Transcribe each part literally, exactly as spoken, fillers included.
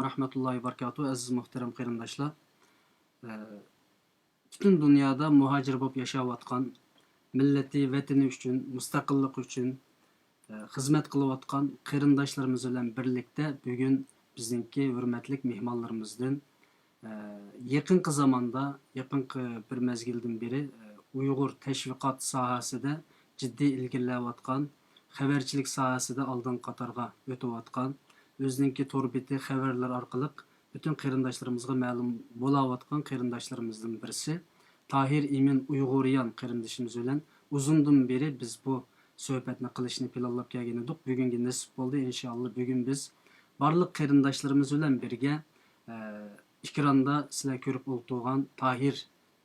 رەھمەتۇللاھى ۋەبەرىكاتۇھ. ئەزىز مۇھتەرەم قېرىنداشلار، ئە، پۈتۈن دۇنيادا مۇھاجىر بولۇپ ياشاۋاتقان، مىللىتى، ۋەتىنى ئۈچۈن، مۇستەقىللىقى ئۈچۈن، ئە، خىزمەت قىلىۋاتقان قېرىنداشلىرىمىز بىلەن بىرلىكتە بۈگۈن بىزنىڭكى ھۆرمەتلىك مېھمانلىرىمىزدىن، ئە، يېقىنقى زاماندا، يېقىنقى بىر مەزگىلدىن بېرى، ئە، ئۇيغۇر تەشۋىقات ساھەسىدە جىددىي ئىلگىرىلەۋاتقان، خەۋەرچىلىك ساھەسىدە ئالدىنقى قاتارغا ئۆتۈۋاتقان، ئۆزىنىڭكى تور بېتى، خەۋەرلەر ئارقىلىق پۈتۈن قېرىنداشلىرىمىزغا مەلۇم بولاۋاتقان قېرىنداشلىرىمىزدىن بىرسى تاھىر ئىمىن ئۇيغۇريان قېرىندىشىمىز بىلەن ئۇزۇندىن بېرى بىز بۇ سۆھبەتنى قىلىشنى پىلانلاپ كەلگەن ئىدۇق. بۈگۈنگە نېسىپ بولدى. ئىنشائاللا، بۈگۈن بىز بارلىق قېرىنداشلىرىمىز بىلەن بىرگە، ئە، ئېكراندا سىلەر كۆرۈپ ئولتۇرغان تاھىر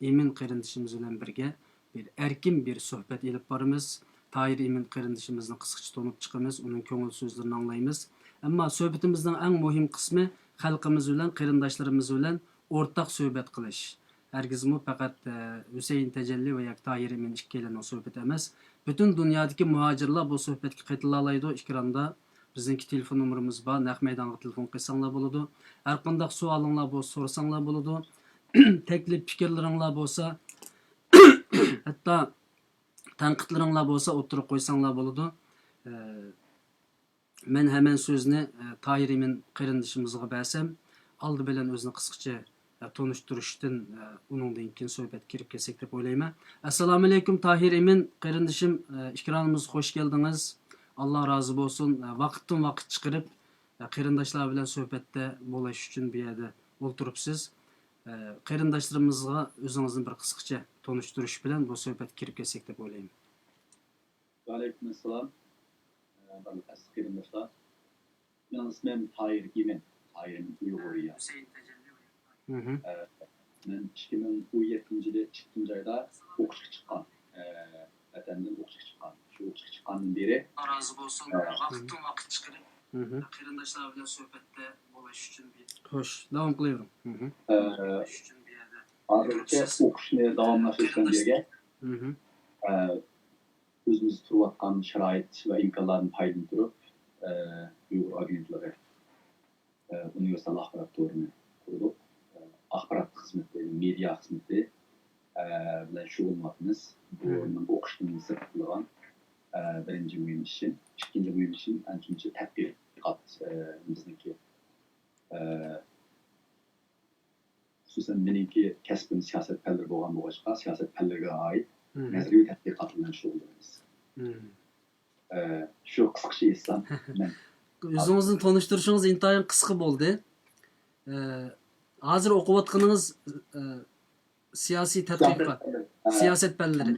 ئىمىن قېرىندىشىمىز بىلەن بىرگە بىر ئەركىن بىر سۆھبەت ئېلىپ بارىمىز. تاھىر ئىمىن قېرىندىشىمىزنى قىسقىچە تونۇپ چىقىمىز، ئۇنىڭ كۆڭۈل سۆزلىرىنى ئاڭلايمىز. ئەمما سۆھبىتىمىزنىڭ ئەڭ مۇھىم قىسمى خەلقىمىز بىلەن، قېرىنداشلىرىمىز بىلەن ئورتاق سۆھبەت قىلىش. ھەرگىزمۇ پەقەت، ئە، ھۈسەيىن تەجەللى ۋە ياكى تاھىر ئىمىن ئىككىيلەننىڭ سۆھبىتى ئەمەس. پۈتۈن دۇنيادىكى مۇھاجىرلار بۇ سۆھبەتكە قېتىلالايدۇ. ئېكراندا بىزنىڭكى تېلېفون نومۇرىمىز بار. نەق مەيدانغا تېلېفون قىلساڭلار بولىدۇ. ھەرقانداق سوئالىڭلار بولسا سورىساڭلار بولىدۇ. تەكلىپ پىكىرلىرىڭلار بولسا، ھەتتا تەنقىدلىرىڭلار بولسا ئوتتۇرىغا قويساڭلار بولىدۇ. ئە، مەن ھەمەن سۆزنى، ئە، تاھىر ئىمىن قېرىندىشىمىزغا بەرسەم، ئالدى بىلەن ئۆزىنى قىسقىچە، ئە، تونۇشتۇرۇشتىن، ئە، ئۇنىڭدىن كېيىن سۆھبەتكە كىرىپ كەتسەك دەپ ئويلايمەن. ئەسسالامۇئەلەيكۇم، تاھىر ئىمىن قېرىندىشىم، ئە، ئېكرانىمىزغا خوش كەلدىڭىز. ئاللا رازى بولسۇن. ئە، ۋاقىتتىن ۋاقىت چىقىرىپ، ئە، قېرىنداشلار بىلەن سۆھبەتتە بولۇش ئۈچۈن بۇ يەردە ئولتۇرۇپسىز. ئە، قېرىنداشلىرىمىزغا ئۆزىڭىزنى بىر قىسقىچە تونۇشتۇرۇش بىلەن بۇ سۆھبەتكە كىرىپ كەتسەك دەپ ئويلايمەن. ۋەئەلەيكۇم ئەسسالام. ئە، بارلىق ئەزىز قېرىنداشلار. مېنىڭ ئىسمىم تاھىر ئىمىن. تاھىر ئىمىن ئۇيغۇر يا. مھم. ئە، مەن ئىككى مىڭ ئون يەتتىنچى يىلى ئىككىنچى ئايدا ئوقۇشقا چىققان. ئە، ۋەتەندىن ئوقۇشقا چىققان. شۇ ئوقۇشقا چىققاندىن بېرى، رازى بولسۇن. ئە، ۋاقىتتىن ۋاقىت چىقىرىپ، مھم، قېرىنداشلار بىلەن سۆھبەتتە بولۇش ئۈچۈن بىر، خوش، داۋام قىلىۋېرىڭ. مھم. ئە، ھازىرغىچە ئوقۇشنى داۋاملاشتۇرۇشتىن بىرگە، مھم، ئە، ئۆزىمىز تۇرۇۋاتقان شارائىت ۋە ئىمكانلاردىن پايدىلىنىپ تۇرۇپ، ئە، ئۇيغۇر ئاگېنتلىقى، ئە، ئۇنىۋېرسال ئاخبارات تورىنى قۇردۇق. ئە، ئاخبارات خىزمىتى، مېدىيا خىزمىتى، ئە، بىلەن شۇغۇللىنىۋاتىمىز. بۇ مېنىڭ ئوقۇشتىن سىرت قىلىدىغان، ئە، بىرىنچى مۇھىم ئىشىم. ئىككىنچى مۇھىم ئىشىم، ئەنە شۇنچە تەتقىقات، ئە، بىزنىڭكى، ئە، خۇسۇسەن مېنىڭكى كەسپىم سىياسەت پەنلىرى بولغان بولغاچقا، سىياسەت پەنلىرىگە ئائىت نەزەرىيە تەتقىقاتلار بىلەن شۇغۇللىنىمىز. ئە، شۇ قىسقىچە ئېيتسام، مەن ئۆزىڭىزنى تونۇشتۇرۇشىڭىز ئىنتايىن قىسقا بولدى. ئە، ھازىر ئوقۇۋاتقىنىڭىز، ئە، سىياسىي تەتقىقات، سىياسەت پەنلىرى.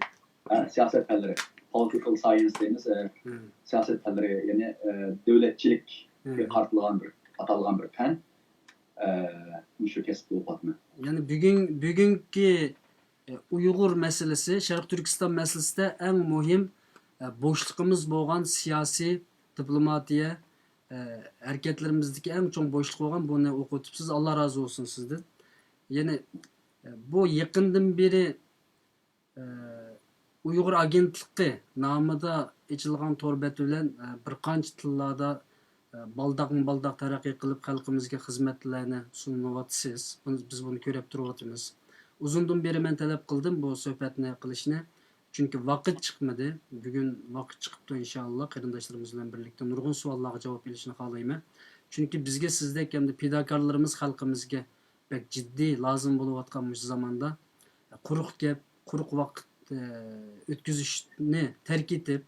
ھە، سىياسەت پەنلىرى. Political science دەيمىز، ئە، سىياسەت پەنلىرى، يەنى، ئە، دۆلەتچىلىككە قارىتىلغان بىر، ئاتالغان بىر پەن. ئە، مۇشۇ كەسىپتە ئوقۇۋاتىمەن. يەنى بۈگۈن، بۈگۈنكى، ئە، ئۇيغۇر مەسىلىسى، شەرقىي تۈركىستان مەسىلىسىدە ئەڭ مۇھىم، ئە، بوشلۇقىمىز بولغان سىياسىي، دىپلوماتىيە، ئە، ھەرىكەتلىرىمىزدىكى ئەڭ چوڭ بوشلۇق بولغان بۇنى ئوقۇۋېتىپسىز. ئاللا رازى بولسۇن سىزدىن. يەنى، ئە، بۇ يېقىندىن بېرى ئە، ئۇيغۇر ئاگېنتلىقى نامىدا ئېچىلغان تور بەت بىلەن، ئە، بىر قانچە تىللاردا، ئە، بالداقمۇ بالداق تەرەققىي قىلىپ، خەلقىمىزگە خىزمەتلەرنى سۇنۇۋاتىسىز. بۇنى، بىز بۇنى كۆرۈپ تۇرۇۋاتىمىز. ئۇزۇندىن بېرى مەن تەلەپ قىلدىم بۇ سۆھبەتنى قىلىشنى. چۈنكى ۋاقىت چىقمىدى. بۈگۈن ۋاقىت چىقىپتۇ، ئىنشائاللا، قېرىنداشلىرىمىز بىلەن بىرلىكتە نۇرغۇن سوئاللارغا جاۋاب ئېلىشنى خالايمەن. چۈنكى بىزگە سىزدەك ھەمدە پىداكارلىرىمىز خەلقىمىزگە بەك جىددىي لازىم بولۇۋاتقان مۇشۇ زاماندا قۇرۇق گەپ، قۇرۇق ۋاقىت، ئە، ئۆتكۈزۈشنى تەرك ئېتىپ،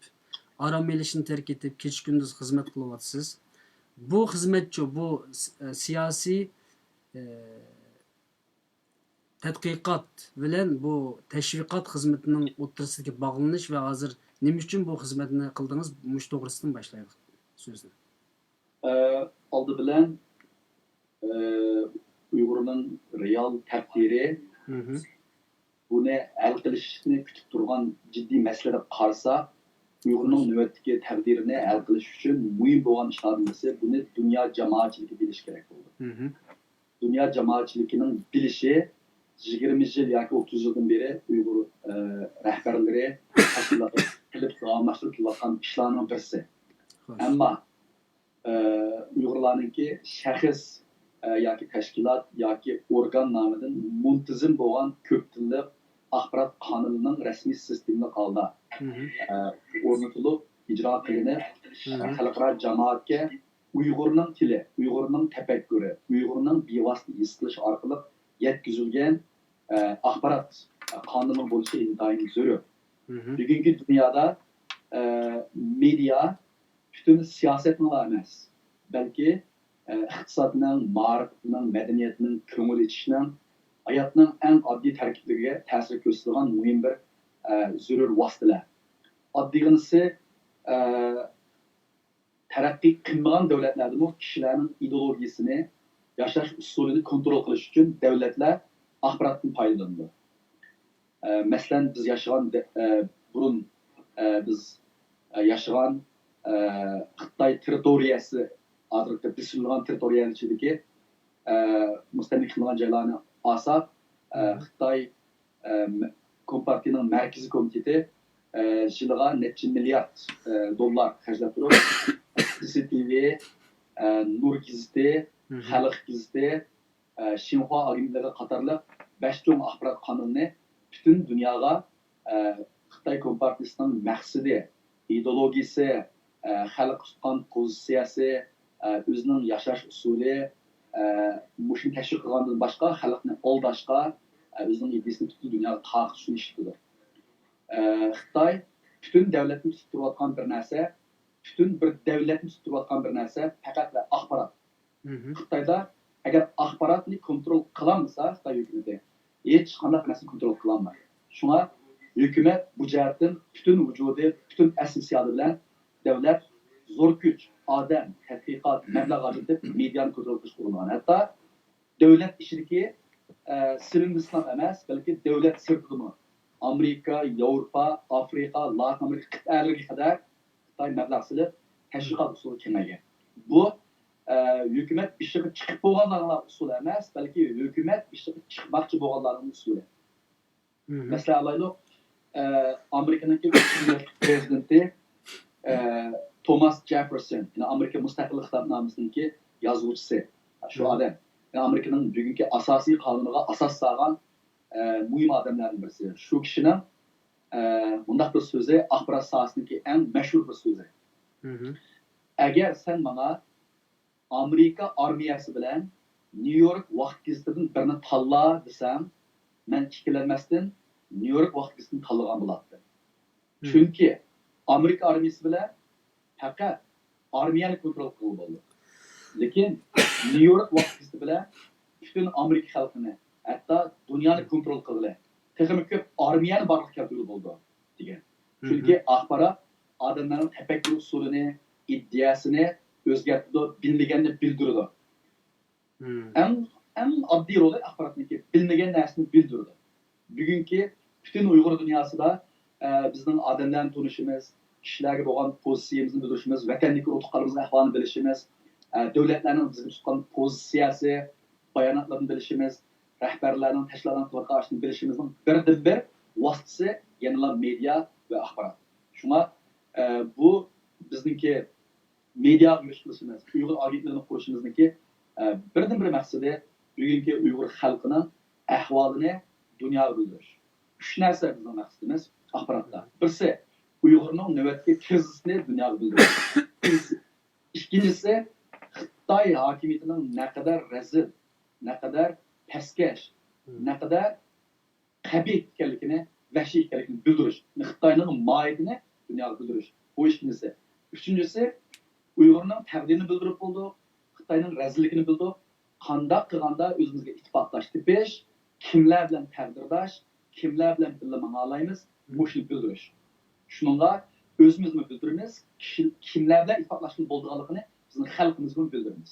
ئارام ئېلىشنى تەرك ئېتىپ، كېچە-كۈندۈز خىزمەت قىلىۋاتىسىز. بۇ خىزمەتچۇ، بۇ س-، ئە، سىياسىي، ئە، تەتقىقات بىلەن بۇ تەشۋىقات خىزمىتىنىڭ ئوتتۇرىسىدىكى باغلىنىش ۋە ھازىر نېمە ئۈچۈن بۇ خىزمەتنى قىلدىڭىز؟ مۇشۇ توغرىسىدىن باشلايلى سۆزنى. ئە، ئالدى بىلەن، ئە، ئۇيغۇرنىڭ رېئال تەقدىرى، بۇنى ھەل قىلىشنى كۈتۈپ تۇرغان جىددىي مەسىلە دەپ قارىسا، ئۇيغۇرنىڭ نۆۋەتتىكى تەقدىرىنى ھەل قىلىش ئۈچۈن مۇھىم بولغان ئىشلاردىن بىرسى، بۇنى دۇنيا جامائەتچىلىكى بىلىشى كېرەك بولىدۇ. دۇنيا جامائەتچىلىكىنىڭ بىلىشى، يىگىرمە يىل ياكى ئوتتۇز يىلدىن بېرى ئۇيغۇر، ئە، رەھبەرلىرى، تەشكىلاتلىرى قىلىپ داۋاملاشتۇرۇپ كېلىۋاتقان ئىشلارنىڭ بىرسى. ئەمما، ئە، ئۇيغۇرلارنىڭكى شەخس ئە، ياكى تەشكىلات ياكى ئورگان نامىدىن مۇنتىزىم بولغان كۆپ تىللىق ئاخبارات قانىلىنىڭ رەسمىي سىستېمىلىق ھالدا، ئە، ئورنىتىلىپ ئىجرا قىلىنىپ، ئە، خەلقئارا جامائەتكە ئۇيغۇرنىڭ تىلى، ئۇيغۇرنىڭ تەپەككۇرى، ئۇيغۇرنىڭ بىۋاسىتە ھېس قىلىشى ئارقىلىق يەتكۈزۈلگەن، ئە، ئاخبارات قانۇنىنىڭ بولۇشى ئىنتايىن زۆرۈر. بۈگۈنكى دۇنيادا، ئە، مېدىيا پۈتۈن سىياسەتنىڭلا ئەمەس، بەلكى، ئە، ئىقتىسادنىڭ، مائارىپنىڭ، مەدەنىيەتنىڭ، كۆڭۈل ئېچىشنىڭ، ھاياتنىڭ ئەڭ ئاددىي تەركىبلىرىگە تەسىر كۆرسىتىدىغان مۇھىم بىر، ئە، زۆرۈر ۋاسىتىلەر. ئاددىيغىنىسى، ئە، تەرەققىي قىلمىغان دۆلەتلەردىمۇ كىشىلەرنىڭ ئىدېئولوگىيىسىنى، ياشاش ئۇسۇلىنى كونترول قىلىش ئۈچۈن دۆلەتلەر ئاخباراتتىن پايدىلىنىدۇ. ئە، مەسىلەن، بىز ياشىغان دە-، ئە، بۇرۇن، ئە، بىز، ئە، ياشىغان، ئە، خىتاي تېررىتورىيەسى، ھازىرقى بېسىلغان تېررىتورىيەنىڭ ئىچىدىكى، ئە، مۇستەملىكە قىلىنغان جايلارنى ئالساق، ئە، خىتاي، ئە، مە-، كومپارتىيىنىڭ مەركىزىي كومىتېتى، ئە، يىلىغا نەچچە مىليارد، ئە، دوللار خەجلەپ تۇرۇپ، سى سى تى ۋى، ئە، نۇر گېزىتى، خەلق گېزىتى، ئە، شىنخۇا ئاگېنتلىقى قاتارلىق بەش چوڭ ئاخبارات قانىلىنى پۈتۈن دۇنياغا، ئە، خىتاي كومپارتىيىسىنىڭ مەقسىتى، ئىدېئولوگىيىسى، ئە، خەلققە تۇتقان پوزىتسىيەسى، ئە، ئۆزىنىڭ ياشاش ئۇسۇلى، ئە، مۇشۇنى تەشۋىق قىلغاندىن باشقا خەلقنى ئالداشقا، ئە، ئۆزىنىڭ ئىدىيىسىنى پۈتۈن دۇنياغا تارقىتىش ئۈچۈن ئىشلىتىدۇ. ئە، خىتاي پۈتۈن دۆلەتنى تۇتۇپ تۇرۇۋاتقان بىر نەرسە، پۈتۈن بىر دۆلەتنى تۇتۇپ تۇرۇۋاتقان بىر نەرسە پەقەت ۋە ئاخبارات. خىتايدا ئەگەر ئاخباراتنى كونترول قىلالمىسا خىتاي ھۆكۈمىتى، ھېچقانداق نەرسىنى كونترول قىلالمايدۇ. شۇڭا ھۆكۈمەت بۇ جەھەتتىن پۈتۈن ۋۇجۇدى، پۈتۈن ئەسلى سىيادى بىلەن دۆلەت زور كۈچ، ئادەم، تەتقىقات، مەبلەغ ئاجرىتىپ مېدىيانى كونترول قىلىشقا ئۇرۇنغان. ھەتتا دۆلەت ئىچىدىكى، ئە، سىلىندىسىلا ئەمەس، بەلكى دۆلەت سىرتىدىمۇ ئامېرىكا، ياۋروپا، ئافرىقا، لاتىن ئامېرىكا قىتئەلىرىگە قەدەر خىتاي مەبلەغ سېلىپ، تەشۋىقات ئۇسۇلى كېڭەيگەن. بۇ، ئە، ھۆكۈمەت بېشىغا چىقىپ بولغانلارنىڭ ئۇسۇلى ئەمەس، بەلكى ھۆكۈمەت بېشىغا چىقماقچى بولغانلارنىڭ ئۇسۇلى. مەسىلەن ئالايلۇق، ئە، ئامېرىكىنىڭكى پرېزىدېنتى، ئە، توماس جېففېرسون، يەنى ئامېرىكا مۇستەقىللىق خىتابنامىسىنىڭكى يازغۇچىسى. شۇ ئادەم، يەنى ئامېرىكىنىڭ بۈگۈنكى ئاساسىي قانۇنىغا ئاساس سالغان، ئە، مۇھىم ئادەملەردىن بىرسى. شۇ كىشىنىڭ، ئە، مۇنداق بىر سۆزى، ئاخبارات ساھەسىنىڭكى ئەڭ مەشھۇر بىر سۆزى. ئەگەر سەن ماڭا ئامېرىكا ئارمىيەسى بىلەن نيۇ يورك ۋاقىت گېزىتىدىن بىرنى تاللا دېسەڭ، مەن ئىككىلەنمەستىن نيۇ يورك ۋاقىت گېزىتىنى تاللىغان بولاتتىم. چۈنكى ئامېرىكا ئارمىيەسى بىلەن پەقەت ئارمىيەنى كونترول قىلغىلى بولىدۇ. لېكىن نيۇ يورك ۋاقىت گېزىتى بىلەن پۈتۈن ئامېرىكا خەلقىنى، ھەتتا دۇنيانى كونترول قىلغىلى، تېخىمۇ كۆپ ئارمىيەنى بارلىققا كەلتۈرگىلى بولىدۇ، دېگەن. چۈنكى ئاخبارات ئادەملەرنىڭ تەپەككۇر ئۇسۇلىنى، ئىدىيەسىنى ئۆزگەرتىدۇ، بىلمىگەننى بىلدۈرىدۇ. ئەڭ، ئەڭ ئاددىي رولى ئاخباراتنىڭكى، بىلمىگەن نەرسىنى بىلدۈرىدۇ. بۈگۈنكى پۈتۈن ئۇيغۇر دۇنياسىدا، ئە، بىزنىڭ ئادەملەرنى تونۇشىمىز، كىشىلەرگە بولغان پوزىتسىيىمىزنى بىلدۈرۈشىمىز، ۋەتەندىكى ئۇرۇق-تۇغقانلىرىمىزنىڭ ئەھۋالىنى بىلىشىمىز، ئە، دۆلەتلەرنىڭ بىزگە تۇتقان پوزىتسىيەسى، باياناتلىرىنى بىلىشىمىز، رەھبەرلەرنىڭ، تەشكىلاتلارنىڭ قىلىۋاتقان ئىشىنى بىلىشىمىزنىڭ بىردىنبىر ۋاسىتىسى يەنىلا مېدىيا ۋە ئاخبارات. شۇڭا، ئە، بۇ بىزنىڭكى مېدىياغا يۈرۈش قىلىشىمىز، ئۇيغۇر ئاگېنتلىقىنى قۇرۇشىمىزنىڭكى، ئە، بىردىنبىر مەقسىتى بۈگۈنكى ئۇيغۇر خەلقىنىڭ ئەھۋالىنى دۇنياغا بىلدۈرۈش. ئۈچ نەرسە بىزنىڭ مەقسىتىمىز ئاخباراتتا. بىرسى، ئۇيغۇرنىڭ نۆۋەتتىكى كىرىزىسىنى دۇنياغا بىلدۈرۈش. ئىككىنچىسى، خىتاي ھاكىمىيىتىنىڭ نەقەدەر رەزىل، نەقەدەر پەسكەش، نەقەدەر قەبىھ ئىكەنلىكىنى، ۋەھشىي ئىكەنلىكىنى بىلدۈرۈش، خىتاينىڭ ماھىيىتىنى دۇنياغا بىلدۈرۈش. بۇ ئىككىنچىسى. ئۈچىنچىسى، ئۇيغۇرنىڭ تەقدىرىنى بىلدۈرۈپ بولدۇق، خىتاينىڭ رەزىللىكىنى بىلدۇق. قانداق قىلغاندا ئۆزىمىزگە ئىتتىپاقداش تېپىش، كىملەر بىلەن تەقدىرداش، كىملەر بىلەن بىللە ماڭالايمىز، مۇشۇنى بىلدۈرۈش. شۇنىڭغا ئۆزىمىزمۇ بىلدۈرىمىز، كىشى، كىملەر بىلەن ئىتتىپاقلاشقىلى بولىدىغانلىقىنى بىزنىڭ خەلقىمىزگىمۇ بىلدۈرىمىز.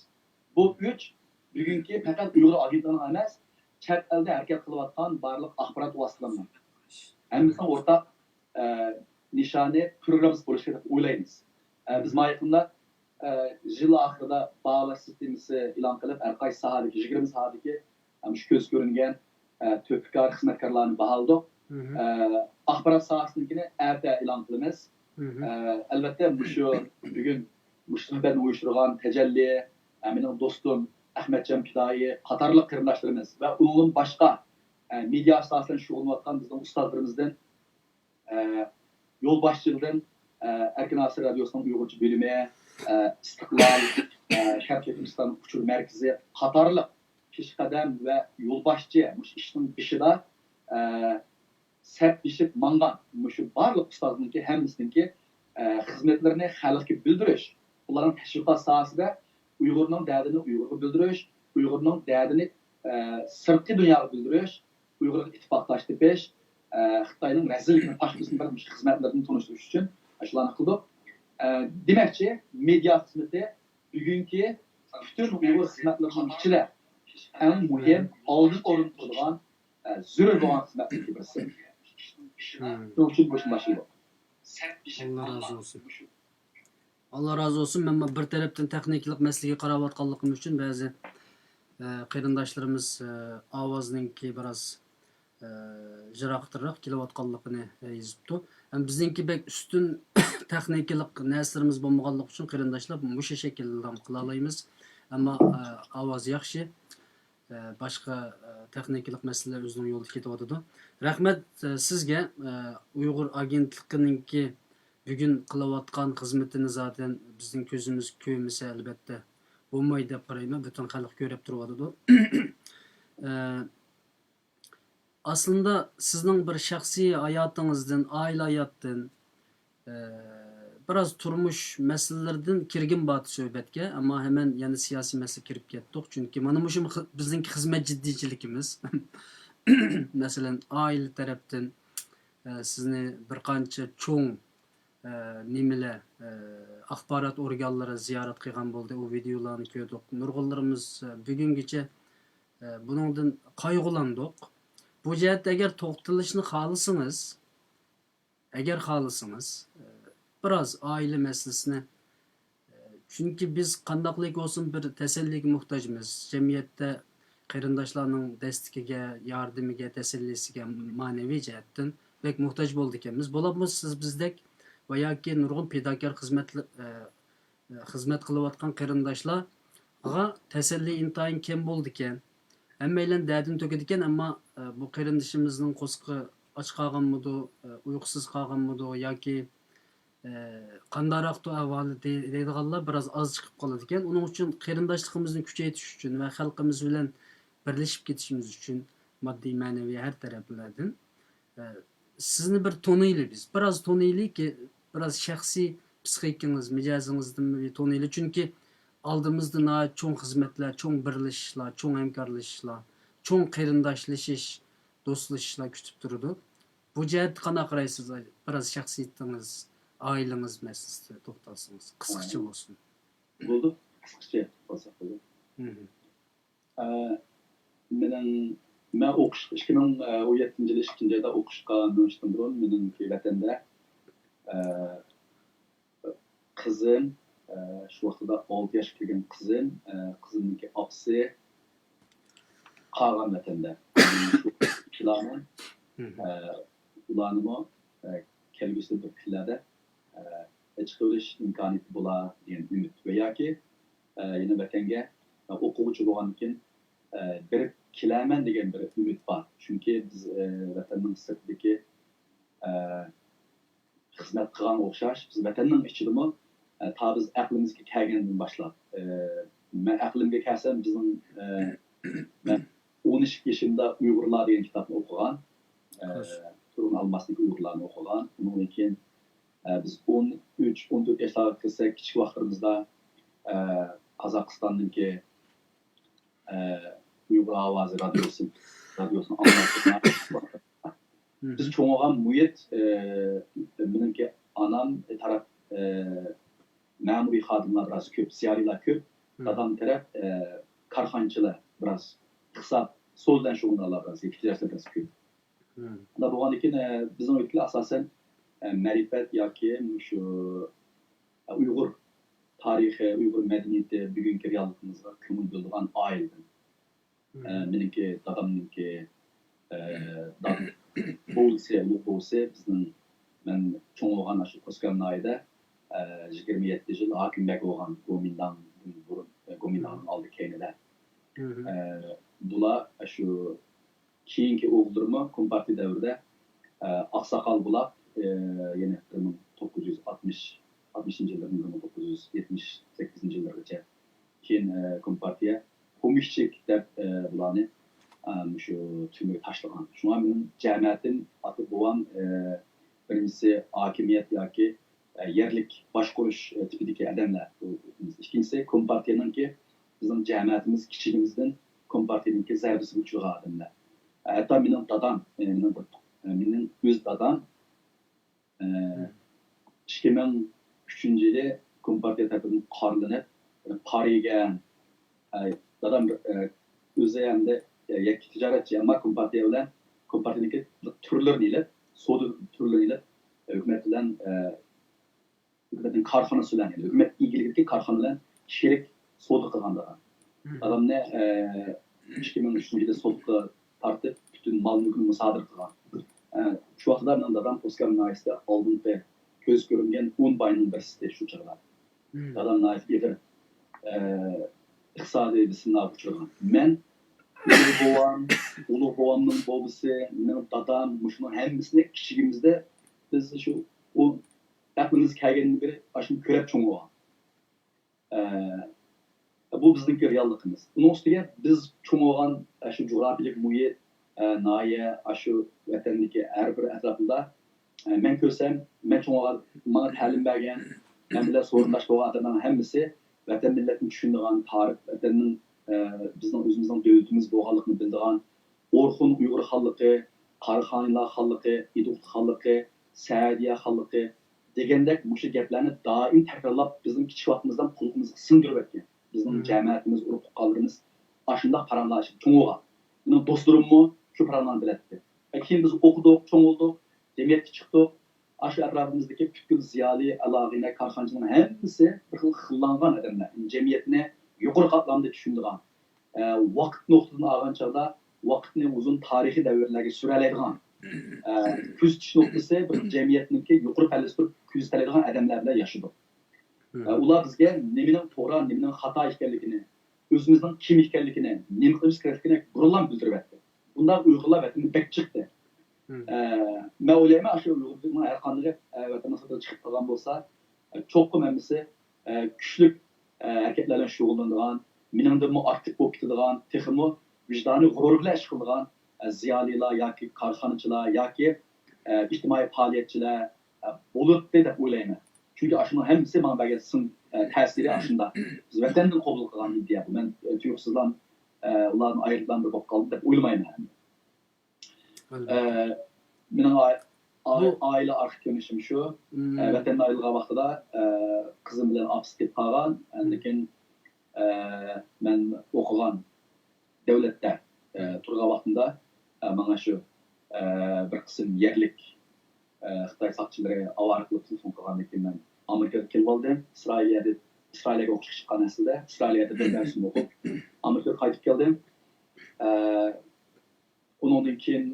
بۇ ئۈچ بۈگۈنكى پەقەت ئۇيغۇر ئاگېنتلىقىنىڭ ئەمەس، چەت ئەلدە ھەرىكەت قىلىۋاتقان بارلىق ئاخبارات ۋاسىتىلىرىنىڭ ھەممىسىنىڭ ئورتاق، ئە، نىشانى، پروگراممىسى بولۇشى كېرەك دەپ ئويلايمىز. ئە، بىز ما يېقىندا، ئە، يىل ئاخىرىدا باھالاش سىستېمىسى ئېلان قىلىپ، ھەر قايسى ساھەدىكى، يىگىرمە ساھەدىكى، ئە، مۇشۇ كۆز كۆرۈنگەن، ئە، تۆھپىكار خىزمەتكارلارنى باھالىدۇق. ئە، ئاخبارات ساھەسىنىڭكىنى ئەتە ئېلان قىلىمىز. ئە، ئەلۋەتتە، مۇشۇ بۈگۈن مۇشۇ سۆھبەتنى ئۇيۇشتۇرغان تەجەللى، ئە، مېنىڭ دوستۇم، ئەخمەتجان پىدائىي قاتارلىق قېرىنداشلىرىمىز ۋە ئۇنىڭدىن باشقا، ئە، مېدىيا ساھەسى بىلەن شۇغۇللىنىۋاتقان بىزنىڭ ئۇستازلىرىمىزدىن، ئە، يولباشچىلىرىدىن، ئە، ئەركىن ئاسىيا رادىيوسىنىڭ ئۇيغۇرچە بۆلۈمى، ئە، ئىستىقلال، ئە، شەرقىي تۈركىستان ئۇچۇر مەركىزى قاتارلىق پېشقەدەم ۋە يولباشچى مۇشۇ ئىشنىڭ بېشىدا، ئە، سەپلىشىپ ماڭغان مۇشۇ بارلىق ئۇستازنىڭكى ھەممىسىنىڭكى، ئە، خىزمەتلىرىنى خەلققە بىلدۈرۈش، ئۇلارنىڭ تەشۋىقات ساھەسىدە ئۇيغۇرنىڭ دەردىنى ئۇيغۇرغا بىلدۈرۈش، ئۇيغۇرنىڭ دەردىنى، ئە، سىرتقى دۇنياغا بىلدۈرۈش، ئۇيغۇرغا ئىتتىپاقداش تېپىش، ئە، خىتاينىڭ رەزىللىكىنى پاش قىلىشنى بىر مۇشۇ خىزمەتلىرىدىن تونۇشتۇرۇش ئۈچۈن شۇلارنى قىلدۇق. ئە، دېمەكچى، مېدىيا خىزمىتى بۈگۈنكى پۈتۈن ئۇيغۇر خىزمەتلىرىنىڭ ئىچىدە ئەڭ مۇھىم، ئالدىن ئورۇندا تۇرىدىغان، ئە، زۆرۈر بولغان خىزمەتلەرنىڭ بىرسى. شۇنىڭ ئۈچۈن بۇ ئىشنى باشلىدۇق. ئاللا رازى بولسۇن. ئاللا رازى بولسۇن. مەن بىر تەرەپتىن تېخنىكىلىق مەسىلىگە قاراۋاتقانلىقىم ئۈچۈن بەزى، ئە، قېرىنداشلىرىمىز، ئە، ئاۋازنىڭكى بىراز، ئە، يىراقتىراق كېلىۋاتقانلىقىنى، ئە، يېزىپتۇ. ھەم بىزنىڭكى بەك ئۈستۈن تېخنىكىلىق نەرسىلىرىمىز بولمىغانلىقى ئۈچۈن قېرىنداشلار مۇشۇ شەكىلدە قىلالايمىز. ئەمما، ئە، ئاۋاز ياخشى. ئە، باشقا، ئە، تېخنىكىلىق مەسىلىلەر ئۆزىنىڭ يولىدا كېتىۋاتىدۇ. رەھمەت، ئە، سىزگە. ئە، ئۇيغۇر ئاگېنتلىقىنىڭكى بۈگۈن قىلىۋاتقان خىزمىتىنى زادەن بىزنىڭ كۆزىمىز كۆرمىسە، ئەلۋەتتە، بولمايدۇ دەپ قارايمەن. پۈتۈن خەلق كۆرۈپ تۇرۇۋاتىدۇ. ئە، ئەسلىندە سىزنىڭ بىر شەخسىي ھاياتىڭىزدىن، ئائىلە ھاياتتىن، ئە، بىراز تۇرمۇش مەسىلىلىرىدىن كىرگىن بارتى سۆھبەتكە، ئەمما ھەمەن يەنە سىياسىي مەسىلىگە كىرىپ كەتتۇق. چۈنكى مانا مۇشۇ خى-، بىزنىڭكى خىزمەت جىددىيچىلىكىمىز. مەسىلەن، ئائىلە تەرەپتىن، ئە، سىزنى بىر قانچە چوڭ، ئە، نېمىلەر، ئە، ئاخبارات ئورگانلىرى زىيارەت قىلغان بولدى. ئۇ ۋىدېئولارنى كۆردۇق. نۇرغۇنلىرىمىز، ئە، بۈگۈنگىچە، ئە، بۇنىڭدىن قايغۇلاندۇق. بۇ جەھەتتە ئەگەر توختىلىشنى خالىسىڭىز، ئەگەر خالىسىڭىز، ئە، بىراز ئائىلە مەسىلىسىنى، ئە، چۈنكى بىز قانداقلىك بولسۇن بىر تەسەللىگە موھتاجمىز. جەمئىيەتتە قېرىنداشلارنىڭ دەستىكىگە، ياردىمىگە، تەسەللىسىگە مەنىۋى جەھەتتىن بەك موھتاج بولىدىكەنمىز. بولۇپمۇ سىز بىزدەك ۋە ياكى نۇرغۇن پىداكار خىزمەتلە-، ئە، خىزمەت قىلىۋاتقان قېرىنداشلارغا تەسەللى ئىنتايىن كەم بولىدىكەن. ھەممەيلەن دەردىنى تۆكىدىكەن، ئەمما، ئە، بۇ قېرىندىشىمىزنىڭ قورسىقى ئاچ قالغانمىدۇ، ئە، ئۇيقۇسىز قالغانمىدۇ ياكى، ئە، قانداقراقتۇ ئەھۋالى دەي-، دەيدىغانلار بىراز ئاز چىقىپ قالىدىكەن. ئۇنىڭ ئۈچۈن قېرىنداشلىقىمىزنى كۈچەيتىش ئۈچۈن ۋە خەلقىمىز بىلەن بىرلىشىپ كېتىشىمىز ئۈچۈن ماددىي، مەنىۋى ھەر تەرەپلەردىن ئە، سىزنى بىر تونۇيلى بىز. بىراز تونۇيلىكى، بىراز شەخسىي پسىخىكىڭىز، مىجەزىڭىزدىن بىر تونۇيلى. چۈنكى ئالدىمىزدا ناھايىتى چوڭ خىزمەتلەر، چوڭ بىرلىشىشلار، چوڭ ھەمكارلىشىشلار، چوڭ قېرىنداشلىشىش، دوستلىشىشلار كۈتۈپ تۇرىدۇ. بۇ جەھەتتە قانداق قارايسىز؟ بىراز شەخسىيىتىڭىز، ئائىلىڭىز مەسىلىسىدە توختالسىڭىز، قىسقىچە بولسۇن. بولدى، قىسقىچە قىلساق بولدى. مېنىڭ، مەن ئوقۇش، ئىككى مىڭ ئون يەتتىنچى يىلى ئىككىنچى ئايدا ئوقۇشقا مېڭىشتىن بۇرۇن مېنىڭكى ۋەتەندە، ئە، قىزىم، ئە، شۇ ۋاقتىدا ئالتە ياشقا كىرگەن قىزىم، ئە، قىزىمنىڭكى ئاپىسى قالغان ۋەتەندە. شۇ ئىككىلارنى، ئە، ئۇلارنىمۇ، ئە، كەلگۈسىدە بىر كۈنلەردە، ئە، چىقىۋېلىش ئىمكانىيىتى بولا دېگەن ئۈمىد ۋە ياكى، ئە، يەنە ۋەتەنگە، ئە، ئوقۇغۇچى بولغاندىن كېيىن، ئە، بېرىپ كېلەرمەن دېگەن بىر ئۈمىد بار. چۈنكى بىز، ئە، ۋەتەننىڭ سىرتىدىكى، ئە، خىزمەت قىلغانغا ئوخشاش، بىز ۋەتەننىڭ ئىچىدىمۇ، ئە، تا بىز ئەقلىمىزگە كەلگەندىن باشلاپ، ئە، مەن ئەقلىمگە كەلسەم، بىزنىڭ، ئە، مەن ئون ئىككى يېشىمدا ئۇيغۇرلار دېگەن كىتابنى ئوقۇغان، ئە، تۇرغۇن ئالماسنىڭكى ئۇيغۇرلارنى ئوقۇغان. ئۇنىڭدىن كېيىن، ئە، بىز ئون ئۈچ، ئون تۆت ياشلارغا كىرسەك، كىچىك ۋاقىتلىرىمىزدا، ئە، قازاقىستاننىڭكى، ئە، ئۇيغۇر ئاۋازى رادىيوسى، رادىيوسىنى ئاڭلاپ، بىز چوڭىغان مۇھىت، ئە، مېنىڭكى ئانام تەرەپ، ئە، مەمۇرىي خادىملار بىراز كۆپ، زىيالىيلار كۆپ. دادام تەرەپ، ئە، كارخانىچىلار بىراز، ئىقتىساد، سودا بىلەن شۇغۇللىنىدىغانلار بىراز، يېتىكچىلەر بىراز كۆپ. شۇنداق بولغاندىكىن، ئە، بىزنىڭ ئۆيدىكىلەر ئاساسەن، ئە، مەرىپەت ياكى مۇشۇ، ئە، ئۇيغۇر تارىخى، ئۇيغۇر مەدەنىيىتى، بۈگۈنكى رېئاللىقىمىزغا كۆڭۈل بۆلىدىغان ئائىلىدىن. ئە، مېنىڭكى دادامنىڭكى، ئە، داد-، بوۋىسى، ئۇلۇغ بوۋىسى بىزنىڭ، مەن چوڭ بولغان ئاشۇ قوسكام ناھىيىدە، ئە، يىگىرمە يەتتە يىل ھاكىم بەگ بولغان گومىنداڭدىن بۇرۇن، ئە، گومىنداڭنىڭ ئالدى كەينىدە. ئە، بۇلار شۇ كېيىنكى ئوغۇللىرىمۇ كومپارتىيە دەۋرىدە، ئە، ئاقساقال بولاپ، ئە، يەنە بىر مىڭ توققۇز يۈز ئاتمىش، ئاتمىشىنچى يىللاردىن بىر مىڭ توققۇز يۈز يەتمىش سەككىزىنچى يىللىرىغىچە كېيىن، ئە، كومپارتىيە پومېشچىك دەپ، ئە، بۇلارنى، ئە، مۇشۇ تۈرمىگە تاشلىغان. شۇڭا مېنىڭ جەمەتىم، ئاتا بوۋام، ئە، بىرىنچىسى ھاكىمىيەت ياكى، ئە، يەرلىك باشقۇرۇش، ئە، تىپىدىكى ئادەملەر. بۇ ئىككىنچىسى، كومپارتىيەنىڭكى بىزنىڭ جەمەتىمىز كىچىكىمىزدىن كومپارتىيەنىڭكى زەربىسىگە ئۇچرىغان ئادەملەر. ھەتتا مېنىڭ دادام، ئە، مېنىڭ، ئە، مېنىڭ ئۆز دادام، ئە، ئىككى مىڭ ئۈچىنچى يىلى كومپارتىيە تەرىپىدىن قارىلىنىپ، قارا يېگەن، ئە، دادام، ئە، ئۆزى ئەمدى، ئە، يەككە تىجارەتچى، ئەمما كومپارتىيە بىلەن، كومپارتىيەنىڭكى تۈرلىرىنى ئېلىپ، سودا تۈرلىرىنى ئېلىپ، ھۆكۈمەت بىلەن، ئە، ھۆكۈمەتنىڭ كارخانىسى بىلەن، يەنى ھۆكۈمەت ئىگىلىكىدىكى كارخانا بىلەن شېرىك سودا قىلغان دادام. دادامنى، ئە، ئىككى مىڭ ئۈچىنچى يىلى سوتقا تارتىپ، پۈتۈن مال مۈلكىنى مۇسادىرە قىلغان. ئە، شۇ ۋاقىتتا مېنىڭ دادام ئوسكار ناھىيەسىدە ئالدىنقى كۆز كۆرۈنگەن ئون باينىڭ بىرسى شۇ چاغدا. دادام ناھايىتى ئېغىر، ئە، ئىقتىسادىي بېسىملارغا ئۇچرىغان. مەن، ئۇلۇغ بوۋام، ئۇلۇغ بوۋامنىڭ بوۋىسى، مېنىڭ دادام، مۇشۇنىڭ ھەممىسىنى كىچىكىمىزدە بىز شۇ ئون ئەقلىمىز كەلگەندىن بېرى ئاشۇنى كۆرۈپ چوڭ بولغان. ئە، بۇ بىزنىڭكى رېئاللىقىمىز. ئۇنىڭ ئۈستىگە بىز چوڭ بولغان، ئە، شۇ جۇغراپىيەلىك مۇھىت، ئە، ناھىيە، ئاشۇ ۋەتەندىكى ھەر بىر ئەتراپىمدا، ئە، مەن كۆرسەم، مەن چوڭ بولغان، ماڭا تەلىم بەرگەن، مەن بىلەن سوۋدىداش بولغان ئادەملەرنىڭ ھەممىسى ۋەتەن مىللەتنى چۈشىنىدىغان، تارىخ، ۋەتەننىڭ، ئە، بىزنىڭ ئۆزىمىزنىڭ دۆلىتىمىز بولغانلىقىنى بىلىدىغان، ئورخۇن ئۇيغۇر خانلىقى، قاراخانىيلار خانلىقى، ئىدىقۇت خانلىقى، سەئىدىيە خانلىقى دېگەندەك مۇشۇ گەپلەرنى دائىم تەكرارلاپ، بىزنىڭ كىچىك ۋاقتىمىزدىن قۇلىقىمىزغا سىڭدۈرۈۋەتكەن. بىزنىڭ جەمەتىمىز، ئۇرۇق-تۇغقانلىرىمىز ئاشۇنداق پاراڭلار ئىچىدە چوڭ بولغان. مېنىڭ دوستلىرىممۇ شۇ پاراڭلارنى بىلەتتى. كېيىن بىز ئوقۇدۇق، چوڭ بولدۇق، جەمئىيەتكە چىقتۇق. ئاشۇ ئەتراپىمىزدىكى پۈتكۈل زىيالىي، ئالاھىدە كارخانىچىلارنىڭ ھەممىسى بىر خىل خىللانغان ئادەملەر. جەمئىيەتنى يۇقىرى قاتلامدا چۈشىنىدىغان، ئە، ۋاقىت نۇقتىدىن ئالغان چاغدا ۋاقىتنى ئۇزۇن تارىخىي دەۋرلەرگە سۈرەلەيدىغان، ئە، كۆزىتىش نۇقتىسى بىر جەمئىيەتنىڭكى يۇقىرى پەللىسىدە تۇرۇپ كۆزىتەلەيدىغان ئادەملەر بىلەن ياشىدۇق. ئە، ئۇلار بىزگە نېمىنىڭ توغرا، نېمىنىڭ خاتا ئىكەنلىكىنى، ئۆزىمىزنىڭ كىم ئىكەنلىكىنى، نېمە قىلىش كېرەكلىكىنى بۇرۇنلا بىلدۈرۈۋەتتى. بۇنداق ئۇيغۇرلار ۋەتەندىن بەك جىقتى. ئە، مەن ئويلايمەن، ئاشۇ ئۇيغۇرنىڭ ھەر قاندىقى، ئە، ۋەتەننىڭ سىرتىغا چىقىپ قالغان بولسا، ئە، چوقۇم ھەممىسى، ئە، كۈچلۈك، ئە، ھەرىكەتلەر بىلەن شۇغۇللىنىدىغان، مېنىڭدىنمۇ ئاكتىپ بولۇپ كېتىدىغان، تېخىمۇ ۋىجدانىي غۇرۇر بىلەن ئىش قىلىدىغان، ئە، زىيالىيلار ياكى كارخانىچىلار ياكى، ئە، ئىجتىمائىي پائالىيەتچىلەر، ئە، بولاتتى دەپ ئويلايمەن. چۈنكى ئاشۇنىڭ ھەممىسى ماڭا بەرگەن سىڭ، ئە، تەسىرى ئاشۇنداق. بىز ۋەتەندىن قوبۇل قىلغان ئىدىيە بۇ. مەن، ئە، تۇيۇقسىزلا، ئە، ئۇلاردىن ئايرىلغان بىر بولۇپ قالدى دەپ ئويلىمايمەن. ئە، مېنىڭ ئائىلە ئارقا كۆرۈنۈشۈم شۇ. ئە، ۋەتەندىن ئايرىلغان ۋاقتىدا، ئە، قىزىم بىلەن ئاپىسى كېتىپ قالغان. ئاندىن كېيىن، ئە، مەن ئوقۇغان دۆلەتتە، ئە، تۇرغان ۋاقتىمدا، ئە، ماڭا شۇ، ئە، بىر قىسىم يەرلىك، ئە، خىتاي ساقچىلىرى ئاۋارە قىلىپ تېلېفون قىلغاندىن كېيىن مەن ئامېرىكىغا كېلىۋالدىم. ئىسرائىلىيەدە، ئىسرائىلىيەگە ئوقۇشقا چىققان ئەسلىدە. ئىسرائىلىيەدە بىر مەۋسۇم ئوقۇپ، ئامېرىكىغا قايتىپ كەلدىم. ئە، ئۇنىڭدىن كېيىن،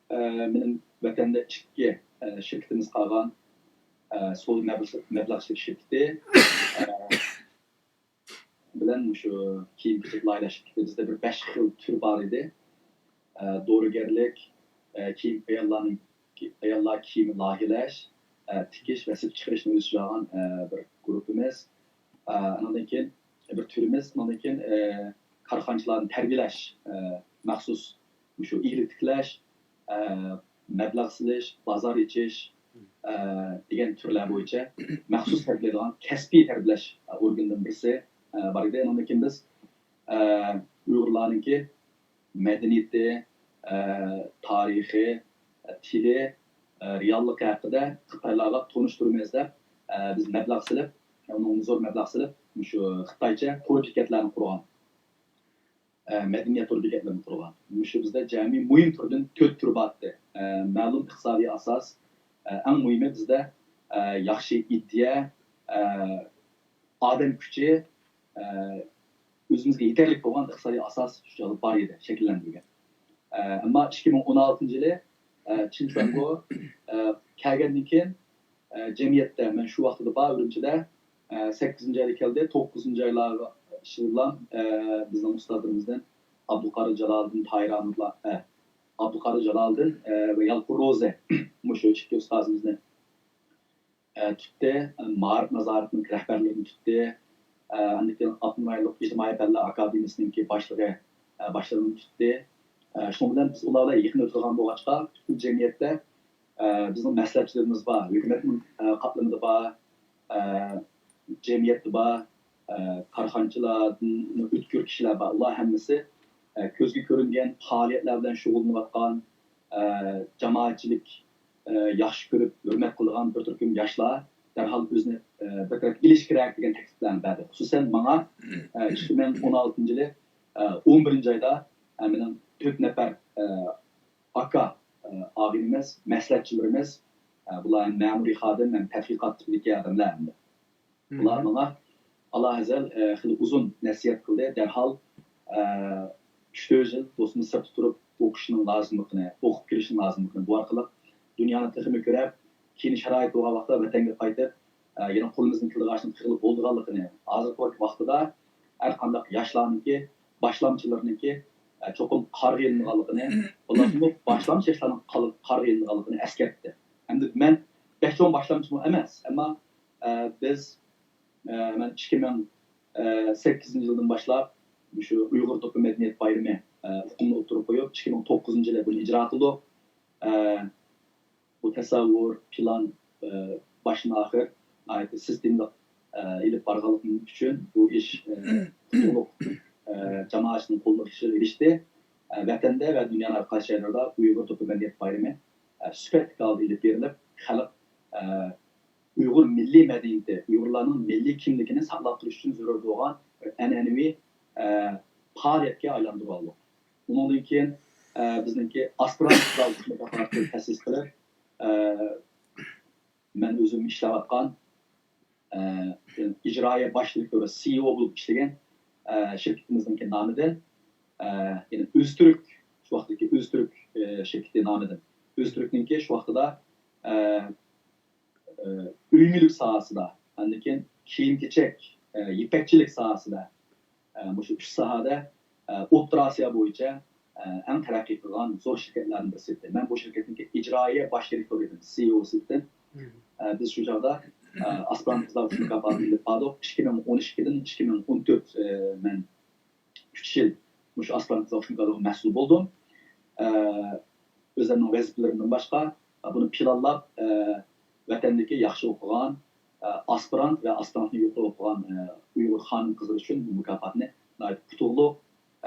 ئە، مېنىڭ ۋەتەندە ئىككى، ئە، شىركىتىمىز قالغان، ئە، سودا مەبلىغ-، مەبلەغچىلىك شىركىتى، ئە، بىلەن مۇشۇ كىيىم-كېچەك لايىھەلەش شىركىتى. بىزدە بىر بەش خىل تۈر بار ئىدى. ئە، دورىگەرلىك، ئە، كىيىم، ئاياللارنىڭ، ئاياللار كىيىمى لايىھەلەش، ئە، تىكىش ۋە سېتىپ چىقىرىشنى ئۆز ئىچىگە ئالغان، ئە، بىر گۇرۇپپىمىز. ئە، ئانىڭدىن كېيىن بىر تۈرىمىز، ئانىڭدىن كېيىن، ئە، كارخانىچىلارنى تەربىيەلەش، ئە، مەخسۇس مۇشۇ ئىگىلىك تىكلەش، ئە، مەبلەغ سېلىش، بازار ئېچىش، ئە، دېگەن تۈرلەر بويىچە مەخسۇس تەربىيەلەيدىغان كەسپىي تەربىيەلەش ئورگىنىدىن بىرسى، ئە، بار ئىدى. ئاندىن كېيىن بىز، ئە، ئۇيغۇرلارنىڭكى مەدەنىيىتى، ئە، تارىخى، ئە، تىلى، ئە، رېئاللىقى ھەققىدە خىتايلارغا تونۇشتۇرىمىز دەپ، ئە، بىز مەبلەغ سېلىپ، ئۇنىڭ زور مەبلەغ سېلىپ، مۇشۇ خىتايچە تور بېكەتلەرنى قۇرغان. ئە، مەدەنىيەت تور بېكەتلىرىنى قۇرغان. مۇشۇ بىزدە جەمئىي مۇھىم تۈردىن تۆت تۈر بار ئىدى. ئە، مەلۇم ئىقتىسادىي ئاساس، ئە، ئەڭ مۇھىمى بىزدە، ئە، ياخشى ئىدىيە، ئە، ئادەم كۈچى، ئە، ئۆزىمىزگە يېتەرلىك بولغان ئىقتىسادىي ئاساس شۇ چاغدا بار ئىدى، شەكىللەندۈرگەن. ئە، ئەمما ئىككى مىڭ ئون ئالتىنچى يىلى، ئە، چىن شۇاڭگو، ئە، كەلگەندىن كېيىن، ئە، جەمئىيەتتە، مەن شۇ ۋاقتىدا بار ئۈرۈمچىدە، ئە، سەككىزىنچى ئايدا كەلدى، توققۇزىنچى ئايلارغا، ئىشىدىلا، ئە، بىزنىڭ ئۇستازلىرىمىزدىن ئابدۇقادىر جالالىدىن تاھىر ئامىدلا، ئە، ئابدۇقادىر جالالىدىن، ئە، ۋە يالقۇن روزى مۇشۇ ئىككى ئۇستازىمىزنى، ئە، تۇتتى. مائارىپ نازارىتىنىڭ رەھبەرلىكىنى تۇتتى. ئە، ئاندىن كېيىن ئاپتونوم رايونلۇق ئىجتىمائىي پەنلەر ئاكادېمىيىسىنىڭكى باشلىقى، ئە، باشلىقىنى تۇتتى. ئە، شۇنىڭ بىلەن بىز ئۇلار بىلەن يېقىن ئۆتىدىغان بولغاچقا، پۈتكۈل جەمئىيەتتە، ئە، بىزنىڭ مەسلىھەتچىلىرىمىز بار، ھۆكۈمەتنىڭ، ئە، قاتلىمىدا بار، ئە، جەمئىيەتتە بار، ئە، كارخانىچىلار، ئۆتكۈر كىشىلەر بار. ئۇلار ھەممىسى، ئە، كۆزگە كۆرۈنگەن پائالىيەتلەر بىلەن شۇغۇللىنىۋاتقان، ئە، جامائەتچىلىك، ئە، ياخشى كۆرۈپ، ھۆرمەت قىلىدىغان بىر تۈركۈم ياشلار دەرھال ئۆزىنى، ئە، بىر تەرەپكە ئېلىشى كېرەك دېگەن تەكلىپلەرنى بەردى. خۇسۇسەن ماڭا، ئە، ئىككى مىڭ ئون ئالتىنچى يىلى، ئە، ئون بىرىنچى ئايدا، ئە، مېنىڭ تۆت نەپەر، ئە، ئاكا، ئە، ئاغىنىمىز، مەسلىھەتچىلىرىمىز، ئە، بۇلار ھەم مەمۇرىي خادىم، ھەم تەتقىقات تىپىدىكى ئادەملەر ئەمدى. بۇلار ماڭا ئالاھەزەل، ئە، خېلى ئۇزۇن نەسىھەت قىلدى. دەرھال، ئە، ئۈچ تۆت يىل دوستىمىز سىرتتا تۇرۇپ ئوقۇشنىڭ لازىملىقىنى، ئوقۇپ كىرىشنىڭ لازىملىقىنى، بۇ ئارقىلىق دۇنيانى تېخىمۇ كۆرەپ، كېيىن شارائىت بولغان ۋاقىتتا ۋەتەنگە قايتىپ، ئە، يەنە قولىمىزدىن كېلىدىغان ئىشنىڭ قىلغىلى بولىدىغانلىقىنى، ھازىرقى ۋاقىتتا ھەر قانداق ياشلارنىڭكى، باشلامچىلىرىنىڭكى، ئە، چوقۇم قارىغا ئېلىنىدىغانلىقىنى، بولۇپمۇ باشلامچى ياشلارنىڭ قال-، قارىغا ئېلىنىدىغانلىقىنى ئەسكەرتتى. ئەمدى مەن بەك چوڭ باشلامچىمۇ ئەمەس، ئەمما، ئە، بىز، ئە، مەن ئىككى مىڭ سەككىزىنچى يىلدىن باشلاپ مۇشۇ ئۇيغۇر دوپپا مەدەنىيەت بايرىمى، ئە، ئۇقۇمىنى ئوتتۇرىغا قويۇپ، ئىككى مىڭ توققۇزىنچى يىلى بۇنى ئىجرا قىلدۇق. ئە، بۇ تەسەۋۋۇر، پىلان، ئە، باشتىن ئاخىر ناھايىتى سىستېمىلىق، ئە، ئېلىپ بارغانلىقى ئۈچۈن بۇ ئىش، ئە، تولۇق، ئە، جامائەتنىڭ قوللىشىغا ئېرىشتى. ئە، ۋەتەندە ۋە دۇنيانىڭ ھەر قايسى جايلىرىدا ئۇيغۇر دوپپا مەدەنىيەت بايرىمى، ئە، سۈپەتلىك ھالدا ئېلىپ بېرىلىپ، خەلق، ئە، ئۇيغۇر مىللىي مەدەنىيىتى، ئۇيغۇرلارنىڭ مىللىي كىملىكىنى ساقلاپ قېلىش ئۈچۈن زۆرۈر بولغان بىر ئەنئەنىۋى، ئە، پائالىيەتكە ئايلاندۇرۇۋالدۇق. ئۇنىڭدىن كېيىن، ئە، بىزنىڭكى ئاسپىرانت مۇكاپاتى تەسىس قىلىپ، ئە، مەن ئۆزۈم ئىشلەۋاتقان، ئە، ئىجرائىيە باش دىرېكتورى، سىئىئو بولۇپ ئىشلىگەن، ئە، شىركىتىمىزنىڭكى نامىدىن، ئە، يەنى ئۆزتۈرك، شۇ ۋاقىتتىكى ئۆزتۈرك، ئە، شىركىتى نامىدىن، ئۆزتۈركنىڭكى شۇ ۋاقتىدا، ئە، ئە، ئۆي مۈلۈك ساھەسىدە، ئاندىن كېيىن كىيىم-كېچەك، ئە، يىپەكچىلىك ساھەسىدە، ئە، مۇشۇ ئۈچ ساھەدە، ئە، ئوتتۇرا ئاسىيا بويىچە، ئە، ئەڭ تەرەققىي قىلغان زور شىركەتلەردىن بىرسى ئىدى. مەن بۇ شىركەتنىڭكى ئىجرائىيە باش دىرېكتورى ئىدىم، سىئىئو ئىدىم. ئە، بىز شۇ چاغدا، ئە، ئاسپىرانت قىزلار ئوقۇش مۇكاپاتىنى ئېلىپ باردۇق. ئىككى مىڭ ئون ئىككىدىن ئىككى مىڭ ئون تۆت، ئە، مەن ئۈچ يىل مۇشۇ ئاسپىرانت قىزلار ئوقۇش مۇكاپاتىغا مەسئۇل بولدۇم. ئە، ئۆزۈمنىڭ ۋەزىپىلىرىمدىن باشقا، ئە، بۇنى پىلانلاپ، ئە، ۋەتەندىكى ياخشى ئوقۇغان، ئە، ئاسپىرانت ۋە ئاسپىرانتتىن يۇقىرى ئوقۇغان، ئە، ئۇيغۇر خانىم-قىزلىرى ئۈچۈن بۇ مۇكاپاتنى ناھايىتى ئۇتۇقلۇق،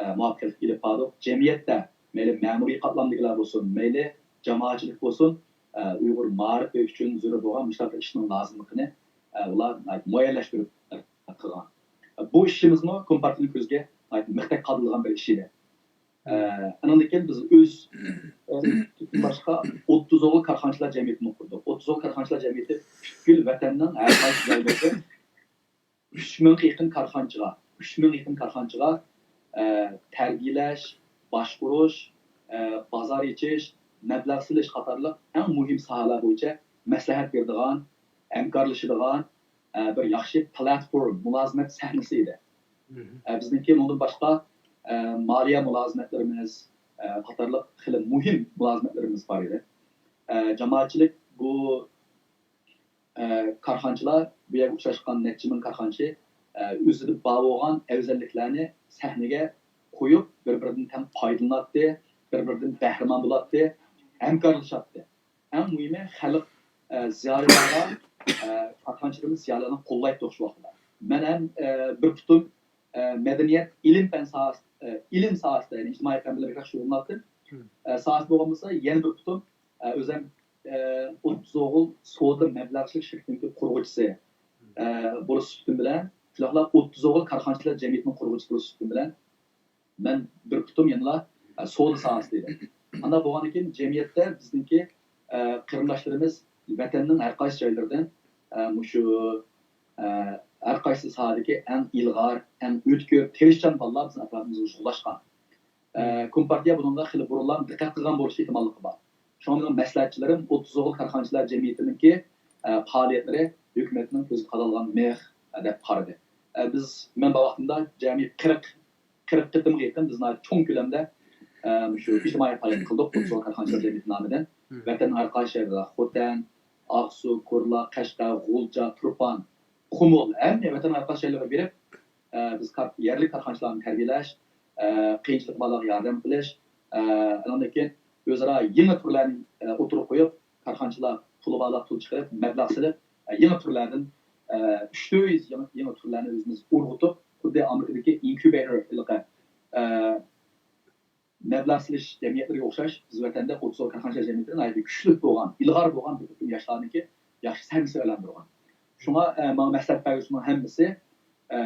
ئە، مۇۋەپپەقىيەتلىك ئېلىپ باردۇق. جەمئىيەتتە مەيلى مەمۇرىي قاتلامدىكىلەر بولسۇن، مەيلى جامائەتچىلىك بولسۇن، ئە، ئۇيغۇر مائارىپى ئۈچۈن زۆرۈر بولغان مۇشۇنداق بىر ئىشنىڭ لازىملىقىنى، ئە، ئۇلار ناھايىتى مۇئەييەنلەشتۈرۈپ قىلغان. بۇ ئىشىمىزمۇ كومپارتىيەنىڭ كۆزىگە ناھايىتى مىختەك قادىلىغان بىر ئىش ئىدى. ئە، ئانىڭدىن كېيىن بىز ئۆز، ئە، باشقا ئوتتۇز ئوغۇل كارخانىچىلار جەمئىيىتىنى قۇردۇق. ئوتتۇز ئوغۇل كارخانىچىلار جەمئىيىتى پۈتكۈل ۋەتەننىڭ ھەر قايسى جايلىرىدا ئۈچ مىڭغا يېقىن كارخانىچىغا، ئۈچ مىڭغا يېقىن كارخانىچىغا، ئە، تەربىيەلەش، باشقۇرۇش، ئە، بازار ئېچىش، مەبلەغ سېلىش قاتارلىق ئەڭ مۇھىم ساھەلەر بويىچە مەسلىھەت بېرىدىغان، ھەمكارلىشىدىغان، ئە، بىر ياخشى پلاتفورم، مۇلازىمەت سەھنىسى ئىدى. ئە، بىزنىڭكى ئۇنىڭدىن باشقا، ئە، مالىيە مۇلازىمەتلىرىمىز، ئە، قاتارلىق خېلى مۇھىم مۇلازىمەتلىرىمىز بار ئىدى. ئە، جامائەتچىلىك بۇ، ئە، كارخانىچىلار، بۇ يەرگە ئۇچراشقان نەچچە مىڭ كارخانىچى، ئە، ئۆزىدە بار بولغان ئەۋزەللىكلەرنى سەھنىگە قويۇپ، بىر-بىرىدىن تەڭ پايدىلىناتتى، بىر-بىرىدىن بەھرىمەن بولاتتى، ھەمكارلىشاتتى. ئەڭ مۇھىمى خەلق، ئە، زىيالىيلارغا، ئە، كارخانىچىلىرىمىز زىيالىيلارنى قوللايتتۇق شۇ ۋاقىتتا. مەن ھەم، ئە، بىر پۇتۇم، ئە، مەدەنىيەت، ئىلىم پەن ساھەسى، ئە، ئىلىم ساھەسىدە، يەنى ئىجتىمائىي پەن بىلەن بەكرەك شۇغۇللىناتتىم. ئە، ساھەسى بولغان بولسا يەنە بىر پۇتۇم، ئە، ئۆزۈم، ئە، ئوتتۇز ئوغۇل سودا مەبلەغچىلىك شىركىتىنىڭكى قۇرغۇچىسى، ئە، بولۇش سۈپىتىم بىلەن، شۇنداقلا ئوتتۇز ئوغۇل كارخانىچىلار جەمئىيىتىنىڭ قۇرغۇچىسى بولۇش سۈپىتىم بىلەن، مەن بىر پۇتۇم يەنىلا، ئە، سودا ساھەسىدە ئىدىم. ئانداق بولغاندىن كېيىن جەمئىيەتتە بىزنىڭكى، ئە، قېرىنداشلىرىمىز ۋەتەننىڭ ھەر قايسى جايلىرىدىن، ئە، مۇشۇ، ئە، ھەر قايسى ساھەدىكى ئەڭ ئىلغار، ئەڭ ئۆتكۈر، تىرىشچان بالىلار بىزنىڭ ئەتراپىمىزغا جۇغلاشقان. ئە، كومپارتىيە بۇنىڭغا خېلى بۇرۇنلا دىققەت قىلغان بولۇش ئېھتىماللىقى بار. شۇڭا مېنىڭ مەسلىھەتچىلىرىم ئوتتۇز ئوغۇل كارخانىچىلار جەمئىيىتىنىڭكى، ئە، پائالىيەتلىرى ھۆكۈمەتنىڭ كۆزىگە قادالغان مىخ، ئە، دەپ قارىدى. بىز، مەن بار ۋاقتىمدا جەمئىي قىرىق، قىرىق قېتىمغا يېقىن بىز ناھايىتى چوڭ كۆلەمدە، ئە، مۇشۇ ئىجتىمائىي پائالىيەت قىلدۇق، ئوتتۇز كارخانىچىلار جەمئىيىتى نامىدىن. ۋەتەننىڭ ھەر قايسى شەھىرىدە، خوتەن، ئاقسۇ، كورلا، قەشقەر، غۇلجا، تۇرپان، قۇمۇل، ھەممە ۋەتەننىڭ ھەر قايسى شەھەرلىرىگە بېرىپ، ئە، بىز كار-، يەرلىك كارخانىچىلارنى تەربىيەلەش، ئە، قىيىنچىلىقى بارلارغا ياردەم قىلىش، ئە، ئاندىن كېيىن ئۆزئارا يېڭى تۈرلەرنى، ئە، ئوتتۇرىغا قويۇپ، كارخانىچىلار پۇلى بارلار پۇل چىقىرىپ، مەبلەغ سېلىپ، ئە، يېڭى تۈرلەردىن، ئە، ئۈچ تۈرلەردىن يېڭى، يېڭى تۈرلەرنى ئۆزىمىز ئۇرغۇتۇپ، خۇددى ئامېرىكىدىكى ئىنكۇبېتور ھېلىقى، ئە، مەبلەغ سېلىش جەمئىيەتلىرىگە ئوخشاش، بىز ۋەتەندە ئوتتۇز كارخانىچىلار جەمئىيىتى ناھايىتى كۈچلۈك بولغان، ئىلغار بولغان بىر تۈركۈم ياشلارنىڭكى ياخشى سەھنىسىگە ئايلاندۇرغان. شۇڭا، ئە، ماڭا مەسلىھەت بەرگۈچىنىڭ ھەممىسى، ئە،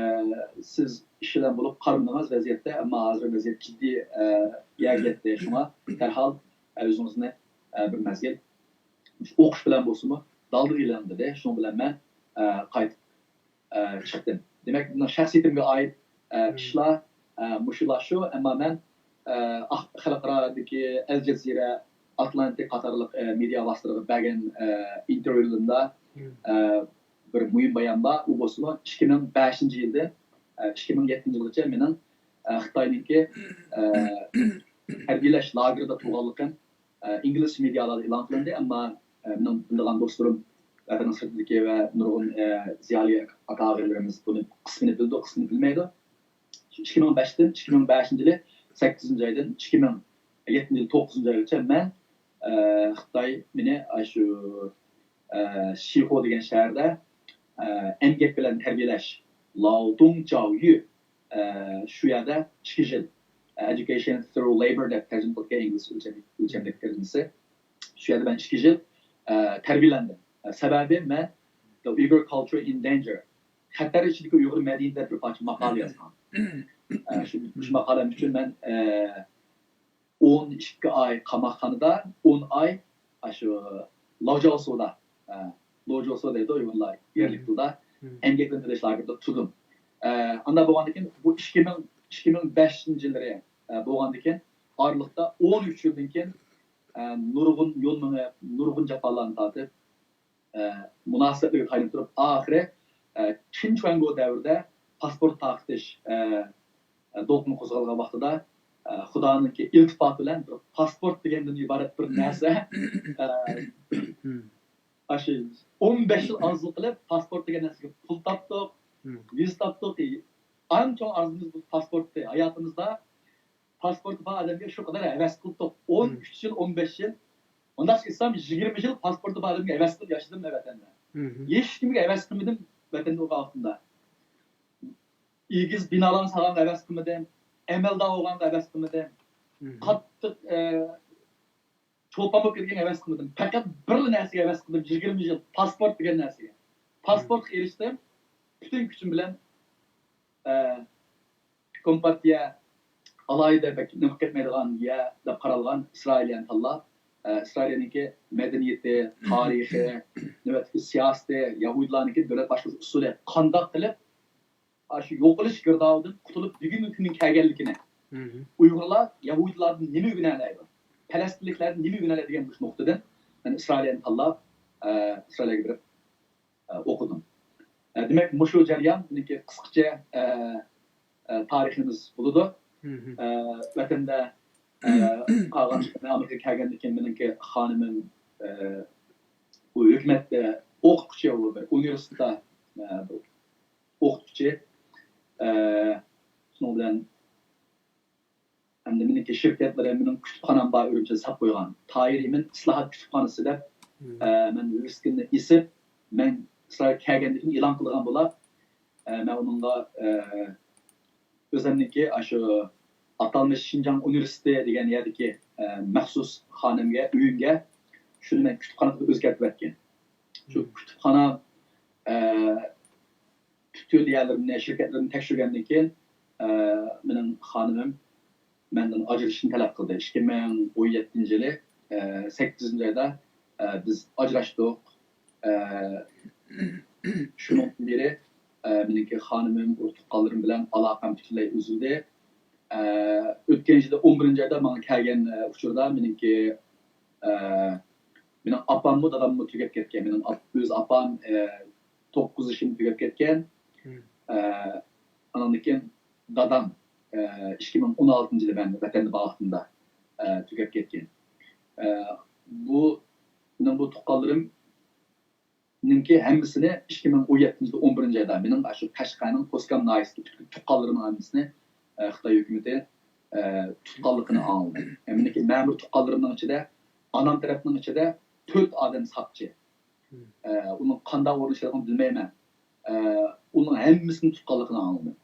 سىز ئىش بىلەن بولۇپ قارىمىدىڭىز ۋەزىيەتتە، ئەمما ھازىر ۋەزىيەت جىددىي، ئە، يەرگە يەتتى. شۇڭا دەرھال، ئە، ئۆزىڭىزنى، ئە، بىر مەزگىل ئوقۇش بىلەن بولسىمۇ دالدىغا ئېلىڭ دېدى. شۇنىڭ بىلەن مەن، ئە، قايتىپ ئە، چىقتىم. دېمەك، مېنىڭ شەخسىيىتىمگە ئائىت، ئە، ئىشلار، ئە، مۇشۇلار شۇ. ئەمما مەن، ئە، ئاق-، خەلقئارادىكى ئەل جەزىرە، ئاتلانتىك قاتارلىق، ئە، مېدىيا ۋاسىتىلىرىغا بەرگەن، ئە، ئىنتېرۋيۇلىرىمدا، ئە، بىر مۇھىم بايان بار. ئۇ بولسىمۇ ئىككى مىڭ بەشىنچى يىلدىن، ئە، ئىككى مىڭ يەتتىنچى يىلغىچە مېنىڭ، ئە، خىتاينىڭكى، ئە، تەربىيەلەش لاگېرىدا تۇرغانلىقىم، ئە، ئىنگلىزچە مېدىيالاردا ئېلان قىلىندى، ئەمما، ئە، مېنىڭ بىلىدىغان دوستلىرىم ۋەتەننىڭ سىرتىدىكى ۋە نۇرغۇن، ئە، زىيالىي ئاكا-ئاغىلىرىمىز بۇنى قىسمىنى بىلىدۇ، قىسمىنى بىلمەيدۇ. شۇ ئىككى مىڭ بەشتىن، ئىككى مىڭ بەشىنچى يىلى سەككىزىنچى ئايدىن ئىككى مىڭ يەتتىنچى يىلى توققۇزىنچى ئايغىچە مەن، ئە، خىتاي مېنى ئاشۇ، ئە، شىخۇ دېگەن شەھەردە، ئە، ئەمگەك بىلەن تەربىيەلەش، لاۋدۇڭ جاۋيۈ، ئە، شۇ يەردە ئىككى يىل، ئە، education through labor دەپ تەرجىمە قىلىدىكەن ئىنگلىز ئۆلچەم-، ئۆلچەملىك تەرجىمىسى. شۇ يەردە مەن ئىككى يىل، ئە، تەربىيەلەندىم. ئە، سەۋەبى مەن The Uyghur Culture in Danger، خەتەر ئىچىدىكى ئۇيغۇر مەدەنىيىتى دەپ بىر پارچە ماقالە يازغان. ئە، شۇ، شۇ ماقالەم ئۈچۈن مەن، ئە، ئون ئىككى ئاي قاماقخانىدا، ئون ئاي ئاشۇ لاجاۋسۇدا، ئە، لوجوسو دەيدۇ ئۇيغۇرلار يەرلىك تىلدا، ئەمگەك بىلەن تەربىيەلەش لاگېرىدا تۇردۇم. ئە، ئاندا بولغاندىن كېيىن بۇ ئىككى مىڭ، ئىككى مىڭ بەشىنچى يىللىرى، ئە، بولغاندىن كېيىن ئارىلىقتا ئون ئۈچ يىلدىن كېيىن، ئە، نۇرغۇن يول مېڭىپ، نۇرغۇن جاپالارنى تارتىپ، ئە، مۇناسىۋەتلەرگە تايىنىپ تۇرۇپ، ئاخىرى، ئە، چىن چۈەنگو دەۋرىدە پاسپورت تارقىتىش، ئە، ئە، دولقۇن قوزغالغان ۋاقتىدا، ئە، خۇدانىڭكى ئىلتىپاتى بىلەن بىر پاسپورت دېگەندىن ئىبارەت بىر نەرسە، ئە، ئاشۇ ئون بەش يىل ئارزۇ قىلىپ، پاسپورت دېگەن نەرسىگە پۇل تاپتۇق، ۋىزا تاپتۇق. ئەڭ چوڭ ئارزۇمىز بۇ پاسپورتتى. ھاياتىمىزدا پاسپورتى بار ئادەمگە شۇ قەدەر ھەۋەس قىلدۇق. ئون ئۈچ يىل، ئون بەش يىل، ئۇنداق ئېيتسام، يىگىرمە يىل پاسپورتى بار ئادەمگە ھەۋەس قىلىپ ياشىدىم مەن ۋەتەندە. ھېچكىمگە ھەۋەس قىلمىدىم ۋەتەندە ئۇ ۋاقتىمدا. ئېگىز بىنالارنى سالغانغا ھەۋەس قىلمىدىم. ئەمەلدار بولغانغا ھەۋەس قىلمىدىم. قاتتىق، ئە، چولپان بولۇپ كەتكەنگە ھەۋەس قىلمىدىم. پەقەت بىرلا نەرسىگە ھەۋەس قىلدىم، يىگىرمە يىل، پاسپورت دېگەن نەرسىگە. پاسپورتقا ئېرىشتىم، پۈتۈن كۈچۈم بىلەن، ئە، كومپارتىيە ئالاھىدە بەك نېمە قىلىپ كەتمەيدىغان يەر دەپ قارالغان ئىسرائىلىيەنى تاللاپ، ئە، ئىسرائىلىيەنىڭكى مەدەنىيىتى، تارىخى، نۆۋەتتىكى سىياسىتى، يەھۇدىيلارنىڭكى دۆلەت باشقۇرۇش ئۇسۇلى قانداق قىلىپ ئاشۇ يوقىلىش گىردابىدىن قۇتۇلۇپ، بۈگۈنكى كۈنگە كەلگەنلىكىنى، ئۇيغۇرلار يەھۇدىيلاردىن نېمە ئۆگىنەلەيدۇ؟ پەلەستىنلىكلەردىن نېمە ئۆگىنەلەيدۇ دېگەن مۇشۇ نۇقتىدىن مەن ئىسرائىلىيەنى تاللاپ، ئە، ئىسرائىلىيەگە بېرىپ، ئە، ئوقۇدۇم. ئە، دېمەك، مۇشۇ جەريان مېنىڭكى قىسقىچە، ئە، ئە، تارىخىمىز بولىدۇ. ئە، ۋەتەندە، ئە، قالغان، ئامېرىكىغا كەلگەندىن كېيىن مېنىڭكى خانىمىم، ئە، ئۇ ھۆكۈمەتتە ئوقۇتقۇچى، ئۇ بىر ئۇنىۋېرسىتېتتا، ئە، بىر ئوقۇتقۇچى. ئە، شۇنىڭ بىلەن ھەمدە مېنىڭكى شىركەتلىرىم، مېنىڭ كۇتۇپخانام بار ئۈرۈمچىدە ساپ قويغان. تاھىر ئىمىن ئىسلاھات كۇتۇپخانىسى دەپ، ئە، مەن ۋىۋىسكىننى ئېسىپ، مەن ئىسرائىلگە كەلگەندىن كېيىن ئېلان قىلغان بولاپ، ئە، مەن ئۇنىڭغا، ئە، ئۆزۈمنىڭكى ئاشۇ ئاتالمىش شىنجاڭ ئۇنىۋېرسىتېتى دېگەن يەردىكى، ئە، مەخسۇس خانىمگە، ئۆيۈمگە شۇنى مەن كۇتۇپخانىغا ئۆزگەرتىپ ئەتكەن. شۇ كۇتۇپخانا، ئە، پۈتۈن يەرلىرىمنى، شىركەتلىرىمنى تەكشۈرگەندىن كېيىن، ئە، مېنىڭ خانىمىم مەندىن ئاجرىشىشنى تەلەپ قىلدى. ئىككى مىڭ ئون يەتتىنچى يىلى، ئە، سەككىزىنچى ئايدا، ئە، بىز ئاجراشتۇق. ئە، شۇنىڭدىن بېرى، ئە، مېنىڭكى خانىمىم، ئۇرۇق-تۇغقانلىرىم بىلەن ئالاقەم پۈتۈنلەي ئۈزۈلدى. ئە، ئۆتكەن يىلى ئون بىرىنچى ئايدا ماڭا كەلگەن، ئە، ئۇچۇردا مېنىڭكى، ئە، مېنىڭ ئاپاممۇ، داداممۇ تۈگەپ كەتكەن. مېنىڭ ئاپ-، ئۆز ئاپام، ئە، توققۇز يېشىمدا تۈگەپ كەتكەن. ئە، ئانىڭدىن كېيىن دادام، ئە، ئىككى مىڭ ئون ئالتىنچى يىلى مەن ۋەتەندە بار ۋاقتىمدا، ئە، تۈگەپ كەتكەن. ئە، بۇ، مېنىڭ بۇ تۇغقانلىرىمنىڭكى ھەممىسىنى ئىككى مىڭ ئون يەتتىنچى يىلى ئون بىرىنچى ئايدا مېنىڭ ئاشۇ قەشقەرنىڭ قوسكام ناھىيەسىدىكى پۈتۈن تۇغقانلىرىمنىڭ ھەممىسىنى، ئە، خىتاي ھۆكۈمىتى، ئە، تۇتقانلىقىنى ئاڭلىدىم. ئە، مېنىڭكى مەمۇرىي تۇغقانلىرىمنىڭ ئىچىدە، ئانام تەرەپنىڭ ئىچىدە تۆت ئادەم ساقچى. ئە، ئۇنىڭ قانداق ئورۇنلىشىدىغانلىقىنى بىلمەيمەن. ئە، ئۇنىڭ ھەممىسىنى تۇتقانلىقىنى ئاڭلىدىم.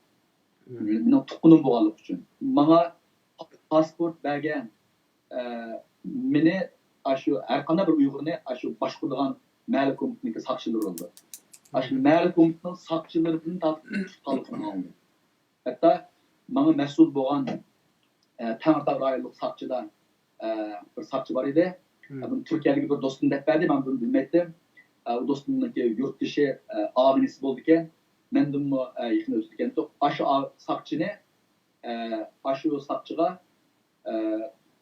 مېنىڭ تۇغقىنىم بولغانلىقى ئۈچۈن. ماڭا پاسپورت بەرگەن، ئە، مېنى ئاشۇ ھەر قانداق بىر ئۇيغۇرنى ئاشۇ باشقۇرىدىغان مەھەللە كومىتېتىنىڭكى ساقچىلىرى بولدى. ئاشۇ مەھەللە كومىتېتىنىڭ ساقچىلىرىدىن تارتىپ تۇتقانلىقىنى ئاڭلىدىم. ھەتتا ماڭا مەسئۇل بولغان، ئە، تەڭرىتاغ رايونلۇق ساقچىدا، ئە، بىر ساقچى بار ئىدى. ئە، بۇنى تۈركىيەدىكى بىر دوستۇم دەپ بەردى، مەن بۇنى بىلمەيتتىم. ئە، ئۇ دوستۇمنىڭكى يۇرتدىشى، ئە، ئاغىنىسى بولىدىكەن. مەندىنمۇ، ئە، يېقىن ئۆتىدىكەن. ئاشۇ ئا-، ساقچىنى، ئە، ئاشۇ ساقچىغا، ئە،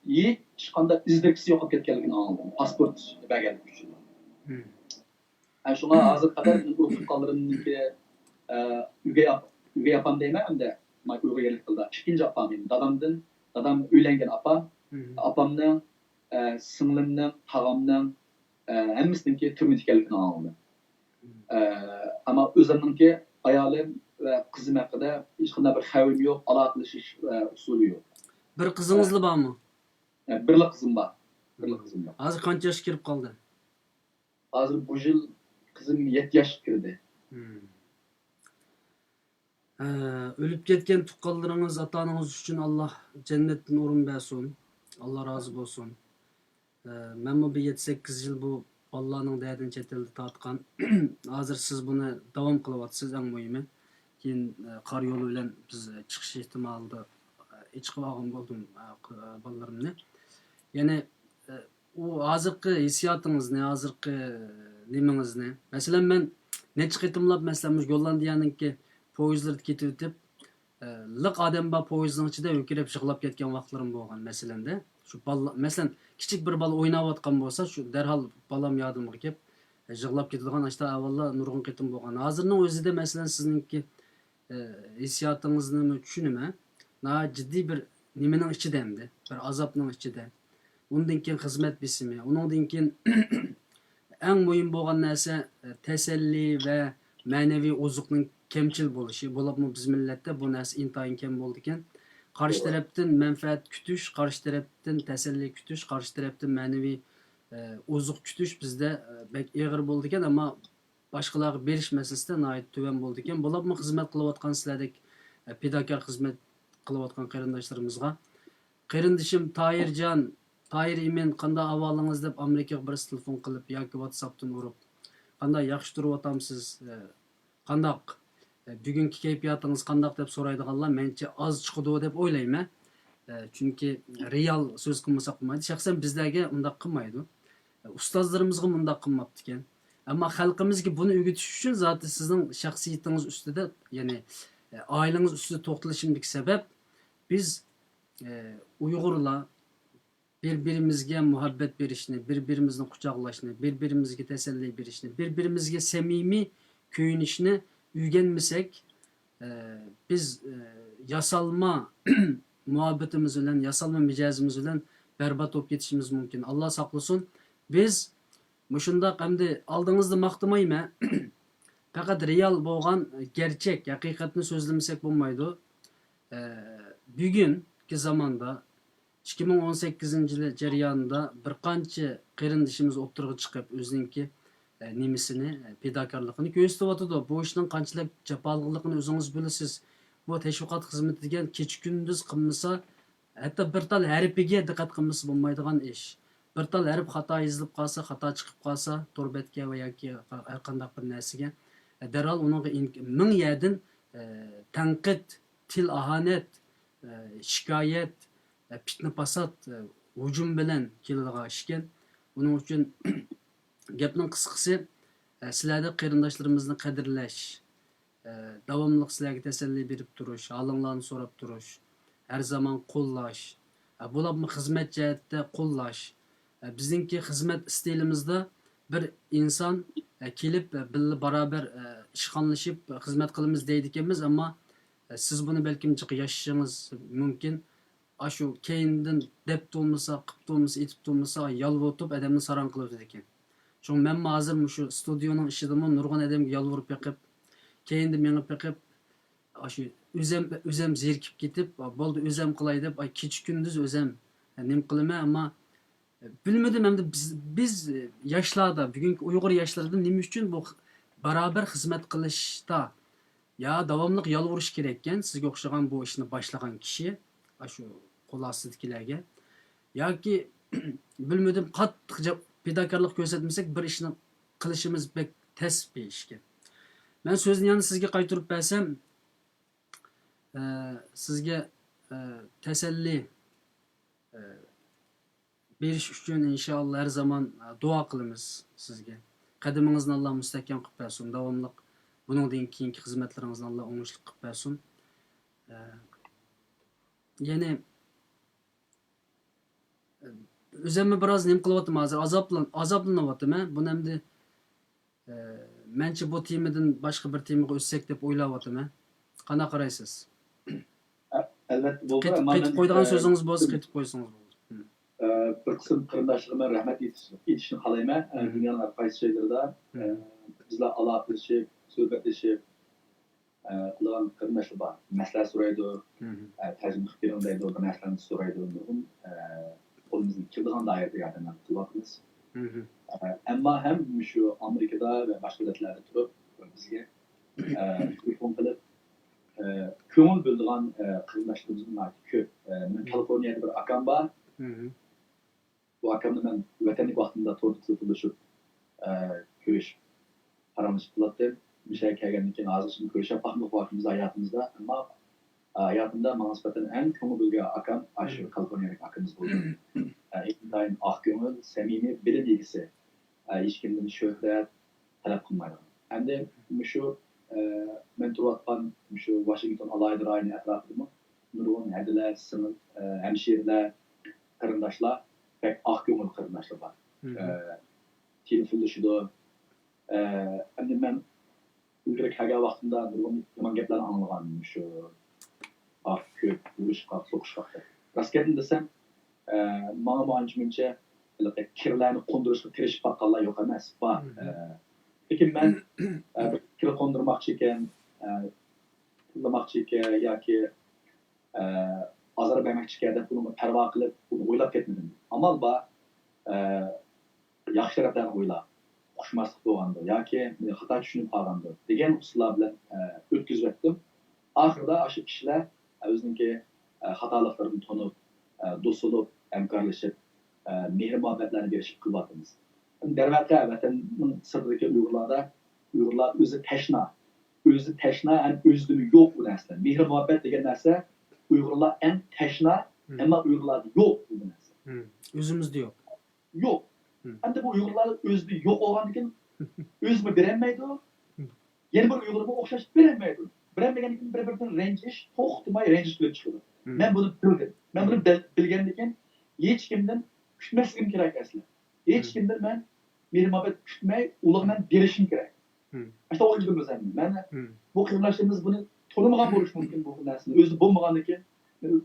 ھېچقانداق ئىز دېرىكسىز يوقاپ كەتكەنلىكىنى ئاڭلىدىم، پاسپورت بەرگەنلىكى ئۈچۈن. ئە، شۇڭا ھازىرغا قەدەر مېنىڭ ئۇرۇق تۇغقانلىرىمنىڭكى، ئە، ئۆگەي ئاپ-، ئۆگەي ئاپام دەيمەن ئەمدى، مانا ئۇيغۇر يەرلىك تىلدا. ئىككىنچى ئاپام، يەنى دادامدىن، دادام ئۆيلەنگەن ئاپام، ئاپامنىڭ، ئە، سىڭلىمنىڭ، تاغامنىڭ، ئە، ھەممىسىنىڭكى تۈرمىدە ئىكەنلىكىنى ئاڭلىدىم. ئە، ئەمما ئۆزۈمنىڭكى ئايالىم ۋە قىزىم ھەققىدە ھېچقانداق بىر خەۋىرىم يوق، ئالاقىلىشىش، ئە، ئۇسۇلى يوق. بىر قىزىڭىزلا بارمۇ؟ ئە، بىرلا قىزىم بار. بىرلا قىزىم بار. ھازىر قانچە ياشقا كىرىپ قالدى؟ ھازىر بۇ يىل قىزىم يەتتە ياشقا كىردى. ھە، ئۆلۈپ كەتكەن تۇغقانلىرىڭىز، ئاتا-ئانىڭىز ئۈچۈن ئاللا جەننەتتىن ئورۇن بەرسۇن. ئاللا رازى بولسۇن. ھە، مەنمۇ بىر يەتتە-سەككىز يىل بۇ بالىلارنىڭ دەردىنى چەت ئەلدە تارتقان. ھازىر سىز بۇنى داۋام قىلىۋاتىسىز، ئەڭ مۇھىمى. كېيىن، ھە، قارا يولى بىلەن بىز چىقىش ئېھتىمالىدا، ھە، ئېچىقىپ ئالغان بولدۇم، ھە، بالىلىرىمنى. يەنى، ھە، ئۇ ھازىرقى ھېسسىياتىڭىزنى، ھازىرقى نېمىڭىزنى، مەسىلەن، مەن نەچچە قېتىملاپ، مەسىلەن، مۇشۇ گوللاندىيەنىڭكى پويىزلىرىدا كېتىۋېتىپ، ئە، لىق ئادەم بار پويىزنىڭ ئىچىدە ھۆركىرەپ يىغلاپ كەتكەن ۋاقىتلىرىم بولغان، مەسىلەندە. شۇ بالىلار، مەسىلەن، كىچىك بىر بالا ئويناۋاتقان بولسا، شۇ دەرھال بالام يادىمغا كېلىپ، ئە، يىغلاپ كېتىدىغان ئاشتا ئەھۋاللار نۇرغۇن قېتىم بولغان. ھازىرنىڭ ئۆزىدە، مەسىلەن، سىزنىڭكى ئى، ھېسسىياتىڭىزنىمۇ چۈشىنىمەن. ناھايىتى جىددىي بىر نېمىنىڭ ئىچىدە ئەمدى، بىر ئازابنىڭ ئىچىدە. ئۇندىن كېيىن خىزمەت بېسىمى، ئۇنىڭدىن كېيىن ئەڭ مۇھىم بولغان نەرسە، ئى، تەسەللى ۋە مەنىۋى ئوزۇقنىڭ كەمچىل بولۇشى. بولۇپمۇ بىز مىللەتتە بۇ نەرسە ئىنتايىن كەم بولىدىكەن. قارشى تەرەپتىن مەنپەئەت كۈتۈش، قارشى تەرەپتىن تەسەللى كۈتۈش، قارشى تەرەپتىن مەنىۋى، ئى، ئوزۇق كۈتۈش بىزدە، ئى، بەك ئېغىر بولىدىكەن. ئەمما باشقىلارغا بېرىش مەسىلىسىدە ناھايىتى تۆۋەن بولىدىكەن. بولۇپمۇ خىزمەت قىلىۋاتقان سىلەردەك، ئە، پىداكار خىزمەت قىلىۋاتقان قېرىنداشلىرىمىزغا، قېرىندىشىم تاھىرجان، تاھىر ئىمىن، قانداق ئەھۋالىڭىز دەپ ئامېرىكىغا بىرسى تېلېفون قىلىپ ياكى ۋاتساپتىن ئۇرۇپ، قانداق، ياخشى تۇرۇۋاتامسىز، ئە، قانداق، ئە، بۈگۈنكى كەيپىياتىڭىز قانداق دەپ سورايدىغانلار مەنچە ئاز چىقىدۇ دەپ ئويلايمەن. ئە، چۈنكى رېئال سۆز قىلمىساق بولمايدۇ. شەخسەن بىزلەرگە ئۇنداق قىلمايدۇ. ئۇستازلىرىمىزغا مۇنداق قىلماپتىكەن. ئەمما خەلقىمىزگە بۇنى ئۆگىتىش ئۈچۈن زادى سىزنىڭ شەخسىيىتىڭىز ئۈستىدە، يەنى، ئائىلىڭىز ئۈستىدە توختىلىشىمدىكى سەۋەب، بىز، ئۇيغۇرلار بىر-بىرىمىزگە مۇھەببەت بېرىشنى، بىر-بىرىمىزنى قۇچاقلاشنى، بىر-بىرىمىزگە تەسەللى بېرىشنى، بىر-بىرىمىزگە سەمىمىي كۆيۈنۈشنى ئۆگەنمىسەك، ئە، بىز، ئە، ياسالما مۇھەببىتىمىز بىلەن، ياسالما مىجەزىمىز بىلەن بەربات بولۇپ كېتىشىمىز مۇمكىن. ئاللا ساقلىسۇن. بىز مۇشۇنداق، ئەمدى ئالدىڭىزدا ماختىمايمەن. پەقەت رېئال بولغان، گەرچەك، ھەقىقەتنى سۆزلىمىسەك بولمايدۇ. ئە، بۈگۈنكى زاماندا ئىككى مىڭ ئون سەككىزىنچى يىلى جەريانىدا بىر قانچە قېرىندىشىمىز ئوتتۇرىغا چىقىپ، ئۆزىنىڭكى، ئە، نېمىسىنى، ئە، پىداكارلىقىنى كۆرسىتىۋاتىدۇ. بۇ ئىشنىڭ قانچىلىك جاپالىقلىقىنى ئۆزىڭىز بىلىسىز. بۇ تەشۋىقات خىزمىتى دېگەن كېچە-كۈندۈز قىلمىسا، ھەتتا بىر تال ھەرپىگە دىققەت قىلمىسا بولمايدىغان ئىش. بىر تال ھەرپ خاتا يېزىلىپ قالسا، خاتا چىقىپ قالسا، تور بەتكە ۋە ياكى ھەر قانداق بىر نەرسىگە، ئە، دەرھال ئۇنىڭغا ئىن-، مىڭ يەردىن، ئە، تەنقىد، تىل ئاھانەت، ئە، شىكايەت، ئە، پىتنە-پاسات، ئە، ھۇجۇم بىلەن كېلىدىغان ئىشكەن. ئۇنىڭ ئۈچۈن گەپنىڭ قىسقىسى، ئە، سىلەردەك قېرىنداشلىرىمىزنى قەدىرلەش، ئە، داۋاملىق سىلەرگە تەسەللى بېرىپ تۇرۇش، ھالىڭلارنى سوراپ تۇرۇش، ھەر زامان قوللاش. ئە، بولۇپمۇ خىزمەت جەھەتتە قوللاش. ئە، بىزنىڭكى خىزمەت ئىستىلىمىزدا بىر ئىنسان، ئە، كېلىپ، ئە، بىللە بارابەر، ئە، ئىشخانىلىشىپ خىزمەت قىلىمىز دەيدىكەنمىز، ئەمما، ئە، سىز بۇنى بەلكىم جىق ياشىشىڭىز مۇمكىن. ئاشۇ كەينىدىن دەپتۇ بولمىسا، قىپتۇ بولمىسا، ئېيتىپتۇ بولمىسا، يالۋۇرۇپ ئادەمنى ساراڭ قىلىۋېتىدىكەن. شۇڭا مەنمۇ ھازىر مۇشۇ ستۇدىيونىڭ ئىچىدىمۇ نۇرغۇن ئادەمگە يالۋۇرۇپ بېقىپ، كەينىدە مېڭىپ بېقىپ، ئاشۇ ئۆزەم، ئۆزەم زېرىكىپ كېتىپ، بولدى، ئۆزەم قىلاي دەپ، ئاي، كېچە-كۈندۈز ئۆزەم نېمە قىلىمەن، ئەمما بىلمىدىم، ئەمدى بىز، بىز ياشلاردا، بۈگۈنكى ئۇيغۇر ياشلىرىدا نېمە ئۈچۈن بۇ خ-، بارابەر خىزمەت قىلىشتا يا داۋاملىق يالۋۇرۇش كېرەككەن، سىزگە ئوخشىغان بۇ ئىشنى باشلىغان كىشى، ئاشۇ قول ئاستىدىكىلەرگە، ياكى بىلمىدىم، قاتتىق جا-، پىداكارلىق كۆرسەتمىسەك، بىر ئىشنى قىلىشىمىز بەك تەس بىر ئىشكەن. مەن سۆزنى يەنە سىزگە قايتۇرۇپ بەرسەم، ئە، سىزگە، ئە، تەسەللى، ئە، بېرىش ئۈچۈن ئىنشائاللا ھەر زامان، ئە، دۇئا قىلىمىز سىزگە. قەدىمىڭىزنى ئاللا مۇستەھكەم قىلىپ بەرسۇن. داۋاملىق بۇنىڭدىن كېيىنكى خىزمەتلىرىڭىزنى ئاللا ئوڭۇشلۇق قىلىپ بەرسۇن. ئە، يەنى ئۆزۈممۇ بىراز نېمە قىلىۋاتىمەن ھازىر، ئازابلان-، ئازابلىنىۋاتىمەن. بۇنى ئەمدى، ئە، مەنچە بۇ تېمىدىن باشقا بىر تېمىغا ئۆتسەك دەپ ئويلاۋاتىمەن. قانداق قارايسىز؟ ئە-، ئەلۋەتتە بولىدۇ، قېتىپ، ئەمما قېتىپ مەن، قويىدىغان ئە، سۆزىڭىز بولسا، قېتىپ قويسىڭىز بولىدۇ. ھىم. ئە، بىر قىسىم قېرىنداشلىرىمغا رەھمەت ئېيتىش-، ئېيتىشنى خالايمەن. ئە، ھىم. دۇنيانىڭ ھەر قايسى جايلىرىدا، ھىم. ئە، بىز بىلەن ئالاقىلىشىپ، سۆھبەتلىشىپ، ئە، قىلىدىغان قېرىنداشلار بار. مەسلىھەت سورايدۇ، مم. ئە، تەرجىمە قىلىپ بېرىڭ دەيدۇ، بىر نەرسىلەرنى سورايدۇ. نۇرغۇن، ئە، قولىمىزدىن كېلىدىغان دائىرىدە ياردەملەرنى قىلىۋاتىمىز. مم. ئە، ئەمما ھەم مۇشۇ ئامېرىكىدا ۋە باشقا دۆلەتلەردە تۇرۇپ بىزگە، ئە، تېلېفون قىلىپ، ئە، كۆڭۈل بۆلىدىغان، ئە، قېرىنداشلىرىمىز ناھايىتى كۆپ. ئە، مېنىڭ مم. كالىفورنىيەدە بىر ئاكام بار. مم. بۇ ئاكامنى مەن ۋەتەندىكى ۋاقتىمدا توردا تېلېفونلىشىپ، ئە، كۆرۈشۈپ، پاراڭلىشىپ قالاتتىم. مۇشۇ يەرگە كەلگەندىن كېيىن ھازىرغىچە كۆرۈشۈپ باقمىدۇق ۋاقتىمىزدا ھاياتىمىزدا. ئەمما، ئە، ھاياتىمدا ماڭا نىسبەتەن ئەڭ كۆڭۈل بۆلگەن ئاكام ئاشۇ مم. كالىفورنىيەدىكى ئاكىمىز بولدى. ئە، ئىنتايىن ئاق كۆڭۈل، سەمىمىي، بىلىم ئىگىسى. ئە، ھېچكىمدىن شۆھرەت تەلەپ قىلمايدىغان. ئەمدى مۇشۇ، ئە، مەن تۇرۇۋاتقان مۇشۇ ۋاشىنگتون ئالاھىدە رايونى ئەتراپىدىمۇ نۇرغۇن ھەدىلەر، سىڭىل، ئە، ھەمشىرىلەر، قېرىنداشلار، بەك ئاق كۆڭۈل قېرىنداشلار بار. مم. ئە، تېلېفونلىشىدۇ. ئە، ئەمدى مەن ئىلگىرى كەلگەن ۋاقتىمدا نۇرغۇن يامان گەپلەرنى ئاڭلىغان، مۇشۇ ئاق، كۆك، ئۇرۇشقاق، سوقۇشقاق دەپ. راست گەپنى دېسەم، ئە، ماڭىمۇ ئانچە مۇنچە ھېلىقى كىرلەرنى قوندۇرۇشقا تىرىشىپ باققانلار يوق ئەمەس، بار. مم. ئە، لېكىن مەن، ئە، بىر كىر قوندۇرماقچى ئىكەن، ئە، پۇللىماقچى ئىكەن ياكى، ئە، ئازار بەرمەكچى ئىكەن دەپ ئۇنىڭغا پەرۋا قىلىپ، ئۇنى ئويلاپ كەتمىدىم. ئامال بار، ئە، ياخشى تەرەپلەرنى ئويلاپ، ئۇقۇشماسلىق بولغاندۇ ياكى مېنى خاتا چۈشىنىپ قالغاندۇ دېگەن ئۇسۇللار بىلەن، ئە، ئۆتكۈزۈۋەتتىم. ئاخىرىدا ئاشۇ كىشىلەر، ئە، ئۆزىنىڭكى، ئە، خاتالىقلىرىنى تونۇپ، ئە، دوست بولۇپ، ھەمكارلىشىپ، ئە، مېھىر-مۇھەببەتلەرنى بېرىشىپ قىلىۋاتىمىز. دەرۋەقە، ۋەتەننىڭ سىرتىدىكى ئۇيغۇرلاردا، ئۇيغۇرلار ئۆزى تەشنا. ئۆزى تەشنا ھەم ئۆزىدىمۇ يوق بۇ نەرسىلەر. مېھىر-مۇھەببەت دېگەن نەرسە ئۇيغۇرلار ئەڭ تەشنا، مم. ئەمما ئۇيغۇرلاردا يوق بۇ نەرسە. مم. ئۆزىمىزدە يوق. يوق. مم. ئەمدى بۇ ئۇيغۇرلاردا ئۆزىدە يوق بولغاندىكىن ئۆزىمۇ بېرەلمەيدۇ. مم. يەنە بىر ئۇيغۇرمۇ ئوخشاش بېرەلمەيدۇ. بېرەلمىگەندىكىن بىر-بىرىدىن رەنجىش، توختىماي رەنجىش كېلىپ چىقىدۇ. مم. مەن بۇنى بىلدىم. مەن بۇنى مم. بىل-، بىلگەندىكىن ھېچكىمدىن كۈتمەسلىكىم كېرەك ئەسلى. ھېچكىمدىن مەن مېھىر-مۇھەببەت كۈتمەي، ئۇلارغا مەن بېرىشىم كېرەك. مم. ئاشۇنداق ئويلىدىم ئۆزۈمدە. مەن مم. بۇ قېرىنداشلىرىمىز بۇنى تونۇمىغان بولۇشى مۇمكىن، بۇ خىل نەرسىنى. ئۆزى بولمىغاندىكىن،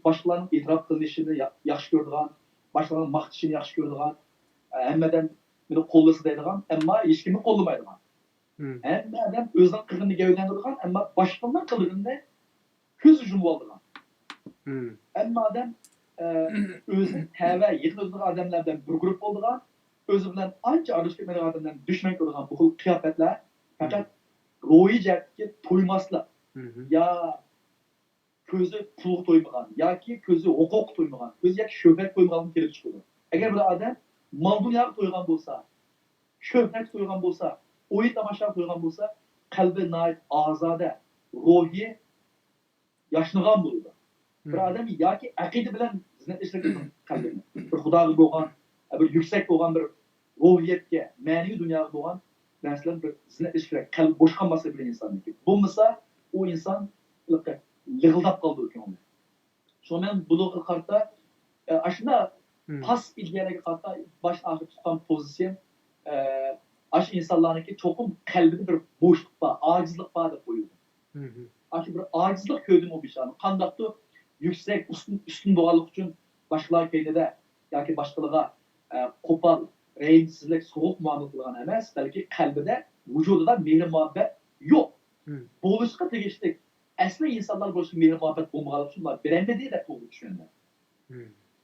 باشقىلارنىڭ ئېتىراپ قىلىنىشىنى يا-، ياخشى كۆرىدىغان، باشقىلارنىڭ ماختىشىنى ياخشى كۆرىدىغان، ھەممە ئادەم مېنى قوللىسا دەيدىغان، ئەمما ھېچكىمنى قوللىمايدىغان. مم. ھەممە ئادەم ئۆزىنىڭ قىلغىنىنى گەۋدىلەندۈرىدىغان، ئەمما باشقىلارنىڭ قىلغىنىنى كۆز يۇمۇۋالىدىغان. مم. ھەممە ئادەم، ئە، ئۆزى تەۋە يېقىن ئۆتىدىغان ئادەملەر بىلەن بىر گۇرۇپ بولىدىغان، ئۆزى بىلەن ئانچە ئارىلىشىپ كەتمەيدىغان ئادەملەرنى دۈشمەن كۆرىدىغان بۇ خىل قىياپەتلەر پەقەت مم. روھىي جەھەتتىكى تويماسلىق مم. يا كۆزى پۇلغا تويمىغان ياكى كۆزى ھوقۇققا تويمىغان، كۆزى ياكى شۆھرەتكە تويمىغاندىن كېلىپ چىقىدۇ. ئەگەر بىر ئادەم مال-دۇنياغا تويغان بولسا، شۆھرەتكە تويغان بولسا، ئويۇن-تاماشاغا تويغان بولسا، قەلبى ناھايىتى ئازادە، روھى ياشنىغان بولىدۇ. بىر مم. ئادەم ياكى ئەقىدە بىلەن زىننەتلىشىدۇ قەلبىنى. بىر خۇداغا بولغان، بىر يۈكسەك بولغان بىر روھىيەتكە، مەنىۋى دۇنياغا بولغان نەرسىلەر بىر زىننەتلىشى كېرەك. قەلبى بوشىغان مەسىلە بىر ئىنساننىڭكى. بولمىسا، ئۇ ئىنسان لىغىلداپ قالىدۇ كۆڭلى. شۇڭا مەن بۇلارغا قارىتا، ئە، ئاشۇنداق مم. پاس ئىدىيەلەرگە قارىتا باش ئاخىر تۇتقان پوزىتسىيەم، ئە، ئاشۇ ئىنسانلارنىڭكى چوقۇم قەلبىدە بىر بوشلۇق بار، ئاجىزلىق بار دەپ ئويلىدىم. ئاشۇ بىر ئاجىزلىق كۆردۈم ئۇ بىچارىنى. قانداقتۇر يۈكسەك، ئۈستۈن، ئۈستۈن بولغانلىقى ئۈچۈن باشقىلار كەينىدە ياكى باشقىلارغا، ئە، قوپال، رەھىمسىزلىك، سوغۇق مۇئامىلە قىلغان ئەمەس، بەلكى قەلبىدە، ۋۇجۇدىدا مېھرى-مۇھەببەت يوق. بولۇشقا تېگىشلىك ئەسلى ئىنسانلار بولۇشقا مېھرى-مۇھەببەت بولمىغانلىقى ئۈچۈن ئۇلار بېرەلمىدى دەپ توغرا چۈشەندىم.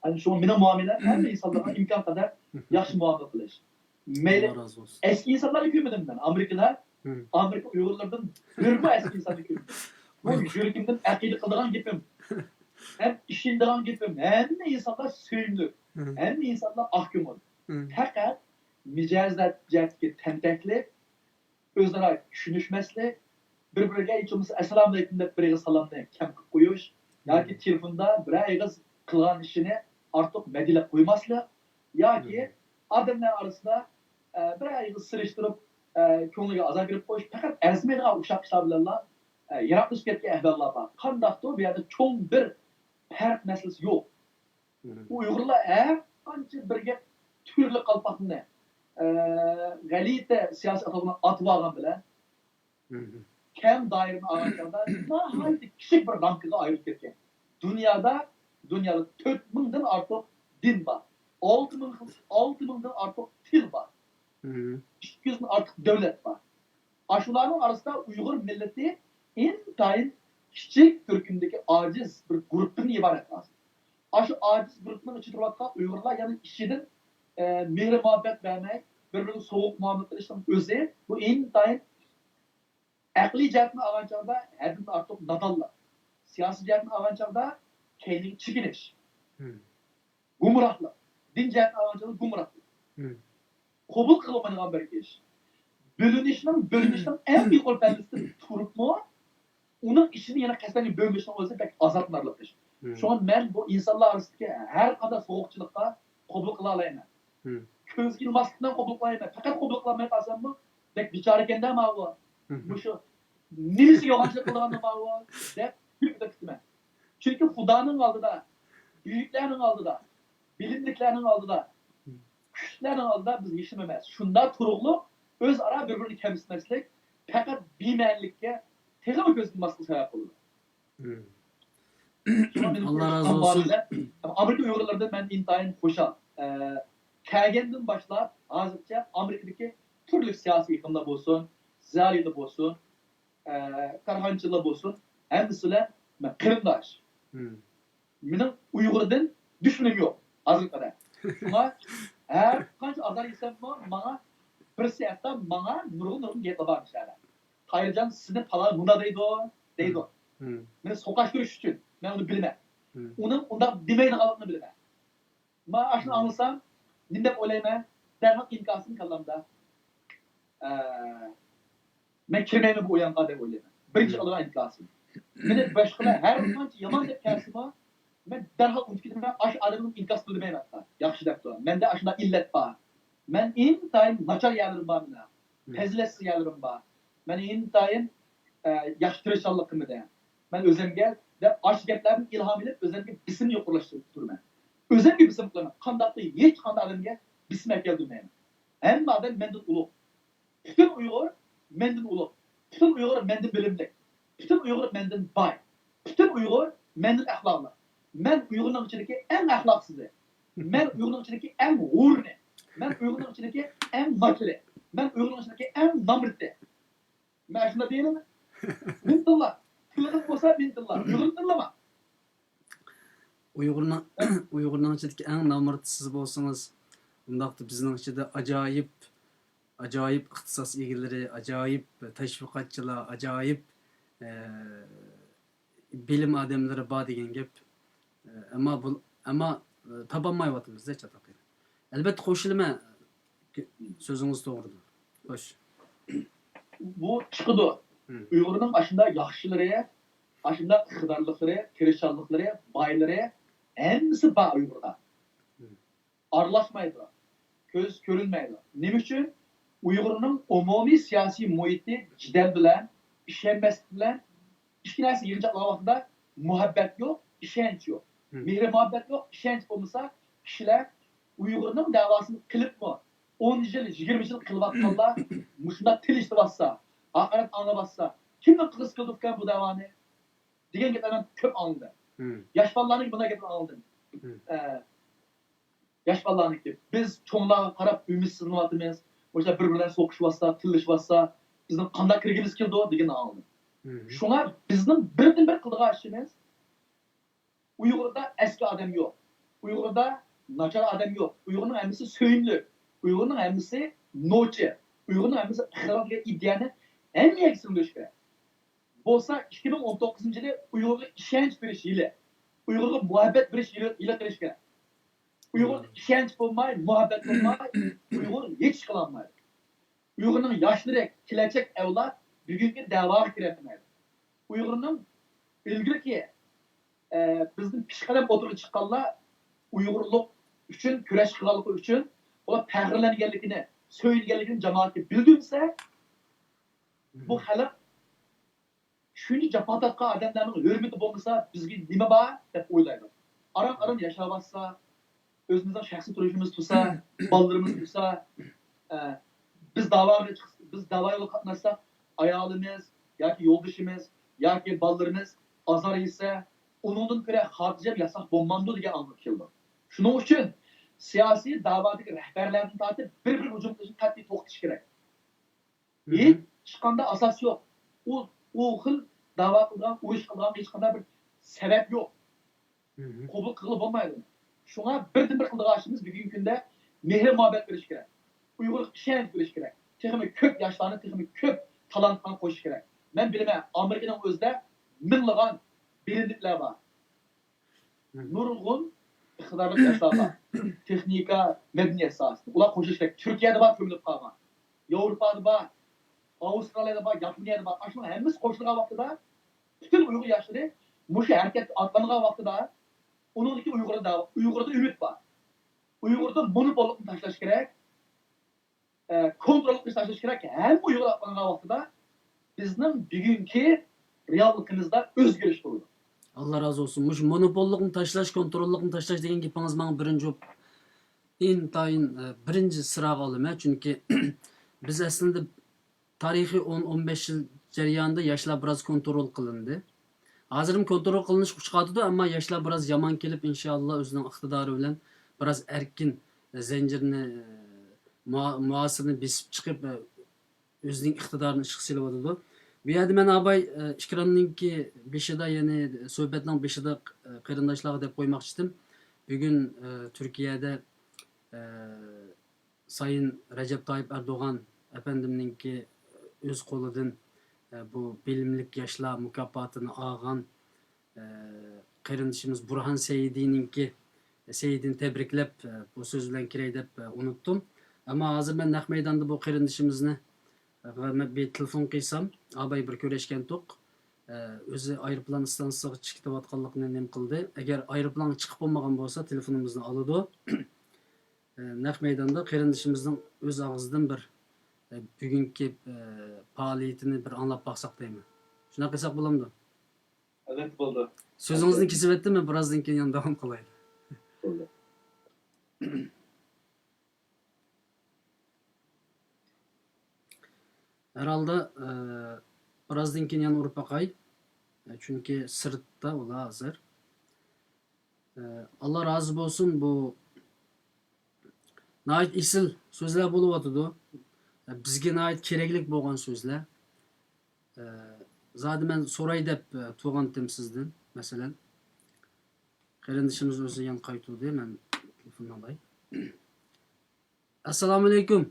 يەنى شۇڭا مېنىڭ مۇئامىلەم ھەممە ئىنسانلارغا ئىمكان قەدەر ياخشى مۇئامىلە قىلىش. مەيلى ئاللا رازى بولسۇن. ئەسكى ئىنسانلارنى كۆرمىدىم مەن. ئامېرىكىدا، ئامېرىكا ئۇيغۇرلىرىدىن بىرمۇ ئەسكى ئىنساننى كۆرمىدىم. بۇ يۈرىكىمدىن ئەقىدە قىلىدىغان گېپىم ھەم ئىشىنىدىغان گېپىم. ھەممە ئىنسانلار سۆيۈملۈك. ھەممە ئىنسانلار ئاق كۆڭۈل. پەقەت مىجەز جەھەتتىكى تەنتەكلىك، ئۆزئارا چۈشىنىشمەسلىك، بىر-بىرىگە ھېچ بولمىسا ئەسسالامۇئەلەيكۇم دەپ بىر ئېغىز سالامنى كەم قىلىپ قويۇش ياكى تېلېفوندا بىرەر ئېغىز قىلغان ئىشىنى ئارتۇق مەدھىيەلەپ قويماسلىق ياكى ئادەملەر ئارىسىدا، ئە، بىرەر ئېغىز سېلىشتۇرۇپ، ئە، كۆڭلىگە ئازار بېرىپ قويۇش، پەقەت ئەرزىمەيدىغان ئوخشاق ئىشلار بىلەنلا، ئە، يىراقلىشىپ كەتكەن ئەھۋاللار بار. قانداقتۇر بۇ يەردە چوڭ بىر پەرق مەسىلىسى يوق. ئۇيغۇرلار ھەر قانچە بىرگە تۈرلۈك قالپاقنى، ئە، غەلىتە سىياسىي ئاتالغۇنى ئاتىۋالغان بىلەن، كەڭ دائىرىنى ئالغان چاغدا ناھايىتى كىچىك بىر رامكىغا ئايرىلىپ كەتكەن. دۇنيادا، دۇنيادا تۆت مىڭدىن ئارتۇق دىن بار. ئالتە مىڭ، ئالتە مىڭدىن ئارتۇق تىل بار. ئىككى يۈزدىن ئارتۇق دۆلەت بار. ئاشۇلارنىڭ ئارىسىدا ئۇيغۇر مىللىتى ئىنتايىن كىچىك تۈركۈمدىكى ئاجىز بىر گۇرۇپپىدىن ئىبارەت ھازىر. ئاشۇ ئاجىز گۇرۇپپىنىڭ ئىچىدە تۇرۇۋاتقان ئۇيغۇرلار يەنە ئىچىدىن، ئە، مېھرى-مۇھەببەت بەرمەي، بىر-بىرىگە سوغۇق مۇئامىلە قىلىشنىڭ ئۆزى، بۇ ئىنتايىن ئەقلىي جەھەتتىن ئالغان چاغدا ھەددىدىن ئارتۇق نادانلىق، سىياسىي جەھەتتىن ئالغان چاغدا كەينىگە چېكىنىش، گۇمراھلىق، دىن جەھەتتىن ئالغان چاغدا گۇمراھلىق. قوبۇل قىلالمايدىغان بىر ئىش. بۆلۈنۈشنىڭ، بۆلۈنۈشنىڭ ئەڭ يۇقىرى پەللىسىدىن تۇرۇپمۇ، ئۇنىڭ ئىچىدە يەنە قەستەن بۆلۈشنىڭ ئۆزى بەك ئازابلىنارلىق ئىش. شۇڭا مەن بۇ ئىنسانلار ئارىسىدىكى ھەر قانداق سوغۇقچىلىققا قوبۇل قىلالايمەن. كۆزگە ئىلماسلىق بىلەن قوبۇل قىلالايمەن. پەقەت قوبۇل قىلالماي قالساممۇ، بەك بىچارىكەن-دە ماۋۇ. مۇشۇ نېمىسىگە يالغانچىلىق قىلىدىغاندۇ ماۋۇ دەپ كۈلۈپ ئۆتۈپ كېتىمەن. چۈنكى خۇدانىڭ ئالدىدا، بۈيۈكلەرنىڭ ئالدىدا، بىلىملىكلەرنىڭ ئالدىدا، كۈچلۈكلەرنىڭ ئالدىدا بىز ھېچنېمە ئەمەس. شۇنداق تۇرۇقلۇق، ئۆزئارا بىر-بىرىنى كەمسىتمەسلىك پەقەت بىمەنىلىككە تېخىمۇ كۆز يۇمماسلىققا سەۋەب بولىدۇ. شۇڭا مېنىڭ ئاللا رازى بولسۇن. ئامېرىكا ئۇيغۇرلىرىدىن مەن ئىنتايىن خۇشال. ئە، كەلگەندىن باشلاپ ھازىرچە ئامېرىكىدىكى تۈرلۈك سىياسىي ئېقىملار بولسۇن، زىيالىيلار بولسۇن، ئە، كارخانىچىلار بولسۇن، ھەممىسى بىلەن مەن قېرىنداش. مېنىڭ ئۇيغۇردىن دۈشمىنىم يوق ھازىرغا قەدەر. شۇڭا ھەر قانچە ئازار يېسەممۇ، ماڭا بىرسى ھەتتا ماڭا نۇرغۇن-نۇرغۇن گەپلەر بار مۇشۇ يەردە. تاھىرجان، سىزنى پالان مۇنداق دەيدۇ، دەيدۇ. مېنى سوقاشتۇرۇش ئۈچۈن، مەن ئۇنى بىلىمەن. ئۇنىڭ ئۇنداق دېمەيدىغانلىقىنى بىلىمەن. ما ئاشۇنى ئاڭلىسام، نېمە دەپ ئويلايمەن؟ دەرھال ئىنكاسىم كاللامدا. ئە، مەن كىرمەيمەن بۇ ئويۇنغا دەپ ئويلايمەن. بىرىنچى ئالىدىغان ئىنكاسىم. مېنى باشقىلار ھەر قانچە يامان دەپ كەلسىمۇ، مەن دەرھال ئۇنتۇپ كېتىمەن. ئاشۇ ئادەمنىڭ ئىنكاسىنى بىلمەيمەن. ياخشى دەپتۇ. مەندە ئاشۇنداق ئىللەت بار. مەن ئىنتايىن ناچار يەرلىرىم بار مېنىڭ. پەزىلەتسىز يەرلىرىم بار. مەن ئىنتايىن، ئە، ياخشى تىرىشچانلىق قىلمىدىم. مەن ئۆزۈمگە دەپ ئاشۇ گەپلەردىن ئىلھام ئېلىپ، ئۆزۈمگە بېسىمنى يۇقىرىلاشتۇرۇپ تۇرىمەن. ئۆزۈمگە بېسىم قىلىمەن. قانداقتۇر ھېچقانداق ئادەمگە بېسىم ئەكەلدۈرمەيمەن. ھەممە ئادەم مەندىن ئۇلۇغ. پۈتۈن ئۇيغۇر مەندىن ئۇلۇغ. پۈتۈن ئۇيغۇر مەندىن بىلىملىك. پۈتۈن ئۇيغۇر مەندىن باي. پۈتۈن ئۇيغۇر مەندىن ئەخلاقلىق. مەن ئۇيغۇرنىڭ ئىچىدىكى ئەڭ ئەخلاقسىزى. مەن ئۇيغۇرنىڭ ئىچىدىكى ئەڭ ھورۇنى. مەن ئۇيغۇرنىڭ ئىچىدىكى ئەڭ ناچىرى. مەن ئۇيغۇرنىڭ ئىچىدىكى ئەڭ نامرىتى. مەن شۇنداق دېيىلىمەن. مىنتىللا. تىلىڭىز بولسا مىنتىللا. ئۇيغۇرنى تىللىما. ئۇيغۇرنىڭ، ئۇيغۇرنىڭ ئىچىدىكى ئەڭ نامرىتى سىز بولسىڭىز، ئۇنداقتا بىزنىڭ ئىچىدە ئاجايىپ، ئاجايىپ ئىختىساس ئىگىلىرى، ئاجايىپ تەشۋىقاتچىلار، ئاجايىپ، ئە، بىلىم ئادەملىرى بار دېگەن گەپ. ئە، ئەمما بۇ، ئەمما، ئە، تاپالمايۋاتىمىز-دە چاتاق يەر. ئەلۋەتتە قوشۇلىمەن سۆزىڭىز توغرىدا. خوش. بۇ چىقىدۇ. ئۇيغۇرنىڭ ئاشۇنداق ياخشىلىرى، ئاشۇنداق ئىقتىدارلىقلىرى، تىرىشچانلىقلىرى، بايلىرى، ھەممىسى بار ئۇيغۇردا. ئارىلاشمايدۇ. كۆز كۆرۈنمەيدۇ. نېمە ئۈچۈن؟ ئۇيغۇرنىڭ ئومۇمىي سىياسىي مۇھىتى جېدەل بىلەن، ئىشەنمەسلىك بىلەن، ئىككى نەرسە يىغىنچاقلىغان ۋاقتىدا مۇھەببەت يوق، ئىشەنچ يوق. مېھرى-مۇھەببەت يوق، ئىشەنچ بولمىسا، كىشىلەر ئۇيغۇرنىڭ دەۋاسىنى قىلىپمۇ، ئون يىل، يىگىرمە يىل قىلىۋاتقانلار مۇشۇنداق تىل ئىشلىتىۋاتسا، ھاقارەت ئاڭلاۋاتسا، كىمنىڭ قىلغۇسى كېلىدۇكەن بۇ دەۋانى دېگەن گەپلەرنى مەن كۆپ ئاڭلىدىم. مم. ياش بالىلارنىڭكى بۇنداق گەپلەرنى ئاڭلىدىم. مم. ئە، ياش بالىلارنىڭكى، «بىز چوڭلارغا قاراپ ئۈمىدسىزلىنىۋاتىمىز. مۇشۇنداق بىر-بىرلەر سوقۇشۇۋاتسا، تىللىشىۋاتسا، بىزنىڭ قانداق كىرگۈمىز كېلىدۇ؟» دېگەننى ئاڭلىدىم. مم. شۇڭا بىزنىڭ بىردىنبىر قىلىدىغان ئىشىمىز، ئۇيغۇردا ئەسكى ئادەم يوق. ئۇيغۇردا ناچار ئادەم يوق. ئۇيغۇرنىڭ ھەممىسى سۆيۈملۈك. ئۇيغۇرنىڭ ھەممىسى نوچى. ئۇيغۇرنىڭ ھەممىسى ئىقتىدار دېگەن ئىدىيەنى ھەممە يەرگە سىڭدۈرۈش كېرەك. بولسا ئىككى مىڭ ئون توققۇزىنچى يىلى ئۇيغۇرغا ئىشەنچ بېرىش يىلى، ئۇيغۇرغا مۇھەببەت بېرىش يىلى، يىلى قىلىش كېرەك. ئۇيغۇردا ئىشەنچ بولماي، مۇھەببەت بولماي، ئۇيغۇر ھېچ ئىش قىلالمايدۇ. ئۇيغۇرنىڭ ياشلىرى، كېلەچەك ئەۋلاد بۈگۈنكى دەۋاغا كىرەلمەيدۇ. ئۇيغۇرنىڭ ئىلگىرىكى، ئە، بىزدىن پېشقەدەم ئوتتۇرىغا چىققانلار ئۇيغۇرلۇق ئۈچۈن كۈرەش قىلغانلىقى ئۈچۈن ئۇلار پەخىرلەنگەنلىكىنى، سۆيۈنگەنلىكىنى جامائەتكە بىلدۈرمىسە، بۇ خەلق شۇنچە جاپا تارتقان ئادەملەرنىڭ ھۆرمىتى بولمىسا، بىزگە نېمە بار دەپ ئويلايدۇ. ئاران-ئاران ياشاۋاتسا، ئۆزىمىزنىڭ شەخسىي تۇرمۇشىمىز تۇرسا، بالىلىرىمىز تۇرسا، ئە، بىز داۋاغا چىقسا، بىز داۋا يولىغا قاتناشساق، ئايالىمىز ياكى يولدىشىمىز ياكى بالىلىرىمىز ئازار يېسە، ئۇنىڭدىن كۆرە خاتىرجەم ياتساق بولمامدۇ دېگەن ئاڭغا كېلىدۇ. شۇنىڭ ئۈچۈن سىياسىي داۋادىكى رەھبەرلەردىن تارتىپ بىر-بىرىگە ھۇجۇم قىلىشنى قەتئىي توختىتىش كېرەك. ھېچقانداق ئاساس يوق. ئۇ، ئۇ خىل داۋا قىلىدىغان، ئۇرۇش قىلىدىغان ھېچقانداق بىر سەۋەب يوق. قوبۇل قىلغىلى بولمايدۇ. شۇڭا بىردىنبىر قىلىدىغان ئىشىمىز بۈگۈنكى كۈندە مېھىر-مۇھەببەت بېرىش كېرەك. ئۇيغۇرغا ئىشەنچ بېرىش كېرەك. تېخىمۇ كۆپ ياشلارنى، تېخىمۇ كۆپ تالانتلارنى قوشۇش كېرەك. مەن بىلىمەن، ئامېرىكىنىڭ ئۆزىدە مىڭلىغان بىلىملىكلەر بار. نۇرغۇن ئىقتىدارلىق ياشلار بار. تېخنىكا، مەدەنىيەت ساھەسىدە. ئۇلار قوشۇلۇشى كېرەك. تۈركىيەدە بار، كۆمۈلۈپ قالغان. ياۋروپادا بار، ئاۋسترالىيەدە بار، ياپونىيەدە بار. ئاشۇنىڭ ھەممىسى قوشۇلغان ۋاقتىدا، پۈتۈن ئۇيغۇر ياشلىرى مۇشۇ ھەرىكەتكە ئاتلانغان ۋاقتىدا، ئۇنىڭدىكى ئۇيغۇردا، ئۇيغۇردا ئۈمىد بار. ئۇيغۇردا مونوپوللۇقنى تاشلاش كېرەك. ئە، كونتروللۇق ئىش تاشلاش كېرەك. ھەممە ئۇيغۇر ئاتلانغان ۋاقتىدا بىزنىڭ بۈگۈنكى رېئاللىقىمىزدا ئۆزگىرىش بولىدۇ. ئاللا رازى بولسۇن. مۇشۇ مونوپوللۇقنى تاشلاش، كونتروللۇقنى تاشلاش دېگەن گېپىڭىز ماڭا بىرىنچى بولۇپ، ئىنتايىن، ئە، بىرىنچى سىراغا ئالىمەن. چۈنكى بىز ئەسلىدە تارىخىي ئون، ئون بەش يىل جەريانىدا ياشلار بىراز كونترول قىلىندى. ھازىرمۇ كونترول قىلىنىشقا ئۇچقاتىدۇ، ئەمما ياشلار بىراز يامان كېلىپ، ئىنشائاللا ئۆزىنىڭ ئىقتىدارى بىلەن بىراز ئەركىن زەنجىرنى، مۇھا-، مۇھاسىرىنى بېسىپ چىقىپ، ئۆزىنىڭ ئىقتىدارىنى ئىشقا سېلىۋاتىدۇ. بۇ يەردە مەن ئاباي، ئىكراننىڭكى بېشىدا، يەنى سۆھبەتنىڭ بېشىدا، قېرىنداشلارغا دەپ قويماقچى ئىدىم. بۈگۈن، تۈركىيەدە، سايىن رەجەپ تايىپ ئەردوغان ئەپەندىمنىڭكى ئۆز قولىدىن، ئە، بۇ بىلىملىك ياشلار مۇكاپاتىنى ئالغان، ئە، قېرىندىشىمىز بۇرھان سەئىدىنىڭكى، سەئىدىنى تەبرىكلەپ، ئە، بۇ سۆز بىلەن كىرەي دەپ، ئە، ئۇنتتۇم. ئەمما ھازىر مەن نەق مەيداندا بۇ قېرىندىشىمىزنى، ئە، مەن بىر تېلېفون قىلسام، ئاباي بىر كۆرۈشكەنتۇق. ئە، ئۆزى ئايروپىلان ئىستانسىسىغا چىقىپ كېتىۋاتقانلىقىنى نېمە قىلدى. ئەگەر ئايروپىلانغا چىقىپ بولمىغان بولسا، تېلېفونىمىزنى ئالىدۇ. ئە، نەق مەيداندا قېرىندىشىمىزنىڭ ئۆز ئاغزىدىن بىر، ئە، بۈگۈنكى، ئە، پائالىيىتىنى بىر ئاڭلاپ باقساق دەيمەن. شۇنداق قىلساق بولامدۇ؟ ئەلۋەتتە بولىدۇ. سۆزىڭىزنى كېسىۋەتتىم، مەن بىرازدىن كېيىن يەنە داۋام قىلاي. بولدى. ھەر ھالدا، ئە، بىرازدىن كېيىن يەنە ئۇرۇپ باقاي. ئە، چۈنكى سىرتتا ئۇلار ھازىر. ئە، ئاللا رازى بولسۇن، بۇ ناھايىتى ئېسىل سۆزلەر بولۇۋاتىدۇ. ئە، بىزگە ناھايىتى كېرەكلىك بولغان سۆزلەر. ئە، زادى مەن سوراي دەپ، ئە، تۇرغانتىم سىزدىن، مەسىلەن. قېرىندىشىمىز ئۆزى يەنە قايتۇردى، مەن تېلېفوننى ئالاي. ئەسسالامۇئەلەيكۇم.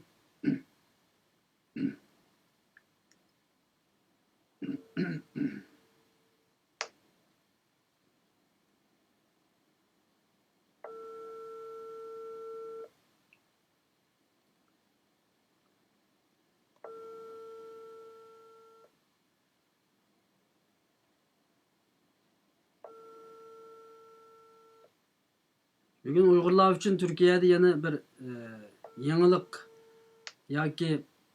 بۈگۈن ئۇيغۇرلار ئۈچۈن تۈركىيەدە يەنە بىر، ئە، يېڭىلىق ياكى،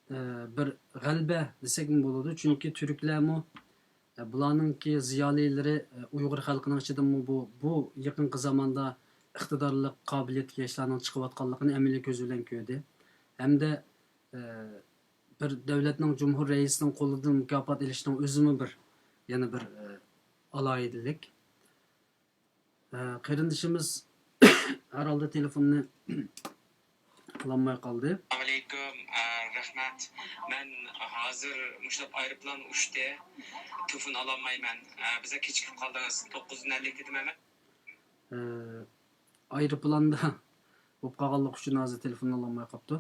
ئە، بىر غەلىبە دېسەكمۇ بولىدۇ. چۈنكى تۈركلەرمۇ، ئە، بۇلارنىڭكى زىيالىيلىرى، ئە، ئۇيغۇر خەلقىنىڭ ئىچىدىمۇ بۇ، بۇ يېقىنقى زاماندا ئىقتىدارلىق، قابىلىيەتلىك ياشلارنىڭ چىقىۋاتقانلىقىنى ئەمەلىي كۆزى بىلەن كۆردى. ھەمدە، ئە، بىر دۆلەتنىڭ جۇمھۇر رەئىسىنىڭ قولىدىن مۇكاپات ئېلىشنىڭ ئۆزىمۇ بىر، يەنە بىر، ئە، ئالاھىدىلىك. ئە، قېرىندىشىمىز ھەر ھالدا تېلېفوننى ئالالماي قالدى. ئەسسالامۇئەلەيكۇم، ئە، رەھمەت. مەن ھازىر مۇشۇنداق ئايروپىلان ئۇچتى. تېلېفون ئالالمايمەن. ئە، بىزگە كېچىكىپ قالدىڭىز. توققۇزدىن ئەللىك دېدىم ھەممە. ئە، ئايروپىلاندا بولۇپ قالغانلىقى ئۈچۈن ھازىر تېلېفون ئالالماي قاپتۇ.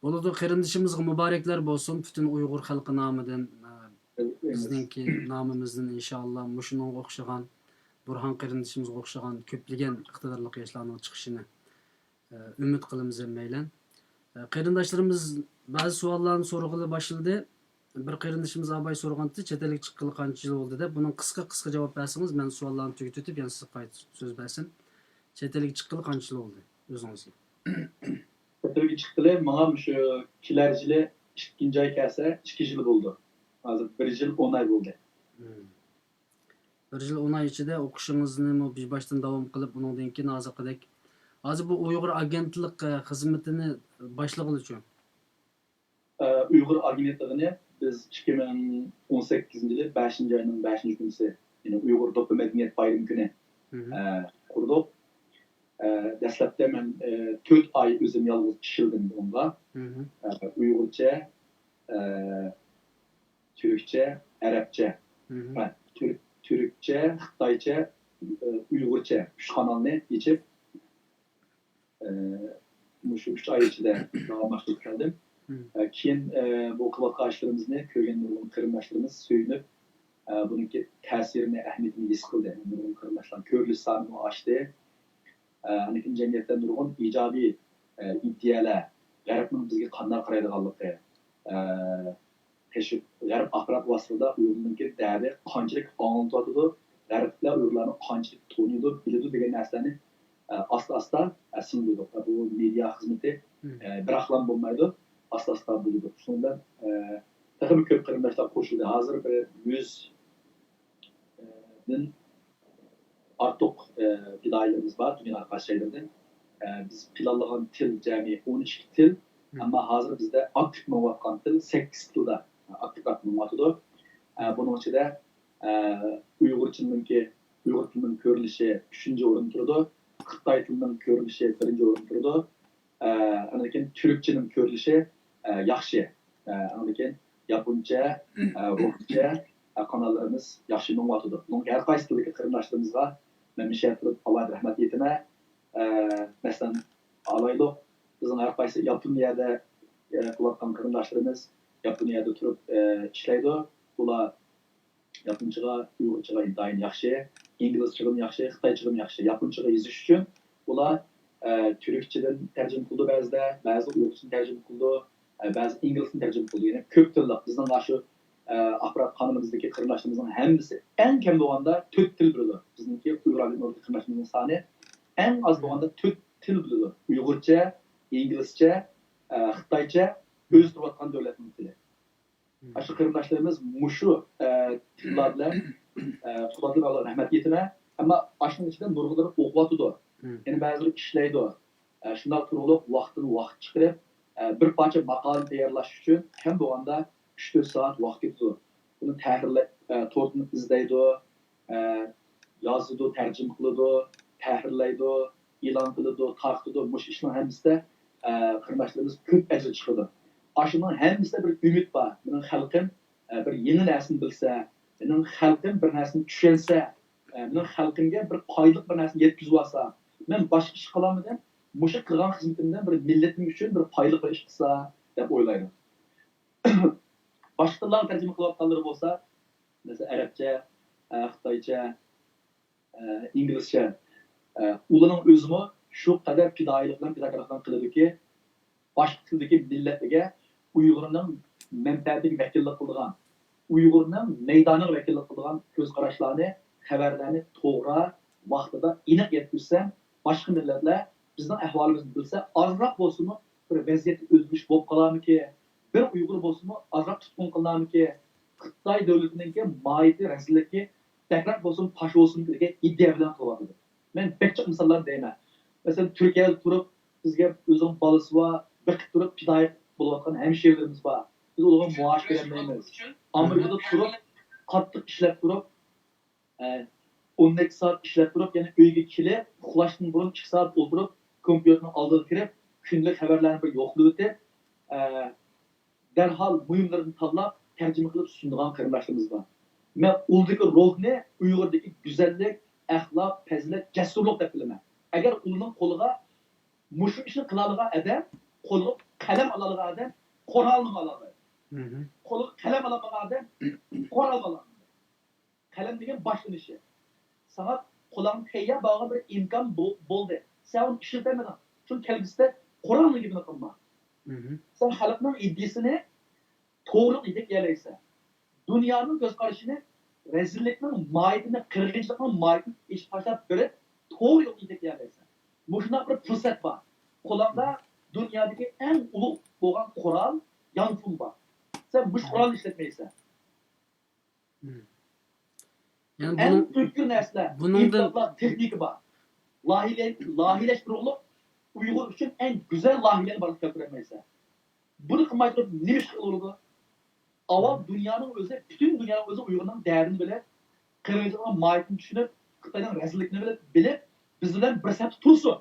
بولىدۇ، قېرىندىشىمىزغا مۇبارەكلەر بولسۇن، پۈتۈن ئۇيغۇر خەلقى نامىدىن، ئە، بىزنىڭكى نامىمىزدىن ئىنشائاللا مۇشۇنىڭغا ئوخشىغان، بۇرھان قېرىندىشىمىزغا ئوخشىغان كۆپلىگەن ئىقتىدارلىق ياشلارنىڭ چىقىشىنى، ئە، ئۈمىد قىلىمىز ھەممەيلەن. ئە، قېرىنداشلىرىمىز بەزى سوئاللارنى سورىغىلى باشلىدى. بىر قېرىندىشىمىز ئاباي سورىغانتى، چەت ئەلگە چىققىلى قانچە يىل بولدى دەپ، بۇنىڭ قىسقا، قىسقا جاۋاب بەرسىڭىز، مەن سوئاللارنى تۈگىتىۋېتىپ، يەنە سىزگە قايتا سۆز بەرسەم. چەت ئەلگە چىققىلى قانچە يىل بولدى ئۆزىڭىزگە؟ چەت ئەلگە چىققىلى ماڭا مۇشۇ كېلەر يىلى ئىككىنچى ئاي كەلسە، ئىككى يىل بولدى. ھازىر بىر يىل ئون ئاي بولدى. مم. بىر يىل ئون ئاي ئىچىدە ئوقۇشىڭىزنىمۇ باشتىن داۋام قىلىپ، ئۇنىڭدىن كېيىن ھازىرقىدەك، ھازىر بۇ ئۇيغۇر ئاگېنتلىق، ئە، خىزمىتىنى باشلىغىلىچۇ؟ ئە، ئۇيغۇر ئاگېنتلىقىنى بىز ئىككى مىڭ ئون سەككىزىنچى يىلى بەشىنچى ئاينىڭ بەشىنچى كۈنىسى، يەنى ئۇيغۇر دوپپا مەدەنىيەت بايرىمى كۈنى، مم. ئە، قۇردۇق. ئە، دەسلەپتە مەن، ئە، تۆت ئاي ئۆزۈم يالغۇز ئىشلىدىم بۇنىڭغا. مم. ئە، ئۇيغۇرچە، ئە، تۈركچە، ئەرەبچە، مم. ھە، تۈر-، تۈركچە، خىتايچە، ئە، ئۇيغۇرچە ئۈچ قانالنى ئېچىپ، ئە، مۇشۇ ئۈچ ئاي ئىچىدە داۋاملاشتۇرۇپ كەلدىم. مم. ئە، كېيىن، ئە، بۇ قىلىۋاتقان ئىشلىرىمىزنى كۆرگەن نۇرغۇن قېرىنداشلىرىمىز سۆيۈنۈپ، ئە، بۇنىڭكى تەسىرىنى، ئەھمىيىتىنى ھېس قىلدى. نۇرغۇن قېرىنداشلار كۆرۈلۈش سانىمۇ ئاشتى. ئە، ئاندىن كېيىن جەمئىيەتتە نۇرغۇن ئىجابىي، ئە، ئىدىيەلەر، غەربنىڭ بىزگە قانداق قارايدىغانلىقى، ئە، تەشۋىق، غەرب ئاخبارات ۋاسىتىلىرىدا ئۇيغۇرنىڭكى دەردى قانچىلىك ئاڭلىتىۋاتىدۇ، غەربلىكلەر ئۇيغۇرلارنى قانچىلىك تونۇيدۇ، بىلىدۇ دېگەن نەرسىلەرنى، ئە، ئاستا-ئاستا، ئە، سىڭدۈردۇق. ئە، بۇ مېدىيا خىزمىتى، مم. ئە، بىراقلا بولمايدۇ، ئاستا-ئاستا بولىدۇ. شۇنىڭ بىلەن، ئە، تېخىمۇ كۆپ قېرىنداشلار قوشۇلدى. ھازىر بىر يۈز، ئە، دىن ئارتۇق، ئە، پىدائىيلىرىمىز بار دۇنيانىڭ ھەر قايسى جايلىرىدىن. ئە، بىز پىلانلىغان تىل جەمئىي ئون ئىككى تىل، مم. ئەمما ھازىر بىزدە ئاكتىپ مېڭىۋاتقان تىل سەككىز تىلدا ئاكتىپراق مېڭىۋاتىدۇ. ئە، بۇنىڭ ئىچىدە، ئە، ئۇيغۇرچىنىڭكى، ئۇيغۇر تىلىنىڭ كۆرۈلۈشى ئۈچىنچى ئورۇندا تۇرىدۇ، خىتاي تىلىنىڭ كۆرۈلۈشى بىرىنچى ئورۇندا تۇرىدۇ. ئە، ئاندىن كېيىن تۈركچىنىڭ كۆرۈلۈشى، ئە، ياخشى. ئە، ئاندىن كېيىن ياپونچە، ئە، رۇسچە، ئە، قاناللىرىمىز ياخشى مېڭىۋاتىدۇ. بۇنىڭ ھەر قايسى تىلدىكى قېرىنداشلىرىمىزغا مەن مۇشۇ يەردە تۇرۇپ ئالاھىدە رەھمەت ئېيتىمەن. ئە، مەسىلەن، ئالايلۇق، بىزنىڭ ھەر قايسى ياپونىيەدە، ئە، قىلىۋاتقان قېرىنداشلىرىمىز ياپونىيەدە تۇرۇپ، ئە، ئىشلەيدۇ. ئۇلار ياپونچىغا، ئۇيغۇرچىغا ئىنتايىن ياخشى، ئىنگلىزچىغىمۇ ياخشى، خىتايچىغىمۇ ياخشى. ياپونچىغا يېزىش ئۈچۈن ئۇلار، ئە، تۈركچىدىن تەرجىمە قىلىدۇ بەزىدە، بەزىدە ئۇيغۇرچىدىن تەرجىمە قىلىدۇ، ئە، بەزىدە ئىنگلىزدىن تەرجىمە قىلىدۇ. يەنى كۆپ تىللىق. بىزنىڭ ئاشۇ، ئە، ئاخبارات قانىلىمىزدىكى قېرىنداشلىرىمىزنىڭ ھەممىسى ئەڭ كەم بولغاندا تۆت تىل بىلىدۇ. بىزنىڭكى ئۇيغۇر ئاگېنتلىقىدىكى قېرىنداشلىرىمىزنىڭ سانى ئەڭ ئاز بولغاندا تۆت تىل بىلىدۇ. ئۇيغۇرچە، ئىنگلىزچە، ئە، خىتايچە، ئۆزى تۇرۇۋاتقان دۆلەتنىڭ تىلى. ئاشۇ قېرىنداشلىرىمىز مۇشۇ، ئە، تىللار بىلەن، ئە، تۇرۇۋاتىدۇ، ئاللاھقا رەھمەت ئېيتىمەن. ئەمما ئاشۇنىڭ ئىچىدە نۇرغۇنلىرى ئوقۇۋاتىدۇ. يەنە بەزىلىرى ئىشلەيدۇ. ئە، شۇنداق تۇرۇقلۇق ۋاقىتتىن ۋاقىت چىقىرىپ، ئە، بىر پارچە ماقالىنى تەييارلاش ئۈچۈن كەم بولغاندا ئۈچ تۆت سائەت ۋاقىت كېتىدۇ. بۇنى تەھرىرلەپ، ئە، توردىن ئىزدەيدۇ. ئە، يازىدۇ، تەرجىمە قىلىدۇ، تەھرىرلەيدۇ، ئېلان قىلىدۇ، تارقىتىدۇ. مۇشۇ ئىشنىڭ ھەممىسىدە، ئە، قېرىنداشلىرىمىز كۆپ ئەجىر چىقىرىدۇ. ئاشۇنىڭ ھەممىسىدە بىر ئۈمىد بار. مېنىڭ خەلقىم، ئە، بىر يېڭى نەرسىنى بىلسە، مېنىڭ خەلقىم بىر نەرسىنى چۈشەنسە، ئە، مېنىڭ خەلقىمگە بىر پايدىلىق بىر نەرسىنى يەتكۈزۈۋالسا، مەن باشقا ئىش قىلالمىدىم، مۇشۇ قىلغان خىزمىتىمدىن بىر مىللىتىم ئۈچۈن بىر پايدىلىق بىر ئىش قىلسا، دەپ ئويلايدۇ. باشقا تىللارغا تەرجىمە قىلىۋاتقانلىرى بولسا، مەسىلەن، ئەرەبچە، ئە، خىتايچە، ئە، ئىنگلىزچە، ئە، ئۇلارنىڭ ئۆزىمۇ شۇ قەدەر پىدائىيلىق بىلەن پىداكارلىق بىلەن قىلىدۇكى، باشقا تىلدىكى مىللەتلەرگە ئۇيغۇرنىڭ مەنپەئەتىگە ۋەكىللىك قىلىدىغان، ئۇيغۇرنىڭ مەيدانىغا ۋەكىللىك قىلىدىغان كۆز قاراشلارنى، خەۋەرلەرنى توغرا ۋاقتىدا ئېنىق يەتكۈزسە، باشقا مىللەتلەر بىزنىڭ ئەھۋالىمىزنى بىلسە، ئازراق بولسىمۇ بىر ۋەزىيەتتە ئۆزگىرىش بولۇپ قالارمىكىن؟ بىر ئۇيغۇر بولسىمۇ ئازراق تۇتقۇن قىلىنارمىكىن؟ خىتاي دۆلىتىنىڭكى ماھىيىتى، رەزىللىكى بەكرەك بولسۇن، پاش بولسۇن دېگەن ئىدىيە بىلەن قىلىۋاتىدۇ. مەن بەك جىق مىساللارنى دەيمەن. مەسىلەن، تۈركىيەدە تۇرۇپ، بىزگە ئۆزىنىڭ بالىسى بار، بېقىپ تۇرۇپ پىدائىي بولۇۋاتقان ھەمشىرىلىرىمىز بار. بىز ئۇلارغا مائاش بېرەلمەيمىز. ئامېرىكىدا تۇرۇپ، قاتتىق ئىشلەپ تۇرۇپ، ئە، ئون ئىككى سائەت ئىشلەپ تۇرۇپ، يەنە ئۆيگە كېلىپ، ئۇخلاشتىن بۇرۇن ئىككى سائەت ئولتۇرۇپ، كومپيۇتېرنىڭ ئالدىغا كىرىپ، كۈندىلىك خەۋەرلەرنى بىر يوقلىۋېتىپ، ئە، دەرھال مۇھىملىرىنى تاللاپ، تەرجىمە قىلىپ سۇنىدىغان قېرىنداشلىرىمىز بار. مەن ئۇلدىكى روھنى ئۇيغۇردىكى گۈزەللىك، ئەخلاق، پەزىلەت، جەسۇرلۇق دەپ بىلىمەن. ئەگەر ئۇلارنىڭ قولىغا مۇشۇ ئىشنى قىلالىغان ئادەم، قولىغا قەلەم ئالالىغان ئادەم قورالنىمۇ ئالالايدۇ. قولىغا قەلەم ئالالمىغان ئادەم قورالمۇ ئالالمايدۇ. قەلەم دېگەن باشلىنىشى. ساڭا قولۇڭ تەييار بارغان بىر ئىمكان بو-، بولدى. سەن ئۇنى ئىشلىتەلمىدىڭ. شۇنى كەلگۈسىدە قورالنى گېپىنى قىلما. سەن خەلقنىڭ ئىدىيىسىنى توغرىلىق يېتەكلىيەلەيسەن. دۇنيانىڭ كۆز قارىشىنى، رەزىللىكنىڭ ماھىيىتىنى، قىرغىنچىلىقنىڭ ماھىيىتىنى ئېچىپ تاشلاپ بېرىپ، توغرا يولغا يېتەكلىيەلەيسەن. مۇشۇنداق بىر پۇرسەت بار. قولۇڭدا دۇنيادىكى ئەڭ ئۇلۇغ بولغان قورال، يانفون بار. سەن مۇشۇ قورالنى ئىشلەتمەيسەن. يەنى ئەڭ بۇنىڭ ئۆتكۈر نەرسىلەر، بۇنىڭدىن ئىمكانلار، تېخنىكا بار. لايىھە-، لايىھەلەشتۈرۈلۈپ، ئۇيغۇر ئۈچۈن ئەڭ گۈزەل لايىھەلەرنى بارلىققا كەلتۈرەلمەيسەن. بۇنى قىلماي تۇرۇپ نېمە ئىش قىلغىلى بولىدۇ؟ ئاۋۋال دۇنيانىڭ ئۆزى، پۈتۈن دۇنيانىڭ ئۆزى ئۇيغۇرنىڭ دەردىنى بىلىپ، قىرغىنچىلىقنىڭ ماھىيىتىنى چۈشىنىپ، خىتاينىڭ رەزىللىكىنى بىلىپ، بىلىپ، بىز بىلەن بىر سەپتە تۇرسۇن.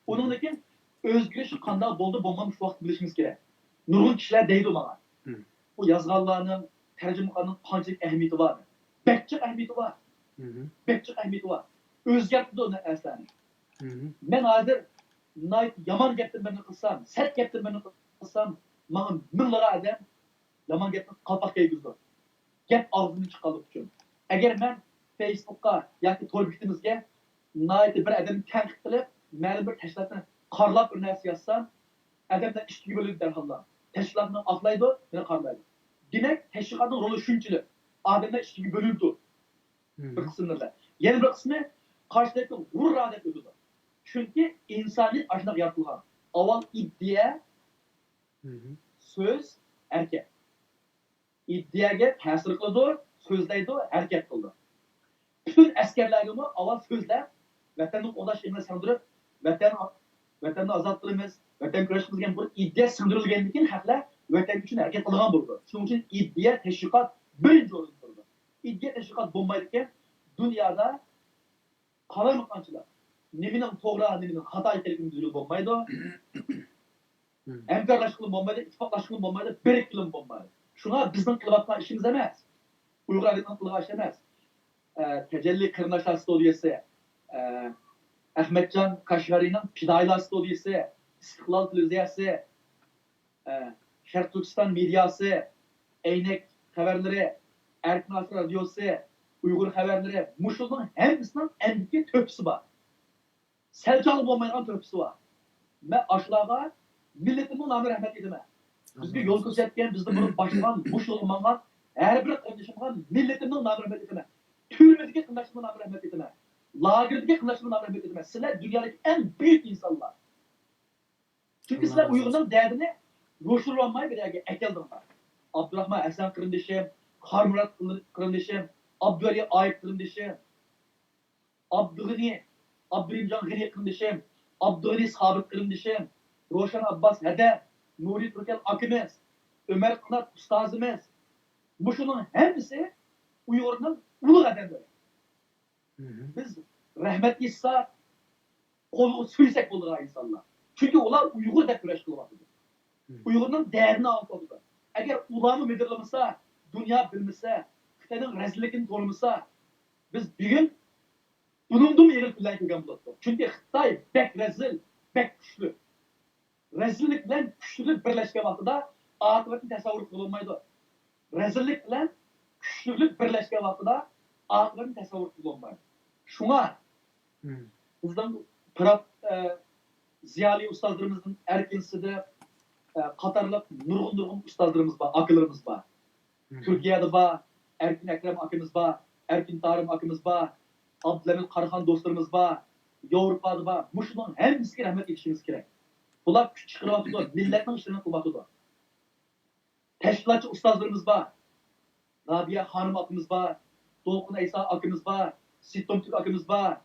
ئۇنىڭدىن كېيىن ئۆزگىرىش قانداق بولدى بولمامدۇ شۇ ۋاقىت بىلىشىمىز كېرەك. نۇرغۇن كىشىلەر دەيدۇ ماڭا، بۇ يازغانلارنىڭ، تەرجىمىخاننىڭ قانچىلىك ئەھمىيىتى بار؟ بەك جىق ئەھمىيىتى بار. بەك جىق ئەھمىيىتى بار. ئۆزگەرتىدۇ نەرسىلەرنى. مەن ھازىر ناھايىتى يامان گەپتىن بىرنى قىلسام، سەت گەپتىن بىرنى قىلسام، ماڭا مىڭلىغان ئادەم يامان گەپنى قالپاق كىيگۈزىدۇ. گەپ ئاغزىمدىن چىققانلىقى ئۈچۈن. ئەگەر مەن فېيسبۇكقا ياكى تور بېكىتىمىزگە ناھايىتى بىر ئادەمنى تەنقىد قىلىپ، مەلۇم بىر تەشكىلاتنى قارىلاپ بىر نەرسە يازسام، ئادەملەر ئىككىگە بۆلۈنىدۇ دەرھاللا. تەشكىلاتنى ئاقلايدۇ، مېنى قارىلايدۇ. دېمەك، تەشۋىقاتنىڭ رولى شۇنچىلىك. ئادەملەر ئىككىگە بۆلۈنىدۇ. بىر قىسىملىرى. يەنە بىر قىسمى قارشىدىكى ھۇررا دەپ ئۆتىدۇ. چۈنكى ئىنسانىيەت ئاشۇنداق يارىتىلغان. ئاۋۋال ئىدىيە، سۆز، ھەرىكەت. ئىدىيەگە تەسىر قىلىدۇ، سۆزلەيدۇ، ھەرىكەت قىلىدۇ. پۈتۈن ئەسكەرلەرگىمۇ ئاۋۋال سۆزلەپ، ۋەتەننى قوغداش ئېڭىنى سىڭدۈرۈپ، ۋەتەن، ۋەتەننى ئازاد قىلىمىز، ۋەتەن كۈرەش قىلىمىز دېگەن بۇ ئىدىيە سىڭدۈرۈلگەندىن كېيىن خەقلەر ۋەتەن ئۈچۈن ھەرىكەت قىلىدىغان بولىدۇ. شۇنىڭ ئۈچۈن ئىدىيە، تەشۋىقات بىرىنچى ئورۇندا تۇرىدۇ. ئىدىيە، تەشۋىقات بولمايدىكەن، دۇنيادا قالايمىقانچىلىق، نېمىنىڭ توغرا، نېمىنىڭ خاتا ئىكەنلىكىنى بىلگىلى بولمايدۇ. ھەمكارلاشقىلى بولمايدۇ، ئىتتىپاقلاشقىلى بولمايدۇ، بىرىككىلىمۇ بولمايدۇ. شۇڭا بىزنىڭ قىلىۋاتقان ئىشىمىز ئەمەس، ئۇيغۇر ئەدەبىياتىنىڭ قىلىۋاتقان ئىشى ئەمەس. ئە، تەجەللى قېرىنداشلار ستۇدىيەسى، ئە، ئەخمەتجان كاشغەرىنىڭ پىدائىيلار ستۇدىيەسى، ئىستىقلال تېلېۋىزىيەسى، ئە، شەرقىي تۈركىستان مېدىياسى، ئەينەك خەۋەرلىرى، ئەركىن ئاسىيا رادىيوسى، ئۇيغۇر خەۋەرلىرى، مۇشۇلارنىڭ ھەممىسىنىڭ ئەمدىكى تۆھپىسى بار. سەل چاغلا بولمايدىغان تۆھپىسى بار. مەن ئاشۇلارغا مىللىتىمنىڭ نامىدا رەھمەت ئېيتىمەن. بىزگە يول كۆرسەتكەن، بىزدىن بۇرۇن باشلىغان، مۇشۇ يولغا ماڭغان ھەر بىر قېرىندىشىمغا مىللىتىمنىڭ نامىدا رەھمەت ئېيتىمەن. تۈرمىدىكى قېرىنداشلىرىمنىڭ نامىدا رەھمەت ئېيتىمەن. لاگېردىكى قېرىنداشلىرىمنىڭ نامىدا رەھمەت ئېيتىمەن. سىلەر دۇنيادىكى ئەڭ بۈيۈك ئىنسانلار. چۈنكى سىلەر ئۇيغۇرنىڭ دەردىنى يوشۇرۇۋالماي بىر يەرگە ئەكەلدىڭلار. ئابدۇراخمان ھەسەن قېرىندىشىم، قارمۇرات قېرىندىشىم، ئابدۇۋەلى ئايۇپ قېرىندىشىم، ئابدۇغېنى، ئابدۇرېھىمجان غېنى قېرىندىشىم، ئابدۇغېنى سابىت قېرىندىشىم، روشەن ئابباس ھەدە، نۇرى تۈركەل ئاكىمىز، ئۆمەر قانات ئۇستازىمىز، مۇشۇنىڭ ھەممىسى ئۇيغۇرنىڭ ئۇلۇغ ئادەملىرى. بىز رەھمەت ئېيتساق، قولىغا سۆيسەك بولىدىغان ئىنسانلار. چۈنكى ئۇلار ئۇيغۇر دەپ كۈرەش قىلىۋاتىدۇ. ئۇيغۇرنىڭ دەردىنى ئاڭلىتىۋاتىدۇ. ئەگەر ئۇلارمۇ مىدىرلىمىسا، دۇنيا بىلمىسە، خىتاينىڭ رەزىللىكىنى تونۇمىسا، بىز بۈگۈن بۇنىڭدىنمۇ ئېغىر كۈنلەرگە كىرگەن بولاتتۇق. چۈنكى خىتاي بەك رەزىل، بەك كۈچلۈك. رەزىللىك بىلەن كۈچلۈك بىرلەشكەن ۋاقتىدا ئاقىۋەتنى تەسەۋۋۇر قىلغىلى بولمايدۇ. رەزىللىك بىلەن كۈچلۈك بىرلەشكەن ۋاقتىدا ئاقىۋەتنى تەسەۋۋۇر قىلغىلى بولمايدۇ. شۇڭا بىزنىڭ پىراق، ئە، زىيالىي ئۇستازلىرىمىزدىن ئەركىن سىدىق، ئە، قاتارلىق نۇرغۇن، نۇرغۇن ئۇستازلىرىمىز بار، ئاكىلىرىمىز بار. تۈركىيەدە بار، ئەركىن ئەكرەم ئاكىمىز بار، ئەركىن تارىم ئاكىمىز بار، ئابدۇلھەمىت قاراخان دوستلىرىمىز بار، ياۋروپادا بار. مۇشۇنىڭ ھەممىسىگە رەھمەت ئېيتىشىمىز كېرەك. بۇلار كۈچ چىقىرىۋاتىدۇ، مىللەتنىڭ ئىشلىرىنى قىلىۋاتىدۇ. تەشكىلاتچى ئۇستازلىرىمىز بار. رابىيە خانىم ئاكىمىز بار، دولقۇن ئەيسا ئاكىمىز بار، سىتومتۈك ئاكىمىز بار،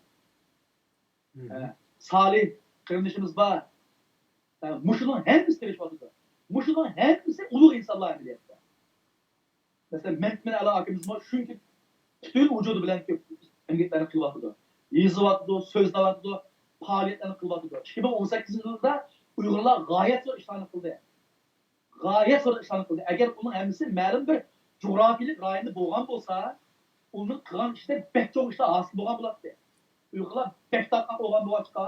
ئە، سالىھ قېرىندىشىمىز بار. مۇشۇنىڭ ھەممىسى تىرىشىۋاتىدۇ. مۇشۇنىڭ ھەممىسى ئۇلۇغ ئىنسانلار ئەمەلىيەتتە. مەسىلەن، مەمتىمىن ئەلا ئاكىمىزمۇ شۇنچە پۈتۈن ۋۇجۇدى بىلەن كۆپ ئەمگەكلەرنى قىلىۋاتىدۇ. يېزىۋاتىدۇ، سۆزلەۋاتىدۇ، پائالىيەتلەرنى قىلىۋاتىدۇ. ئىككى مىڭ ئون سەككىزىنچى يىلدا ئۇيغۇرلار غايەت زور ئىشلارنى قىلدى. غايەت زور ئىشلارنى قىلدى. ئەگەر ئۇنىڭ ھەممىسى مەلۇم بىر جۇغراپىيەلىك رايوندا بولغان بولسا، ئۇنىڭ قىلغان ئىشىدا بەك چوڭ ئىشلار ھاسىل بولغان بولاتتى. ئۇيغۇرلار بەك تارقاق بولغان بولغاچقا،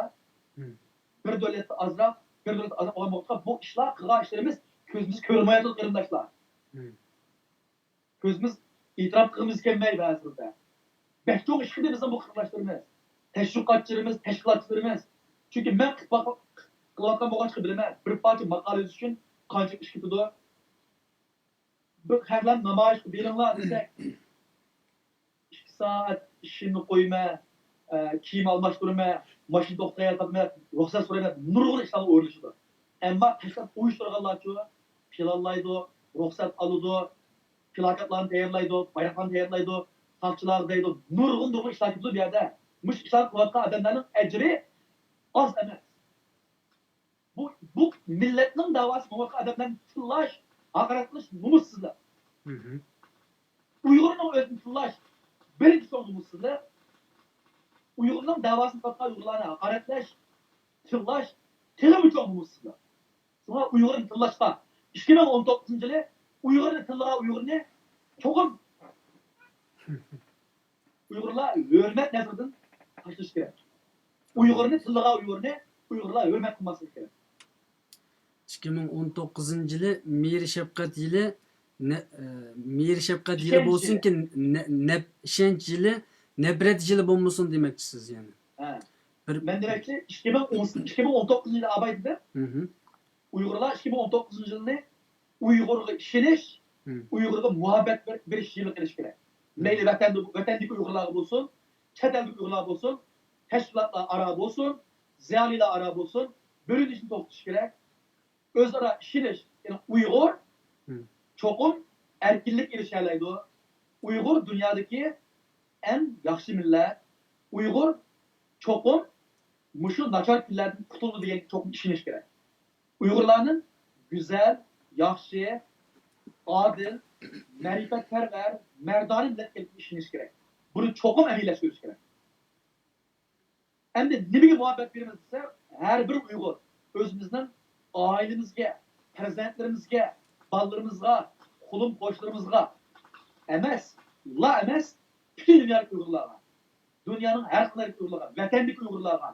بىر دۆلەتتە ئازراق، بىر دۆلەتتە ئازراق بولغان بولغاچقا، بۇ ئىشلار، قىلغان ئىشلىرىمىز كۆزىمىز كۆرمەيدۇ، قېرىنداشلار. كۆزىمىز ئېتىراپ قىلغۇمىز كەلمەي بەزىدە. بەك چوڭ ئىش قىلدى بىزنىڭ بۇ قېرىنداشلىرىمىز، تەشۋىقاتچىلىرىمىز، تەشكىلاتچىلىرىمىز. چۈنكى مەن قىلىۋاتقان بولغاچقا بىلىمەن، بىر پارچە ماقالە يېزىش ئۈچۈن قانچە ئىش كېتىدۇ. بىر خەقلەرنى نامايىشقا بېرىڭلار دېسەك، ئىككى سائەت ئىشىمنى قويىمەن، ئە، كىيىم ئالماشتۇرىمەن، ماشىنا توختىتىۋاتىمەن، رۇخسەت سورايمەن، نۇرغۇن ئىشلارغا ئورۇنلىشىدۇ. ئەمما تەشكىلات ئۇيۇشتۇرغانلارچۇ؟ پىلانلايدۇ، رۇخسەت ئالىدۇ، پىلاكاتلارنى تەييارلايدۇ، بايراقلارنى تەييارلايدۇ، ساقچىلار دەيدۇ، نۇرغۇن، نۇرغۇن ئىشلار كېتىدۇ بۇ يەردە. مۇشۇ ئىشلارنى قىلىۋاتقان ئادەملەرنىڭ ئەجرى ئاز ئەمەس. بۇ، بۇ مىللەتنىڭ داۋاسى بولۇۋاتقان ئادەملەرنى تىللاش، ھاقارەت قىلىش نومۇسسىزلىق. ئۇيغۇرنىڭ ئۆزىنى تىللاش بىرىنچى چوڭ نومۇسسىزلىق. ئۇيغۇرنىڭ داۋاسىنى قىلىۋاتقان ئۇيغۇرلارنى ھاقارەتلەش، تىللاش تېخىمۇ چوڭ نومۇسسىزلىق. شۇڭا ئۇيغۇرنى تىللاشقا، ئىككى مىڭ ئون توققۇزىنچى يىلى ئۇيغۇرنى تىللىغان ئۇيغۇرنى چوقۇم ئۇيغۇرلار ھۆرمەت نەزىرىدىن تاشلىشى كېرەك. ئۇيغۇرنى تىللىغان ئۇيغۇرنى ئۇيغۇرلار ھۆرمەت قىلماسلىقى كېرەك. ئىككى مىڭ ئون توققۇزىنچى يىلى مېھرى شەپقەت يىلى، نە-، ئە، مېھرى شەپقەت يىلى ئىشەنچ بولسۇنكى، نە-، نەپ-، ئىشەنچ يىلى، نەپرەت يىلى بولمىسۇن دېمەكچىسىز يەنى. ھە. بىر مەن دېمەكچى، ئىككى مىڭ ئون، ئىككى مىڭ ئون توققۇزىنچى يىلى ئاباي دېدىم. مھم. ئۇيغۇرلار ئىككى مىڭ ئون توققۇزىنچى يىلنى ئۇيغۇرغا ئىشىنىش، مم. ئۇيغۇرغا مۇھەببەت بېر-، بېرىش يىلى قىلىش كېرەك. مەيلى ۋەتەندە، ۋەتەندىكى ئۇيغۇرلارغا بولسۇن، چەت ئەلدىكى ئۇيغۇرلار بولسۇن، تەشكىلاتلار ئارا بولسۇن، زىيالىيلار ئارا بولسۇن، بۆلۈنۈشنى توختىتىش كېرەك. ئۆزئارا ئىشىنىش، يەنى ئۇيغۇر مم. چوقۇم ئەركىنلىككە ئېرىشەلەيدۇ. ئۇيغۇر دۇنيادىكى ئەڭ ياخشى مىللەت. ئۇيغۇر چوقۇم مۇشۇ ناچار كۈنلەردىن قۇتۇلىدۇ دېگەنگە چوقۇم ئىشىنىش كېرەك. ئۇيغۇرلارنىڭ گۈزەل، ياخشى، ئادىل، مەرىپەتپەرۋەر، مەردانە مىللەت ئىكەنلىكىگە ئىشىنىش كېرەك. بۇنى چوقۇم ئەمەلىيلەشتۈرۈش كېرەك. ئەمدى نېمىگە مۇھەببەت بېرىمىز دېسە، ھەر بىر ئۇيغۇر ئۆزىمىزنىڭ ئائىلىمىزگە، پەرزەنتلىرىمىزگە، بالىلىرىمىزغا، قولۇم قوشنىلىرىمىزغا ئەمەس، لا ئەمەس، پۈتۈن دۇنيادىكى ئۇيغۇرلارغا، دۇنيانىڭ ھەر قايسى ئۇيغۇرلارغا، ۋەتەندىكى ئۇيغۇرلارغا،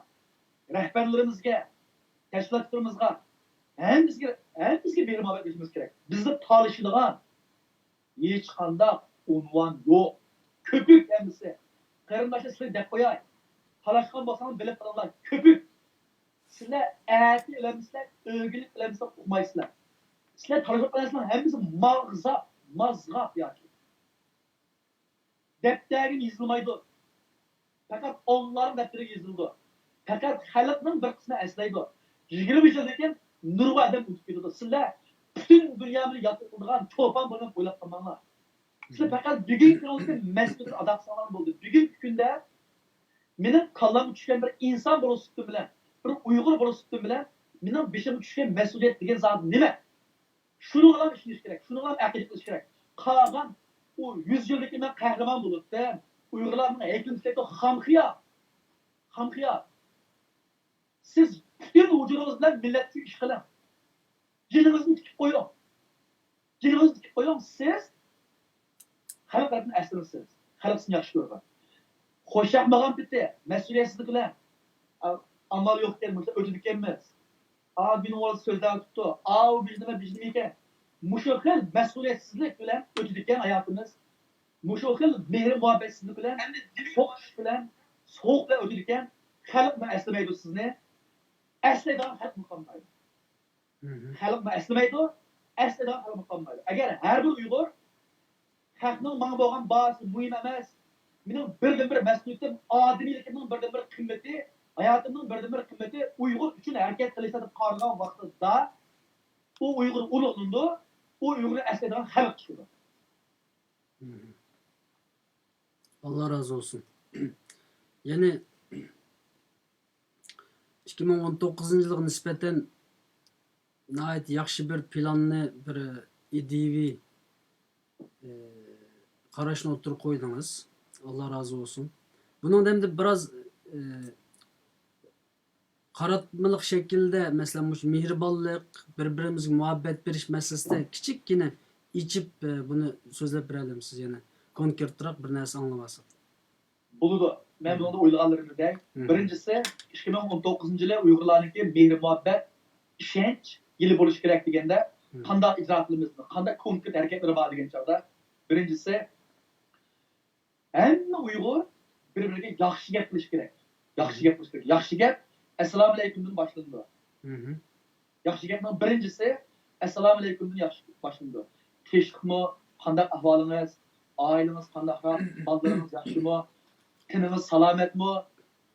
رەھبەرلىرىمىزگە، تەشكىلاتلىرىمىزغا، ھەممىسىگە، ھەممىسىگە مېھىر مۇھەببەت بېرىشىمىز كېرەك. بىزنى تالىشىدىغان ھېچقانداق ئۇنۋان يوق. كۆپۈك ھەممىسى. قېرىنداشلار، سىلەرگە دەپ قوياي. تالاشقان بولساڭلار بىلىپ قېلىڭلار. كۆپۈك. سىلەر ئەتە ئۆلەمسىلەر، ئۆگىنىپ ئۆلەمسىلەر، ئۇقمايسىلەر. سىلەر تالىشىپ قالىسىلەر، ھەممىسى ماغزاپ، مازغاپ ياكى. دەپتەرگە يېزىلمايدۇ. پەقەت ئاڭلارنىڭ دەپتىرىگە يېزىلىدۇ. پەقەت خەلقنىڭ بىر قىسمى ئەسلەيدۇ. يىگىرمە يىلدىن كېيىن نۇرغۇن ئادەم ئۇنتۇپ كېتىدۇ. سىلەر پۈتۈن دۇنيا بىلەن ياتلىق قىلىدىغان چولپان بولۇپ ئويلاپ قالماڭلار. سىلەر پەقەت بۈگۈنكى كۈنىڭىزدە مەسئۇلىيەتنى ئادا قىلساڭلار بولدى. بۈگۈنكى كۈندە مېنىڭ كاللامغا چۈشكەن بىر ئىنسان بولۇش سۈپىتىم بىلەن، بىر ئۇيغۇر بولۇش سۈپىتىم بىلەن مېنىڭ بېشىمغا چۈشكەن مەسئۇلىيەت دېگەن زادى نېمە؟ شۇنىڭغا ئىشىنىش كېرەك، شۇنىڭغا ئەقىدە قىلىش كېرەك. قالغان ئۇ يۈز يىلدىكى مەن قەھرىمان بولۇپ، ئۇيغۇرلارنىڭ ھەيكىلىنى تىكلەيدۇ، خام خىيال. خام خىيال. سىز پۈتۈن ۋۇجۇدىڭىز بىلەن مىللەت ئۈچۈن ئىش قىلىڭ. جېنىڭىزنى تىكىپ قويۇڭ. جېنىڭىزنى تىكىپ قويۇڭ، سىز خەلق تەرىپىدىن ئەسلىنىسىز. خەلق سىزنى ياخشى كۆرىدۇ. خوشياقمىغان پېتى، مەسئۇلىيەتسىزلىك بىلەن، ئا-، ئامال يوقكەن، مۇشۇنداق ئۆتىدىكەنمىز. ئا، گۈنى بولسا سۆزلەۋېتىپتۇ. ئاۋۇ بىز نېمە، بىز نېمە ئىكەن؟ مۇشۇ خىل مەسئۇلىيەتسىزلىك بىلەن ئۆتىدىكەن ھاياتىمىز. مۇشۇ خىل مېھرى مۇھەببەتسىزلىك بىلەن، سوقۇش بىلەن، سوغۇق بىلەن ئۆتىدىكەن. خەلقمۇ ئەسلىمەيدۇ سىزنى. ئەسلەيدىغان خەلقمۇ قالمايدۇ. خەلقمۇ ئەسلىمەيدۇ، ئەسلىدىغان خەلقمۇ قالمايدۇ. ئەگەر ھەر بىر ئۇيغۇر خەقنىڭ ماڭا بولغان باھاسى مۇھىم ئەمەس، مېنىڭ بىردىنبىر مەسئۇلىيىتىم، ئادىمىيلىكىمنىڭ بىردىنبىر قىممىتى، ھاياتىمنىڭ بىردىنبىر قىممىتى ئۇيغۇر ئۈچۈن ھەرىكەت قىلىشتا دەپ قارىغان ۋاقتىدا، ئۇ ئۇيغۇر ئۇلۇغلىنىدۇ، ئۇ ئۇيغۇرنى ئەسلەيدىغان خەلق چىقىدۇ. ئاللا رازى بولسۇن. يەنى ئىككى مىڭ ئون توققۇزىنچى يىلغا نىسبەتەن ناھايىتى ياخشى بىر پىلاننى، بىر ئىدىيىۋى، ئى، قاراشنى ئوتتۇرىغا قويدىڭىز. ئاللا رازى بولسۇن. بۇنىڭدا ئەمدى بىراز، ئى، قاراتمىلىق شەكىلدە، مەسىلەن، مۇشۇ مېھرىبانلىق، بىر-بىرىمىزگە مۇھەببەت بېرىش مەسىلىسىدە كىچىككىنە ئېچىپ، ئى، بۇنى سۆزلەپ بېرەلەمسىز يەنە؟ كونكرېتراق بىر نەرسە ئاڭلىۋالساق. بولىدۇ. مەن بۇنىڭدا ئويلىغانلىرىمدەك، بىرىنچىسى، ئىككى مىڭ ئون توققۇزىنچى يىلى ئۇيغۇرلارنىڭكى مېھىر-مۇھەببەت، ئىشەنچ يىلى بولۇشى كېرەك دېگەندە، قانداق ئىجرا قىلىمىز، قانداق كونكرېت ھەرىكەتلىرى بار دېگەن چاغدا، بىرىنچىسى، ھەممە ئۇيغۇر بىر-بىرىگە ياخشى گەپ قىلىشى كېرەك. ياخشى گەپ قىلىش كېرەك. ياخشى گەپ ئەسسالامۇئەلەيكۇمدىن باشلىنىدۇ. ياخشى گەپنىڭ بىرىنچىسى ئەسسالامۇئەلەيكۇمدىن ياخشى باشلىنىدۇ. تىنچلىقمۇ؟ قانداق ئەھۋالىڭىز؟ ئائىلىڭىز قانداقراق؟ بالىلىرىڭىز ياخشىمۇ؟ تېنىڭىز سالامەتمۇ؟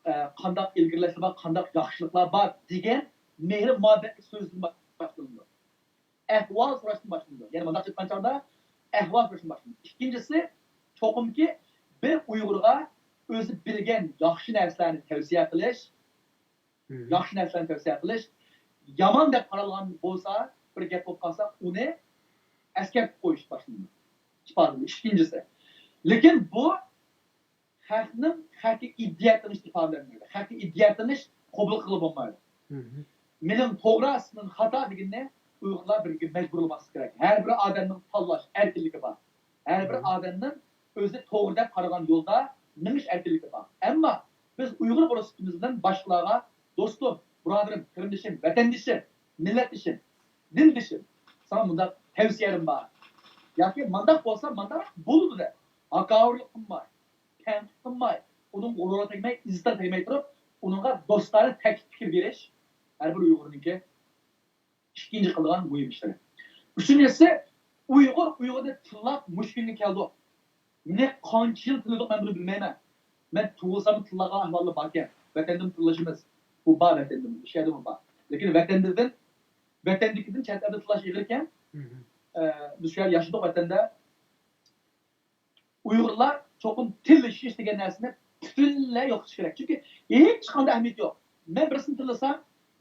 ئە، قانداق ئىلگىرىلەشلەر بار؟ قانداق ياخشىلىقلار بار؟ دېگەن مېھىر-مۇھەببەتلىك سۆزدىن باشلىنىدۇ. ئەھۋال سوراشتىن باشلىنىدۇ. يەنى مۇنداق ئېيتقان چاغدا ئەھۋال سوراشتىن باشلىنىدۇ. ئىككىنچىسى، چوقۇمكى بىر ئۇيغۇرغا ئۆزى بىلگەن ياخشى نەرسىلەرنى تەۋسىيە قىلىش، ياخشى نەرسىلەرنى تەۋسىيە قىلىش، يامان دەپ قارالغان بولسا، بىر گەپ بولۇپ قالسا، ئۇنى ئەسكەرتىپ قويۇش باشلىنىدۇ. ئىپادىلىنىش. ئىككىنچىسى. لېكىن بۇ خەقنىڭ خەققە ئىدىيە قىلىش ئىپادىلەنمەيدۇ. خەققە ئىدىيە قىلىش قوبۇل قىلغىلى بولمايدۇ. مېنىڭ توغرا، سېنىڭ خاتا دېگىنىنى ئۇيغۇرلار بىرگە مەجبۇرلىماسلىقى كېرەك. ھەر بىر ئادەمنىڭ تاللاش ئەركىنلىكى بار. ھەر بىر ئادەمنىڭ ئۆزى توغرا دەپ قارىغان يولدا مېڭىش ئەركىنلىكى بار. ئەمما بىز ئۇيغۇر بولۇش سۈپىتىمىز بىلەن باشقىلارغا، دوستۇم، بۇرادىرىم، قېرىندىشىم، ۋەتەندىشىم، مىللەتدىشىم، دىلدىشىم، ساڭا مۇنداق تەۋسىيەم بار. ياكى مانداق بولسا مانداق بولىدۇ دەپ، ھاكاۋۇرلۇق قىلماي، تەنقىد قىلماي، ئۇنىڭ غۇرۇرىغا تەگمەي، ئىززىتىگە تەگمەي تۇرۇپ، ئۇنىڭغا دوستانە تەكلىپ پىكىر بېرىش ھەر بىر ئۇيغۇرنىڭكى. ئىككىنچى قىلىدىغان مۇھىم ئىشلىرى. ئۈچىنچىسى، ئۇيغۇر ئۇيغۇرنى تىللاپ مۇشۇ كۈنگە كەلدۇق. نەق قانچە يىل تىللىدۇق، مەن بۇنى بىلمەيمەن. مەن تۇغۇلساملا تىللىغان ئەھۋاللار باركەن. ۋەتەندىمۇ تىللىشىمىز. بۇ بار ۋەتەندىمۇ، مۇشۇ يەردىمۇ بار. لېكىن ۋەتەندىن، ۋەتەندىكىدىن چەت ئەلدە تىللاش ئېغىركەن. ئە، بىز شۇ يەردە ياشىدۇق ۋەتەندە. ئۇيغۇرلار چوقۇم تىللىشىش دېگەن نەرسىنى پۈتۈنلەي يوقىتىش كېرەك. چۈنكى ھېچقانداق ئەھمىيىتى يوق. مەن بىرسىنى تىللىسام،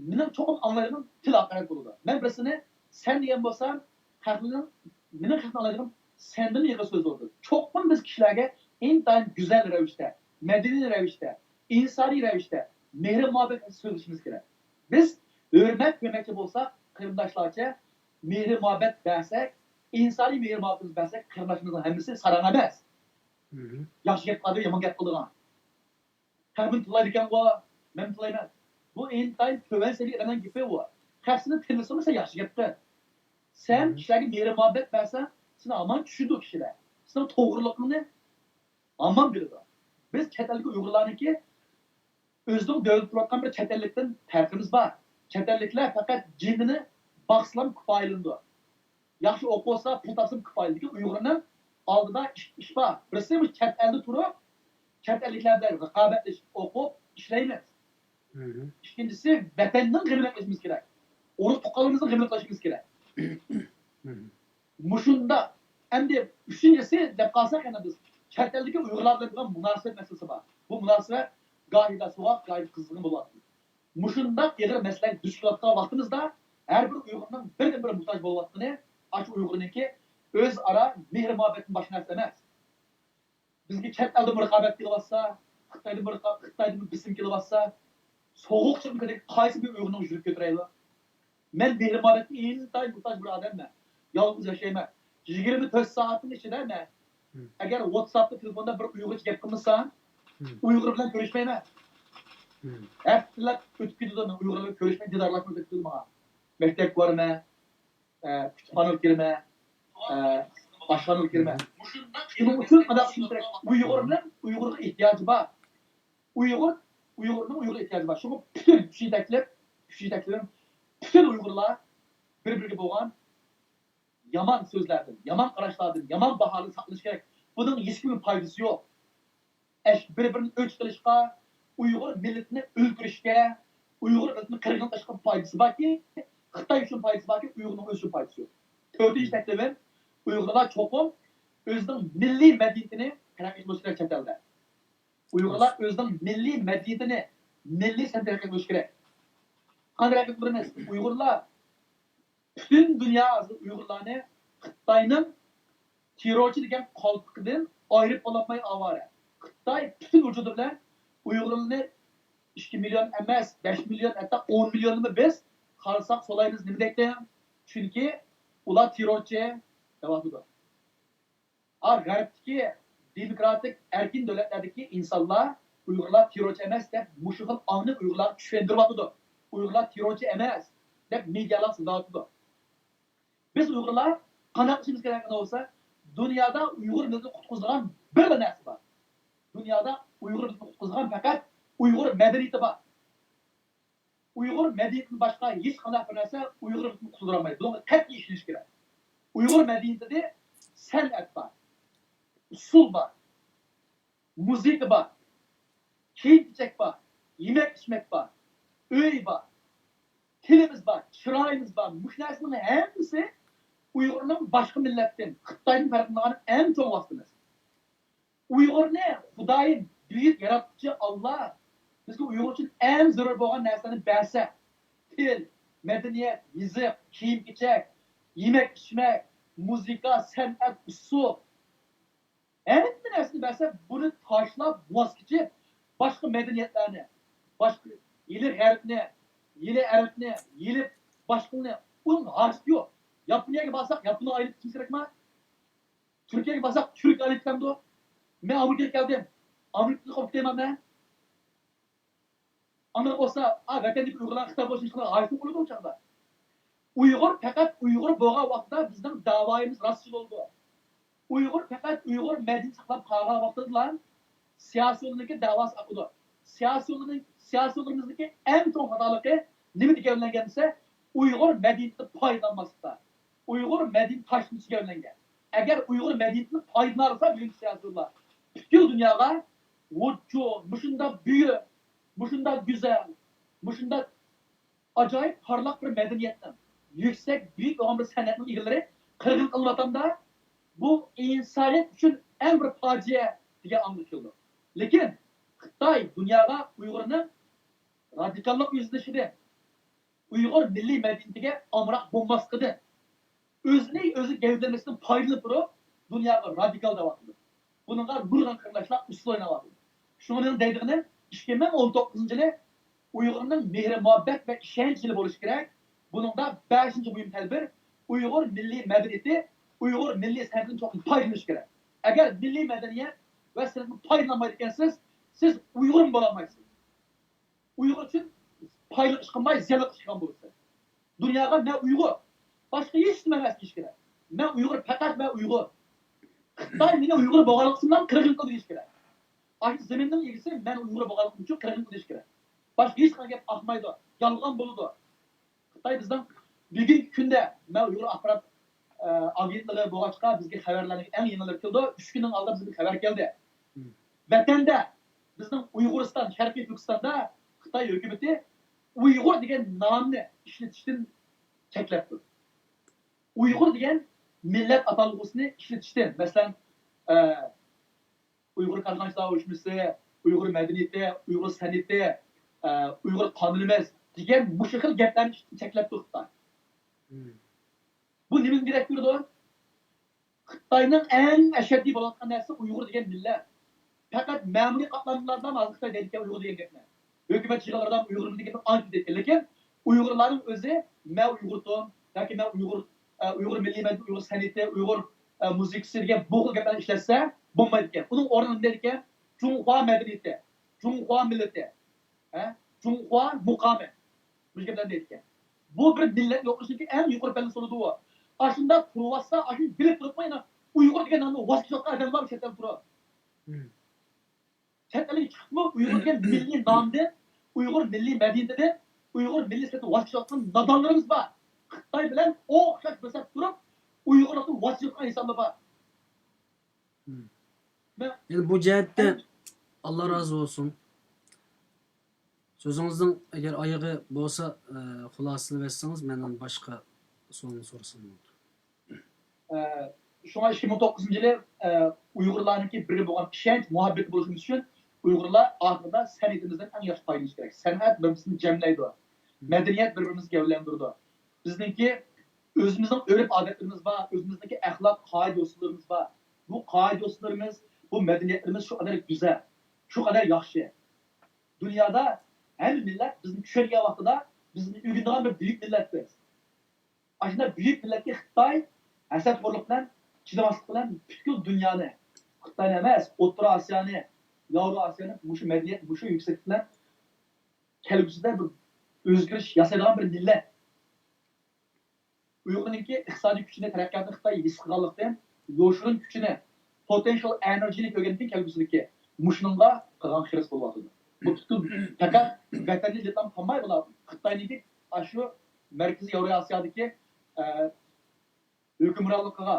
مېنىڭ چوقۇم ئاڭلايدىغىنىم تىل ھاقارەت بولىدۇ. مەن بىرسىنى سەن دېگەن بولسام، خەقنىڭ، مېنىڭ خەقنىڭ ئاڭلايدىغىنىم سەندىن ئېغىر سۆز بولىدۇ. چوقۇم بىز كىشىلەرگە ئىنتايىن گۈزەل رەۋىشتە، مەدەنىي رەۋىشتە، ئىنسانىي رەۋىشتە، مېھرى-مۇھەببەت سۆزلىشىمىز كېرەك. بىز ھۆرمەت بەرمەكچى بولساق، قېرىنداشلارچە، مېھرى-مۇھەببەت بەرسەك، ئىنسانىي مېھرى-مۇھەببىتىمىزنى بەرسەك، قېرىنداشلىرىمىزنىڭ ھەممىسى ساراڭ ئەمەس. ياخشى گەپ قىلىدۇ، يامان گەپ قىلىدىغان. خەق مېنى تىللايدىكەنغۇ، مەن تىللايمەن. بۇ ئىنتايىن تۆۋەن سەۋىيە ئادەمنىڭ گېپى بۇ. خەق سېنى تىللىسىمۇ سەن ياخشى گەپ قىل. سەن كىشىلەرگە مېھرى-مۇھەببەت بەرسەڭ، سېنى ھامان چۈشىنىدۇ كىشىلەر. سېنىڭ توغرىلىقىڭنى ھامان بىلىدۇ. بىز چەت ئەلدىكى ئۇيغۇرلارنىڭكى ئۆزىنىڭ دۆلىتىدە تۇرۇۋاتقان بىر چەت ئەللىكتىن پەرقىمىز بار. چەت ئەللىكلەر پەقەت جېنىنى باقسىلام كۇپايىلىنىدۇ. ياخشى ئوقۇۋالسا، پۇل تاپسىمۇ كۇپايىلىنىدۇ. لېكىن ئۇيغۇرنىڭ ئالدىدا ئىش، ئىش بار. بىرسى مۇشۇ چەت ئەلدە تۇرۇپ، چەت ئەللىكلەر بىلەن رىقابەتلىشىپ ئوقۇپ ئىشلەيمىز. ئىككىنچىسى، ۋەتەننىڭ غېمىنى قىلىشىمىز كېرەك. ئۇرۇق تۇغقانلىرىمىزنىڭ غېمىنى قىلىشىمىز كېرەك. مۇشۇنداق. ئەمدى ئۈچىنچىسى دەپ قالساق، يەنە بىز چەت ئەلدىكى ئۇيغۇرلار بىلەن بولغان مۇناسىۋەت مەسىلىسى بار. بۇ مۇناسىۋەت گاھىدا سوغۇق، گاھىدا قىزغىن بولۇۋاتىدۇ. مۇشۇنداق ئېغىر مەسىلىگە دۇچ كېلىۋاتقان ۋاقتىمىزدا، ھەر بىر ئۇيغۇرنىڭ بىردىنبىر موھتاج بولۇۋاتقىنى ئاشۇ ئۇيغۇرنىڭكى ئۆزئارا مېھرى-مۇھەببەتتىن باشقا نەرسە ئەمەس. بىزگە چەت ئەلدىن رىقابەت كېلىۋاتسا، خىتايدىن رىقا-، خىتايدىن بېسىم كېلىۋاتسا، سوغۇقچىلىقنى قايسى بىر ئۇيغۇرنىڭ يۈرىكى كۆتۈرەيدۇ؟ مەن مېھرى-مۇھەببەتكە ئىنتايىن موھتاج بىر ئادەممەن. يالغۇز ياشايمەن. يىگىرمە تۆت سائەتنىڭ ئىچىدە مەن، ئەگەر ۋاتساپتا، تېلېفوندا بىر ئۇيغۇرچە گەپ قىلمىسام، ئۇيغۇر بىلەن كۆرۈشمەيمەن. ھەپتىلەر ئۆتۈپ كېتىدۇ، مەن ئۇيغۇر بىلەن كۆرۈشمەي، دىدارلاشماي ئۆتۈپ كېتىدۇ ماڭا. مەكتەپكە بارىمەن، ئە، كۇتۇپخانىغا كىرىمەن، ئە، ئاشخانىغا كىرىمەن. شۇنىڭ ئۈچۈن قانداق قىلىش كېرەك؟ ئۇيغۇرنىڭ ئۇيغۇرغا ئېھتىياجى بار. ئۇيغۇر، ئۇيغۇرنىڭ ئۇيغۇرغا ئېھتىياجى بار. شۇڭا پۈتۈن، ئۈچىنچى تەكلىپ، ئۈچىنچى تەكلىپىم، پۈتۈن ئۇيغۇرلار بىر-بىرىگە بولغان يامان سۆزلەردىن، يامان قاراشلاردىن، يامان باھادىن ساقلىنىش كېرەك. بۇنىڭ ھېچكىمگە پايدىسى يوق. ئەش-، بىر-بىرىنى ئۆچ قىلىشقا، ئۇيغۇر مىللىتىنى ئۆلتۈرۈشكە، ئۇيغۇر مىللىتىنى قىرغىن قىلىشقا پايدىسى باركى، خىتاي ئۈچۈن پايدىسى باركى، ئۇيغۇرنىڭ ئۆزى ئۈچۈن پايدىسى يوق. تۆتىنچى تەكلىپىم، ئۇيغۇرلار چوقۇم ئۆزىنىڭ مىللىي مەدەنىيىتىنى تەرەققىي قىلىشى كېرەك چەت ئەلدە. ئۇيغۇرلار ئۆزىنىڭ مىللىي مەدەنىيىتىنى، مىللىي سەنئىتىنى تەرەققىي قىلىشى كېرەك. قانداق تەرەققىي قىلدۇرىمىز؟ ئۇيغۇرلار پۈتۈن دۇنيا ھازىر ئۇيغۇرلارنى خىتاينىڭ تېررورچى دېگەن قالپىقىدىن ئايرىپ بولالماي ئاۋارە. خىتاي پۈتۈن ۋۇجۇدى بىلەن ئۇيغۇرلارنى ئىككى مىليون ئەمەس، بەش مىليون، ھەتتا ئون مىليوننىمۇ بىز قارىساق سولايمىز. نېمە دەيتتىڭ؟ چۈنكى ئۇلار تېررورچى دەۋاتىدۇ. ئا، غەربتىكى دېموكراتىك ئەركىن دۆلەتلەردىكى ئىنسانلار ئۇيغۇرلار تېررورچى ئەمەس دەپ مۇشۇ خىل ئاڭنى ئۇيغۇرلارغا چۈشەندۈرۈۋاتىدۇ. ئۇيغۇرلار تېررورچى ئەمەس دەپ مېدىيالار سۆزلەۋاتىدۇ. بىز ئۇيغۇرلار قانداق قىلىشىمىز كېرەك بولسا، دۇنيادا ئۇيغۇر مىللىتىنى قۇتقۇزىدىغان بىرلا نەرسە بار. دۇنيادا ئۇيغۇر مىللىتىنى قۇتقۇزىدىغان پەقەت ئۇيغۇر مەدەنىيىتى بار. ئۇيغۇر مەدەنىيىتىدىن باشقا ھېچقانداق بىر نەرسە ئۇيغۇر مىللىتىنى قۇتقۇزدۇرالمايدۇ. بۇنىڭغا قەتئىي ئىشىنىش كېرەك. ئۇيغۇر مەدەنىيىتىدە سەنئەت بار، ئۇسسۇل بار، مۇزىكا بار، كىيىم-كېچەك بار، يېمەك-ئىچمەك بار، ئۆي بار، تىلىمىز بار، چىرايىمىز بار. مۇشۇ نەرسىنىڭ ھەممىسى ئۇيغۇرنىڭ باشقا مىللەتتىن، خىتايدىن پەرقلىنىدىغان ئەڭ چوڭ ۋاسىتىمىز. ئۇيغۇرنى خۇدايىم، بۈيۈك ياراتقۇچى ئاللا بىزگە ئۇيغۇر ئۈچۈن ئەڭ زۆرۈر بولغان نەرسىلەرنى بەرسە، تىل، مەدەنىيەت، يېزىق، كىيىم-كېچەك، يېمەك-ئىچمەك، مۇزىكا، سەنئەت، ئۇسسۇل، ھەممە نەرسىنى بەرسە، بۇنى تاشلاپ، ۋاز كېچىپ، باشقا مەدەنىيەتلەرنى، باشقا ھېلى غەربنى، ھېلى ئەرەبنى، ھېلى باشقىنى، ئۇنىڭ ھاجىتى يوق. ياپونىيەگە بارساق، ياپونغا ئايلىنىپ كېتىش كېرەكما؟ تۈركىيەگە بارساق، تۈرك ئايلىنىپ كېتەمدۇ؟ مەن ئامېرىكىغا كەلدىم. ئامېرىكىغا قويۇپ كېتەيمەن مەن. ئانداق بولسا، ئا، ۋەتەندىكى ئۇيغۇرلار خىتاي بولۇشىنىڭ ھاجىتى قالىدۇ ئۇ چاغدا. ئۇيغۇر پەقەت ئۇيغۇر بولغان ۋاقتىدا بىزنىڭ داۋايىمىز راستچىل بولىدۇ. ئۇيغۇر پەقەت ئۇيغۇر مەدەنىيىتىنى ساقلاپ قالغان ۋاقتىدىلا سىياسىيوننىڭكى داۋاسى ئاقىدۇ. سىياسىيوننىڭ، سىياسىيونلىرىمىزدىكى ئەڭ چوڭ خاتالىقى نېمىدە گەۋدىلەنگەن دېسە، ئۇيغۇر مەدەنىيىتىدىن پايدىلانماسلىقتا. ئۇيغۇر مەدەنىيىتى تاشلىنىشىگە گەۋدىلەنگەن. ئەگەر ئۇيغۇر مەدەنىيىتىدىن پايدىلىنالىسا، بۈگۈنكى سىياسىيونلار پۈتكۈل دۇنياغا ۋوچۇ، مۇشۇنداق بۈيۈك، مۇشۇنداق گۈزەل، مۇشۇنداق ئاجايىپ پارلاق بىر مەدەنىيەتنىڭ، يۈكسەك، بۈيۈك بولغان بىر سەنئەتنىڭ ئىگىلىرى قىرغىن قىلىنىۋاتامدا، بۇ ئىنسانىيەت ئۈچۈن ئەڭ بىر پاجىئە دېگەن ئاڭغا كېلىدۇ. لېكىن خىتاي دۇنياغا ئۇيغۇرنىڭ رادىكاللىق يۈزلىنىشىدىن، ئۇيغۇر مىللىي مەدەنىيىتىگە ئامراق بولماسلىقىدىن، ئۆزىنى ئۆزى گەۋدىلىمىسىدىن پايدىلىنىپ تۇرۇپ، دۇنياغا رادىكال دەۋاتىدۇ. بۇنىڭغا نۇرغۇن قېرىنداشلار ئۇسسۇل ئويناۋاتىدۇ. شۇڭا مېنىڭ دەيدىغىنىم، ئىككى مىڭ ئون توققۇزىنچى يىلى ئۇيغۇرنىڭ مېھرى-مۇھەببەت ۋە ئىشەنچ يىلى بولۇشى كېرەك. بۇنىڭدا بەشىنچى مۇھىم تەدبىر، ئۇيغۇر مىللىي مەدەنىيىتى، ئۇيغۇر مىللىي سەنئىتىدىن چوقۇم پايدىلىنىش كېرەك. ئەگەر مىللىي مەدەنىيەت ۋە سەنئەتتىن پايدىلانمايدىكەنسىز، سىز ئۇيغۇرمۇ بولالمايسىز. ئۇيغۇر ئۈچۈن پايدىلىق ئىش قىلماي، زىيانلىق ئىش قىلغان بولىسىز. دۇنياغا مەن ئۇيغۇر، باشقا ھېچ نېمە ئەمەس دېيىش كېرەك. مەن ئۇيغۇر، پەقەت مەن ئۇيغۇر. خىتاي مېنى ئۇيغۇر بولغانلىقىم بىلەن قىرغىن قىلدى دېيىش كېرەك. ئاشۇ زېمىننىڭ ئىگىسى مەن ئۇيغۇر بولغانلىقىم ئۈچۈن قىرغىن قىلدى دېيىش كېرەك. باشقا ھېچقانداق گەپ ئاقمايدۇ، يالغان بولىدۇ. خىتاي بىزنىڭ بۈگۈنكى كۈندە، مەن ئۇيغۇر ئاخبارات، ئە، ئاگېنتلىقى بولغاچقا، بىزگە خەۋەرلەرنىڭ ئەڭ يېڭىلىرى كېلىدۇ. ئۈچ كۈننىڭ ئالدىدا بىزگە خەۋەر كەلدى. ۋەتەندە، بىزنىڭ ئۇيغۇرىستان، شەرقىي تۈركىستاندا خىتاي ھۆكۈمىتى ئۇيغۇر دېگەن نامنى ئىشلىتىشتىن چەكلەپتۇ. ئۇيغۇر دېگەن مىللەت ئاتالغۇسىنى ئىشلىتىشتىن، مەسىلەن، ئە، ئۇيغۇر كارخانىچىلار ئۇيۇشمىسى، ئۇيغۇر مەدەنىيىتى، ئۇيغۇر سەنئىتى، ئە، ئۇيغۇر قانۇنىمىز دېگەن مۇشۇ خىل گەپلەرنى ئىشلىتىشتىن چەكلەپتۇ خىتاي. بۇ نېمىدىن دېرەك بېرىدۇ؟ خىتاينىڭ ئەڭ ئەشەددىي بولۇۋاتقان نەرسە ئۇيغۇر دېگەن مىللەت. پەقەت مەمۇرىي قاتلاملاردا ھازىر خىتاي دەيدىكەن ئۇيغۇر دېگەن گەپنى. ھۆكۈمەت يىغىنلىرىدا ئۇيغۇر دېگەن گەپنى ئانچە دەيدىكەن. لېكىن ئۇيغۇرلارنىڭ ئۆزى مەن ئۇيغۇردۇم ياكى مەن ئۇيغۇر، ئە، ئۇيغۇر مىللىي مەدەنىيىتى، ئۇيغۇر سەنئىتى، ئۇيغۇر، ئە، مۇزىكىسى دېگەن بۇ خىل گەپلەرنى ئىشلەتسە بولمايدىكەن. ئۇنىڭ ئورنىدا نېمە دەيدىكەن؟ جۇڭخۇا مەدەنىيىتى، جۇڭخۇا مىللىتى، ھە؟ جۇڭخۇا مۇقامى. مۇشۇ گەپلەرنى دەيدىكەن. بۇ بىر مىللەت يوقىتىشنىڭكى ئەڭ يۇقىرى پەللىسى بولىدۇ. ئاشۇنداق تۇرۇۋاتسا، ئاشۇنى بىلىپ تۇرۇپمۇ يەنە ئۇيغۇر دېگەن نامدىن ۋاز كېچىۋاتقان ئادەم بار چەت ئەلدە تۇرۇپ. چەت ئەلگە چىقىپمۇ ئۇيغۇر دېگەن مىللىي نامدىن، ئۇيغۇر مىللىي مەدەنىيىتىدىن، ئۇيغۇر مىللىي سەنئىتىدىن ۋاز كېچىۋاتقان نادانلىرىمىز بار. خىتاي بىلەن ئوخشاش بېسىپ تۇرۇپ، ئۇيغۇرلۇقتىن ۋاز كېچىۋاتقان ئىنسانلار بار. مەن يەنى بۇ جەھەتتە ئەن- ئاللا رازى بولسۇن. سۆزىڭىزنىڭ ئەگەر ئايىغى بولسا، ئە، خۇلاسىلىۋەتسىڭىز، مەن ئۇنى باشقا سوئالنى سورىسام بولىدۇ. ئە، شۇڭا ئىككى مىڭ توققۇزىنچى يىلى، ئە، ئۇيغۇرلارنىڭكى بىرگە بولغان ئىشەنچ، مۇھەببىتى بولۇشىمىز ئۈچۈن ئۇيغۇرلار ئاخىرىدا سەنئىتىمىزدىن ئەڭ ياخشى پايدىلىنىش كېرەك. سەنئەت بىر-بىرىمىزنى جەملەيدۇ. مەدەنىيەت بىر-بىرىمىزنى گەۋدىلەندۈرىدۇ. بىزنىڭكى ئۆزىمىزنىڭ ئۆرپ-ئادەتلىرىمىز بار، ئۆزىمىزنىڭكى ئەخلاق قائىدە-يوسۇنلىرىمىز بار. بۇ قائىدە-يوسۇنلىرىمىز، بۇ مەدەنىيەتلىرىمىز شۇ قەدەر گۈزەل، شۇ قەدەر ياخشى. دۇنيادا ھەممە مىللەت بىزنى چۈشەنگەن ۋاقتىدا بىزنى ئۆگىنىدىغان بىر بۈيۈك مىللەت بىز. ئاشۇنداق بۈيۈك مىللەتكە خىتاي ھەسەتخورلۇق بىلەن، چىدىماسلىق بىلەن پۈتكۈل دۇنيانى، خىتاينى ئەمەس، ئوتتۇرا ئاسىيانى، ياۋرو ئاسىيانى مۇشۇ مەدەنىيەت، مۇشۇ يۈكسەكلىك بىلەن كەلگۈسىدە بىر ئۆزگىرىش ياسايدىغان بىر مىللەت. ئۇيغۇرنىڭكى ئىقتىسادىي كۈچىنى، تەرەققىياتىنى خىتاي ھېس قىلغانلىقتىن، يوشۇرۇن كۈچىنى، پوتېنشىئال ئېنېرجىنى كۆرگەندىن كېيىن كەلگۈسىدىكى مۇشۇنىڭغا قىلغان خىرىس بولۇۋاتىدۇ. بۇ پۈتۈن پەقەت ۋەتەندىن لېتام قالماي بۇلار. خىتاينىڭكى ئاشۇ مەركىزىي ياۋروئاسىيادىكى، ئە، ھۆكۈمرانلىقىغا،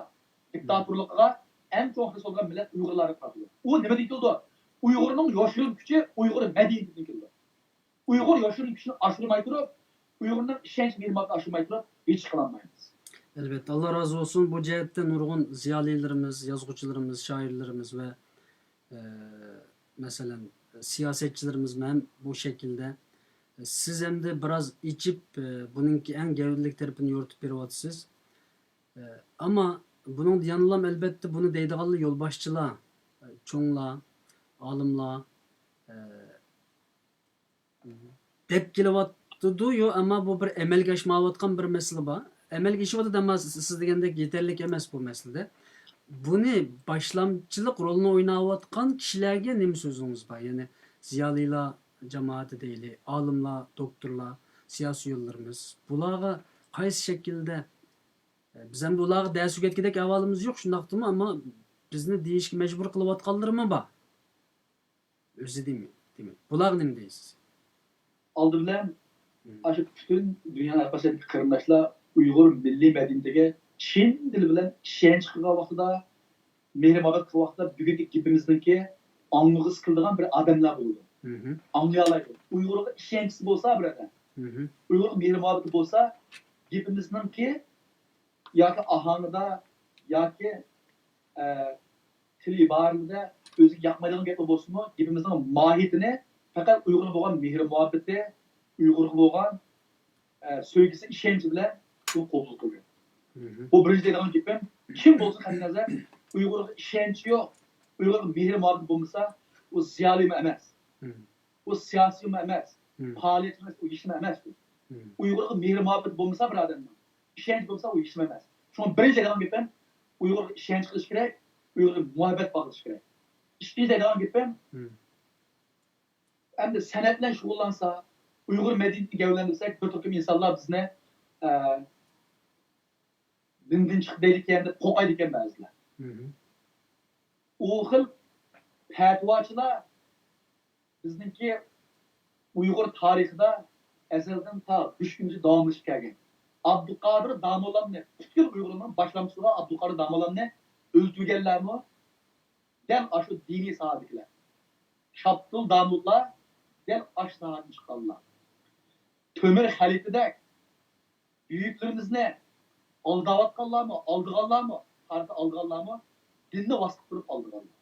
دىكتاتورلۇقىغا ئەڭ چوڭ خىرىس بولغان مىللەت ئۇيغۇرلار دەپ قارىلىدۇ. ئۇ نېمىدىن كېلىدۇ؟ ئۇيغۇرنىڭ يوشۇرۇن كۈچى ئۇيغۇر مەدەنىيىتىدىن كېلىدۇ. ئۇيغۇر يوشۇرۇن كۈچىنى ئاشۇرماي تۇرۇپ، ئۇيغۇرنىڭ ئىشەنچ مېھرىبانلىقىنى ئاشۇرماي تۇرۇپ، ھېچ ئىش قىلالمايمىز. ئەلۋەتتە، ئاللا رازى بولسۇن. بۇ جەھەتتە نۇرغۇن زىيالىيلىرىمىز، يازغۇچىلىرىمىز، شائىرلىرىمىز ۋە، ئە، مەسىلەن، سىياسەتچىلىرىمىزمۇ ھەم بۇ شەكىلدە. سىز ئەمدى بىراز ئېچىپ، ئە، بۇنىڭكى ئەڭ گەۋدىلىك تەرىپىنى يورۇتۇپ بېرىۋاتىسىز. ئە، ئەمما بۇنىڭدا يەنىلا ئەلۋەتتە بۇنى دەيدىغانلا يولباشچىلار، ئە، چوڭلار، ئالىملار، ئە، دەپ كېلىۋاتىدۇ، يو، ئەمما بۇ بىر ئەمەلگە ئاشمايۋاتقان بىر مەسىلە بار. ئەمەلگە ئېشىۋاتىدۇ، ئەمما سىز، سىز دېگەندەك يېتەرلىك ئەمەس بۇ مەسىلىدە. بۇنى باشلامچىلىق رولىنى ئويناۋاتقان كىشىلەرگە نېمە سۆزىڭىز بار؟ يەنى زىيالىيلار جامائىتى دەيلى، ئالىملار، دوكتورلار، سىياسىيونلىرىمىز. بۇلارغا قايسى شەكىلدە، بىز ئەمدى ئۇلارغا دەرس ئۆگەتكۈدەك ئەھۋالىمىز يوق، شۇنداقتىمۇ، ئەمما بىزنى دېيىشكە مەجبۇر قىلىۋاتقانلىرىمۇ بار. ئۆزى دېمەي، دېمەك. بۇلارغا نېمە دەيسىز؟ ئالدى بىلەن، مم. ئاشۇ پۈتۈن دۇنيانىڭ ھەر قايسىدىكى قېرىنداشلار ئۇيغۇر مىللىي مەدەنىيىتىگە چىن دىل بىلەن ئىشەنچ قىلغان ۋاقتىدا، مېھىر-مۇھەببەت قىلغان ۋاقتىدا، بۈگۈنكى گېپىمىزنىڭكى ئاڭلىغۇسى كېلىدىغان بىر ئادەملەر بولىدۇ. مم. ئاڭلىيالايدۇ. ئۇيغۇرغا ئىشەنچىسى بولسا بىر ئادەم، مم. ئۇيغۇرغا مېھىر-مۇھەببىتى بولسا، گېپىمىزنىڭكى ياكى ئاھاڭىدا، ياكى، ئە، تىل ئىبارىلىرىدە ئۆزىگە ياقمايدىغان گەپلەر بولسىمۇ، گېپىمىزنىڭ ماھىيىتىنى پەقەت ئۇيغۇرغا بولغان مېھرى-مۇھەببىتى، ئۇيغۇرغا بولغان، ئە، سۆيگۈسى، ئىشەنچى بىلەن ئۇ قوبۇل قىلغان. مم. بۇ بىرىنچى دەيدىغان گېپىم. كىم بولسۇن قەتئىينەزەر، ئۇيغۇرغا ئىشەنچى يوق، ئۇيغۇرغا مېھرى-مۇھەببىتى بولمىسا، ئۇ زىيالىيمۇ ئەمەس. مم. ئۇ سىياسىيمۇ ئەمەس، مم. پائالىيەتچى ئەمەس، ئۇ ھېچنېمە ئەمەس. مم. ئۇيغۇرغا مېھرى-مۇھەببەت بولمىسا بىر ئادەمنىڭ، ئىشەنچ بولمىسا، ئۇ ھېچنېمە ئەمەس. شۇڭا بىرىنچى دەيدىغان گېپىم، ئۇيغۇرغا ئىشەنچ قىلىش كېرەك، ئۇيغۇرغا مۇھەببەت باغلىشىش كېرەك. ئىككىنچى دەيدىغان گېپىم، مم. ئەمدى سەنئەت بىلەن شۇغۇللانسا، ئۇيغۇر مەدەنىيىتىنى گەۋدىلەندۈرسەك، بىر تۈركۈم ئىنسانلار بىزنى، ئە، دىندىن چىقتى دەيدىكەن دەپ قورقايدىكەن بەزىلەر. مم. ئۇ خىل پەتىۋاچىلار بىزنىڭكى ئۇيغۇر تارىخىدا ئەزەلدىن تا مۇشۇ كۈنگىچە داۋاملىشىپ كەلگەن. ئابدۇقادىر داموللامنى، پۈتكۈل ئۇيغۇرنىڭ باشلامچىسى بولغان ئابدۇقادىر داموللامنى ئۆلتۈرگەنلەرمۇ دەل ئاشۇ دىنىي ساھەدىكىلەر. شاپتۇل داموللا دەل ئاشۇ ساھەدىن چىققانلار. تۆمۈر خەلىپىدەك بۈيۈكلىرىمىزنى ئالداۋاتقانلارمۇ، ئالدىغانلارمۇ، تارىختا ئالدىغانلارمۇ، دىننى ۋاسىتە قىلىپ تۇرۇپ ئالدىغانلار.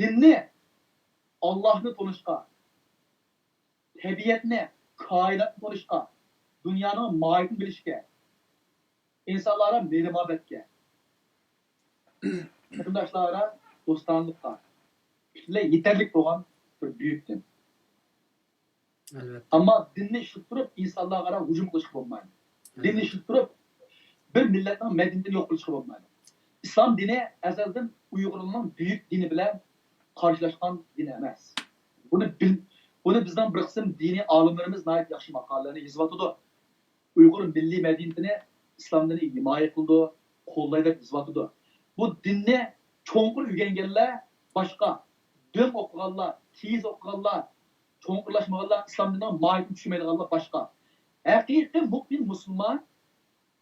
دىننى، ئاللاھنى تونۇشقا، تەبىئەتنى، كائىناتنى تونۇشقا، دۇنيانىڭ ماھىيىتىنى بىلىشكە، ئىنسانلارغا مېھرى-مۇھەببەتكە، قېرىنداشلارغا دوستانىلىققا پۈتۈنلەي يېتەرلىك بولغان بىر بۈيۈك دىن. ئەلۋەتتە. ئەمما دىننى ئىشلىتىپ تۇرۇپ ئىنسانلارغا ھۇجۇم قىلىشقا بولمايدۇ. دىننى ئەلۋەتتە. ئىشلىتىپ تۇرۇپ بىر مىللەتنىڭ مەدەنىيىتىنى يوق قىلىشقا بولمايدۇ. ئىسلام دىنى ئەزەلدىن ئۇيغۇرنىڭ بۈيۈك دىنى بىلەن قارشىلاشقان دىن ئەمەس. بۇنى بىل-، بۇنى بىزنىڭ بىر قىسىم دىنىي ئالىملىرىمىز ناھايىتى ياخشى ماقالىلەرنى يېزىۋاتىدۇ. ئۇيغۇر مىللىي مەدەنىيىتىنى، ئىسلام دىنى ھىمايە قىلىدۇ، قوللايدۇ دەپ يېزىۋاتىدۇ. بۇ دىننى چوڭقۇر ئۆگەنگەنلەر باشقا، دۆڭ ئوقۇغانلار، تېز ئوقۇغانلار، چوڭقۇرلاشمىغانلار، ئىسلام دىنىنىڭ ماھىيىتىنى چۈشەنمەيدىغانلار باشقا. ھەقىقىي مۆمىن مۇسۇلمان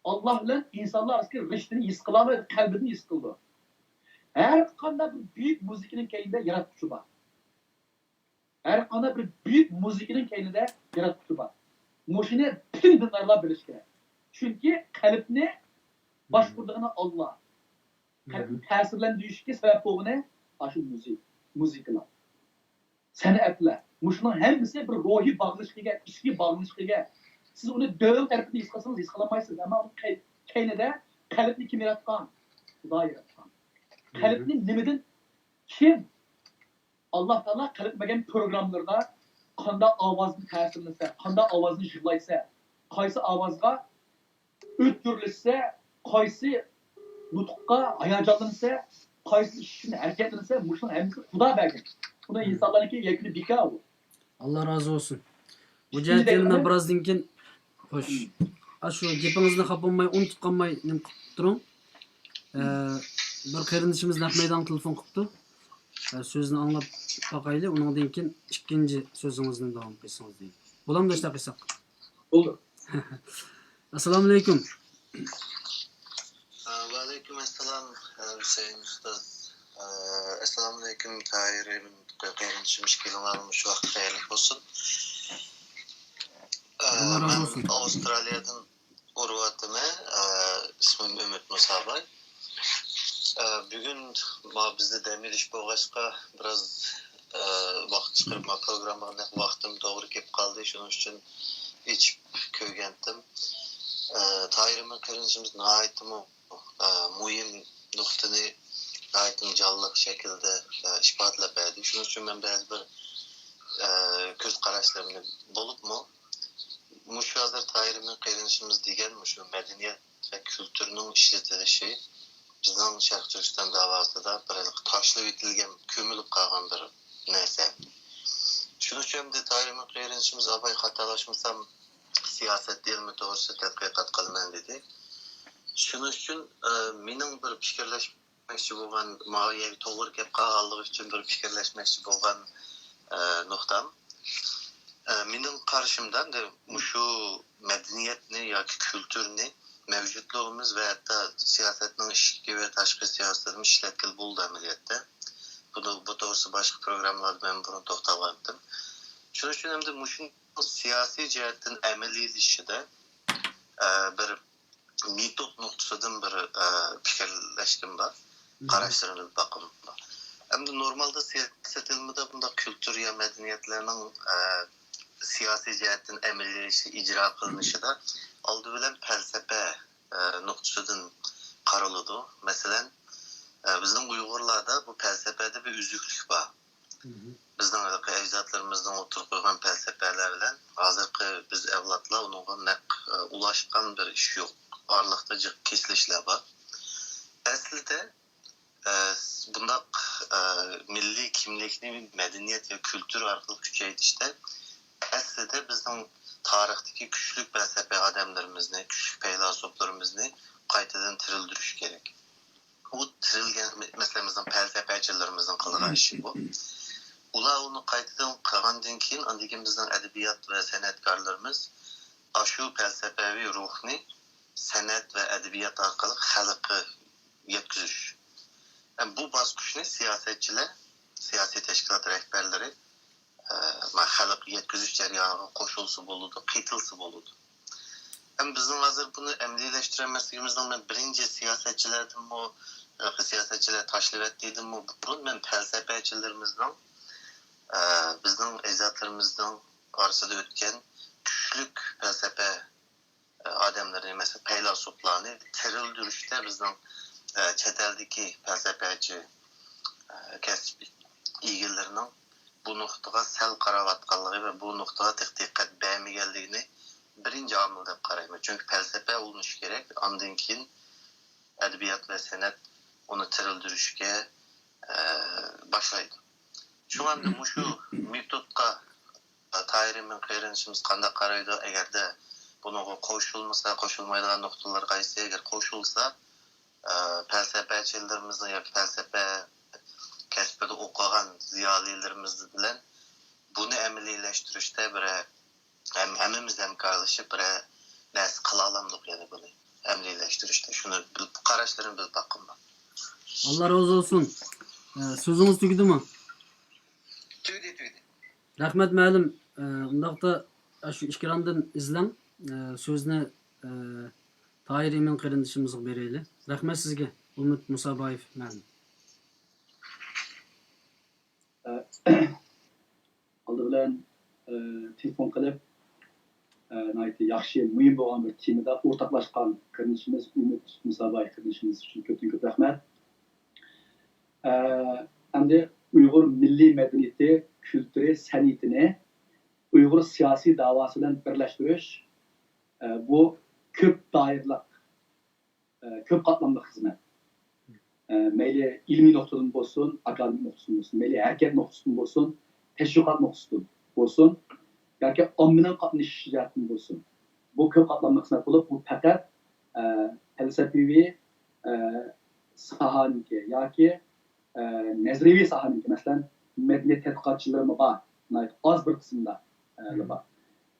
ئاللا بىلەن ئىنسانلار ئارىسىدىكى رىشتىنى ھېس قىلالايدۇ، قەلبىدىن ھېس قىلىدۇ. ھەر قانداق بىر بۈيۈك مۇزىكىنىڭ كەينىدە ياراتقۇچى بار. ھەر قانداق بىر بۈيۈك مۇزىكىنىڭ كەينىدە ياراتقۇچى بار. مۇشۇنى پۈتۈن دىندارلار بىلىشى كېرەك. چۈنكى قەلبنى باشقۇرىدىغىنى ئاللا. قەلبنى تەسىرلەندۈرۈشكە سەۋەب بولغىنى ئاشۇ مۇزىكا، مۇزىكىلار، سەنئەتلەر. مۇشۇنىڭ ھەممىسى بىر روھىي باغلىنىشقا ئىگە، ئىچكى باغلىنىشقا ئىگە. سىز ئۇنى دۆڭ تەرىپىدىن ھېس قىلسىڭىز، ھېس قىلالمايسىز. ئەمما ئۇنىڭ كەي-، كەينىدە قەلبنى كىم ياراتقان؟ خۇدا ياراتقان. قەلبنى نېمىدىن، كىم؟ ئاللا تائالا قەلبكە بەرگەن پروگراممىلىرىدا قانداق ئاۋازدىن تەسىرلەنسە، قانداق ئاۋازنى يىغلايسە، قايسى ئاۋازغا ئۆتكۈرلەشسە، قايسى نۇتۇققا ھاياجانلانسا، قايسى ئىش ئۈچۈن ھەرىكەتلەنسە، مۇشۇنىڭ ھەممىسىنى خۇدا بەرگەن. بۇنى ئىنسانلارنىڭكى يەكۈنى بىكار بۇ. ئاللا رازى بولسۇن. بۇ جەھەتتە يەنە مەن بىرازدىن كېيىن، خوش. ئاشۇ گېپىڭىزنى خاپا بولماي، ئۇنتۇپ قالماي نېمە قىلىپ تۇرۇڭ. ئە، بىر قېرىندىشىمىز نەق مەيدانغا تېلېفون قىپتۇ. ئە، سۆزىنى ئاڭلاپ باقايلى، ئۇنىڭدىن كېيىن ئىككىنچى سۆزىڭىزنى داۋام قىلسىڭىز دەيمەن. بولامدۇ ئىشتاق قىلساق؟ بولدى. ئەسسالامۇئەلەيكۇم. ۋەئەلەيكۇم ئەسسالام، ھۈسەيىن ئۇستاز. ئەسسالامۇئەلەيكۇم، تاھىر ئىبن قېرىندىشىم، ئىككىڭلارنىڭ مۇشۇ ۋاقتى خەيرلىك بولسۇن. ئاللا رازى بولسۇن. مەن ئاۋسترالىيەدىن ئۇرۇۋاتىمەن. ئىسمىم ئۈمىد مۇساباي. بۈگۈن ما بىزدە دەم ئېلىش بولغاچقا، بىراز ۋاقىت چىقىرىپ، ما پروگراممىغا نەق ۋاقتىم توغرا كېلىپ قالدى. شۇنىڭ ئۈچۈن ئېچىپ كۆرگەنتىم. تاھىر ئىبن قېرىندىشىمىز ناھايىتىمۇ مۇھىم نۇقتىنى ناھايىتى جانلىق شەكىلدە ئىپادىلەپ بەردى. شۇنىڭ ئۈچۈن مەن بەزى بىر كۆز قاراشلىرىمنى، بولۇپمۇ مۇشۇ ھازىر تاھىر ئىبن قېرىندىشىمىز دېگەن مۇشۇ مەدەنىيەت ۋە كۈلتۈرنىڭ ئىشلىتىلىشى بىزنىڭ شەرقىي تۈركىستان داۋاسىدا بىر ھېلىقى تاشلىۋېتىلگەن، كۆمۈلۈپ قالغان بىر نەرسە. شۇنىڭ ئۈچۈن ئەمدى تاھىر ئىبن قېرىندىشىمىز، ئاباي خاتالاشمىسام، سىياسەت ئىلمى توغرىسىدا تەتقىقات قىلىمەن دېدى. شۇنىڭ ئۈچۈن، ئە، مېنىڭ بىر پىكىرلەشمەكچى بولغان، ماڭا يەنە توغرا كەپ قالغانلىقى ئۈچۈن بىر پىكىرلەشمەكچى بولغان، ئە، نۇقتام، ئە، مېنىڭ قارىشىمدا، ئەمدى مۇشۇ مەدەنىيەتنى ياكى كۈلتۈرنى مەۋجۇتلۇقىمىز ۋە ھەتتا سىياسەتنىڭ ئىچكى ۋە تاشقى سىياسىتىدىمۇ ئىشلەتكىلى بولىدۇ ئەمەلىيەتتە. بۇنى، بۇ توغرىسىدا باشقا پروگراممىلاردا مەن بۇرۇن توختالغانتىم. شۇنىڭ ئۈچۈن ئەمدى مۇشۇ سىياسىي جەھەتتىن ئەمەلىيلىشىشىدە، ئە، بىر مېتود نۇقتىسىدىن بىر، ئە، پىكىرلەشكىم بار، قاراشلىرىمنى باققىنىم بار. ئەمدى نورمالدا سىياسەت ئىلمىدا بۇنداق كۈلتۈر يا مەدەنىيەتلەرنىڭ، ئە، سىياسىي جەھەتتىن ئەمەلىيلىشىشى، ئىجرا قىلىنىشىدا ئالدى بىلەن پەلسەپە، ئە، نۇقتىسىدىن قارىلىدۇ. مەسىلەن، ئە، بىزنىڭ ئۇيغۇرلاردا بۇ پەلسەپەدە بىر ئۈزۈكلۈك بار. بىزنىڭ ھېلىقى ئەجدادلىرىمىزنىڭ ئوتتۇرىغا قويغان پەلسەپەلەر بىلەن ھازىرقى بىز ئەۋلادلار ئۇنىڭغا نەق، ئە، ئۇلاشقان بىر ئىش يوق. ئارىلىقتا جىق كېسىلىشلەر بار. ئەسلىدە، ئە، بۇنداق، ئە، مىللىي كىملىكنى مەدەنىيەت ۋە كۈلتۈر ئارقىلىق كۈچەيتىشتە ئەسلىدە بىزنىڭ تارىختىكى كۈچلۈك پەلسەپە ئادەملىرىمىزنى، كۈچلۈك پەيلاسوپلىرىمىزنى قايتىدىن تىرىلدۈرۈش كېرەك. ئۇ تىرىلگەن، مەسىلەن، بىزنىڭ پەلسەپەچىلىرىمىزنىڭ قىلغان ئىشى بۇ. ئۇلار ئۇنى قايتىدىن قىلغاندىن كېيىن، ئاندىن كېيىن بىزنىڭ ئەدەبىيات ۋە سەنئەتكارلىرىمىز ئاشۇ پەلسەپەۋى روھنى سەنئەت ۋە ئەدەبىيات ئارقىلىق خەلققە يەتكۈزۈش. ھەم بۇ باسقۇچنى سىياسەتچىلەر، سىياسىي تەشكىلات رەھبەرلىرى، ئە، مانا خەلققە يەتكۈزۈش جەريانىغا قوشۇلسا بولىدۇ، قېتىلسا بولىدۇ. ھەم بىزنىڭ ھازىر بۇنى ئەمەلىيلەشتۈرەلمەسلىكىمىزنىڭ مەن بىرىنچى سىياسەتچىلەردىنمۇ، ھېلىقى سىياسەتچىلەر تاشلىۋەتتى دېدىممۇ بۇرۇن، مەن پەلسەپەچىلىرىمىزنىڭ، ئە، بىزنىڭ ئەجدادلىرىمىزنىڭ ئارىسىدا ئۆتكەن كۈچلۈك پەلسەپە، ئە، ئادەملىرىنى، مەسىلەن، پەيلاسوپلارنى تىرىلدۈرۈشتە بىزنىڭ، ئە، چەت ئەلدىكى پەلسەپەچى، ئە، كەسىپ ئىگىلىرىنىڭ بۇ نۇقتىغا سەل قاراۋاتقانلىقى ۋە بۇ نۇقتىغا تېخى دىققەت بەرمىگەنلىكىنى بىرىنچى ئامىل دەپ قارايمەن. چۈنكى پەلسەپە ئۇلىنىشى كېرەك، ئاندىن كېيىن ئەدەبىيات ۋە سەنئەت ئۇنى تىرىلدۈرۈشكە، ئە، باشلايدۇ. شۇڭا ئەمدى مۇشۇ مېتودقا تاھىر ئىمىن قېرىندىشىمىز قانداق قارايدۇ؟ ئەگەردە بۇنىڭغا قوشۇلمىسا، قوشۇلمايدىغان نۇقتىلار قايسى؟ ئەگەر قوشۇلسا، ئە، پەلسەپەچىلىرىمىزنىڭ ياكى پەلسەپە كەسپىدە ئوقۇغان زىيالىيلىرىمىز بىلەن بۇنى ئەمەلىيلەشتۈرۈشتە بىر ھەم-، ھەممىمىز ھەمكارلىشىپ بىر نەرسە قىلالامدۇق، يەنى بۇنى ئەمەلىيلەشتۈرۈشتە. شۇنى بىل-، قاراشلىرىمنى بىلىپ باققىنىم. ئاللا رازى بولسۇن. ئە، سۆزىڭىز تۈگىدىمۇ؟ تۈگىدى، تۈگىدى. رەھمەت، مەلۇم. ئە، ئۇنداقتا، ئە، شۇ ئېكراندىن ئىزلەڭ. ئە، سۆزنى، ئە، تاھىر ئىمىن قېرىندىشىمىزغا بېرەيلى. رەھمەت سىزگە، ئۈمىد مۇسابايېف مەلۇم. ئە، ئالدى بىلەن، ئە، تېلېفون قىلىپ، ئە، ناھايىتى ياخشى، مۇھىم بولغان بىر تېمىدا ئورتاقلاشقان قېرىندىشىمىز ئۈمىد مۇساباي قېرىندىشىمىز ئۈچۈن كۆپتىن كۆپ رەھمەت. ئە، ئەمدى ئۇيغۇر مىللىي مەدەنىيىتى، كۈلتۈرى، سەنئىتىنى ئۇيغۇر سىياسىي داۋاسى بىلەن بىرلەشتۈرۈش، ئە، بۇ كۆپ دائىرىلىق، ئە، كۆپ قاتلاملىق خىزمەت. ئە، مەيلى ئىلمىي نۇقتىدىن بولسۇن، ئاكادېمىك نۇقتىسىدىن بولسۇن، مەيلى ھەرىكەت نۇقتىسىدىن بولسۇن، تەشۋىقات نۇقتىسىدىن بولسۇن، ياكى ئاممىنىڭ قاتنىشىشى جەھەتتىن بولسۇن، بۇ كۆپ قاتلاملىق خىزمەت بولۇپ، بۇ پەقەت، ئە، پەلسەپىۋى، ئە، ساھەنىڭكى ياكى، ئە، نەزەرىيەۋى ساھەنىڭكى، مەسىلەن، مەدەنىيەت تەتقىقاتچىلىرىمۇ بار، ناھايىتى ئاز بىر قىسىمدا، ئە، بار.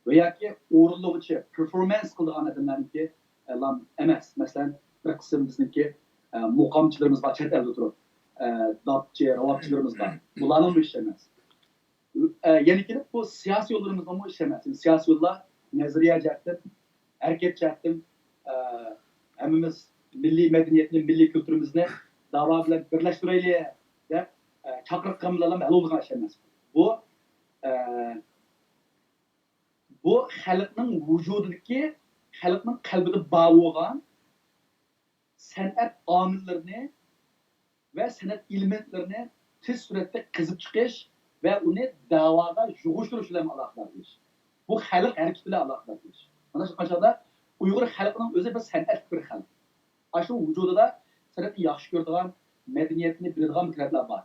ۋە ياكى ئورۇنلىغۇچى، پېرفورمانس قىلىدىغان ئادەملەرنىڭكى، ئە، لام ئەمەس. مەسىلەن، بىر قىسىم بىزنىڭكى، ئە، مۇقامچىلىرىمىز بار، چەت ئەلدە تۇرۇپ، ئە، داپچى، راۋابچىلىرىمىز بار. بۇلارنىڭمۇ ئىشى ئەمەس. ئە، يەنە كېلىپ بۇ سىياسىي يوللىرىمىزنىڭمۇ ئىشى ئەمەس. سىياسىي يوللار نەزەرىيە جەھەتتىن، ھەرىكەت جەھەتتىن، ئە، ھەممىمىز مىللىي مەدەنىيەتنى، مىللىي كۈلتۈرىمىزنى داۋا بىلەن بىرلەشتۈرەيلى دەپ، ئە، چاقىرىق قىلغان بىلەن ھەل بولىدىغان ئىش ئەمەس. بۇ، ئە، بۇ خەلقنىڭ ۋۇجۇدىدىكى، خەلقنىڭ قەلبىدە بار بولغان سەنئەت ئامىللىرىنى ۋە سەنئەت ئېلېمېنتلىرىنى تېز سۈرئەتتە قېزىپ چىقىش ۋە ئۇنى دەۋاغا يۇغۇشتۇرۇش بىلەن ئالاقىدار ئىش. بۇ خەلق ھەرىكىتى بىلەن ئالاقىدار ئىش. مانا شۇ قاچاندا ئۇيغۇر خەلقىنىڭ ئۆزى بىر سەنئەتلىك بىر خەلق. ئاشۇ ۋۇجۇدىدا سەنئەتنى ياخشى كۆرىدىغان، مەدەنىيەتنى بىلىدىغان بىر تەرەپلەر بار.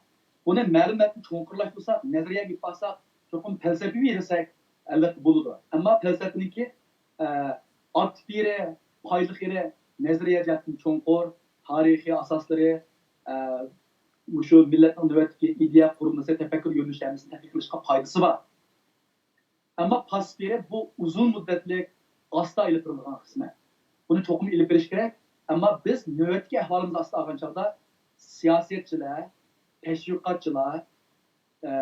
بۇنى مەلۇم مەدەنىيەتنى چوڭقۇرلاشتۇرساق، نەزەرىيەگە ئېلىپ بارساق، چوقۇم پەلسەپىۋى دېسەك، ئەلۋەتتە بولىدۇ. ئەمما پەلسەپىنىڭكى، ئە، ئاكتىپ يېرى، پايدىلىق يېرى نەزەرىيە جەھەتتىن چوڭقۇر، تارىخىي ئاساسلىرى، ئە، مۇشۇ مىللەتنىڭ نۆۋەتتىكى ئىدىيە قۇرۇلمىسى، تەپەككۇر يۆنىلىشى ھەممىسىنى تەتقىق قىلىشقا پايدىسى بار. ئەمما پاسسىپ يېرى بۇ ئۇزۇن مۇددەتلىك، ئاستا ئېلىپ بېرىلىدىغان خىزمەت. بۇنى چوقۇم ئېلىپ بېرىش كېرەك. ئەمما بىز نۆۋەتتىكى ئەھۋالىمىزنى ئاستا ئالغان چاغدا سىياسەتچىلەر، تەشۋىقاتچىلار، ئە،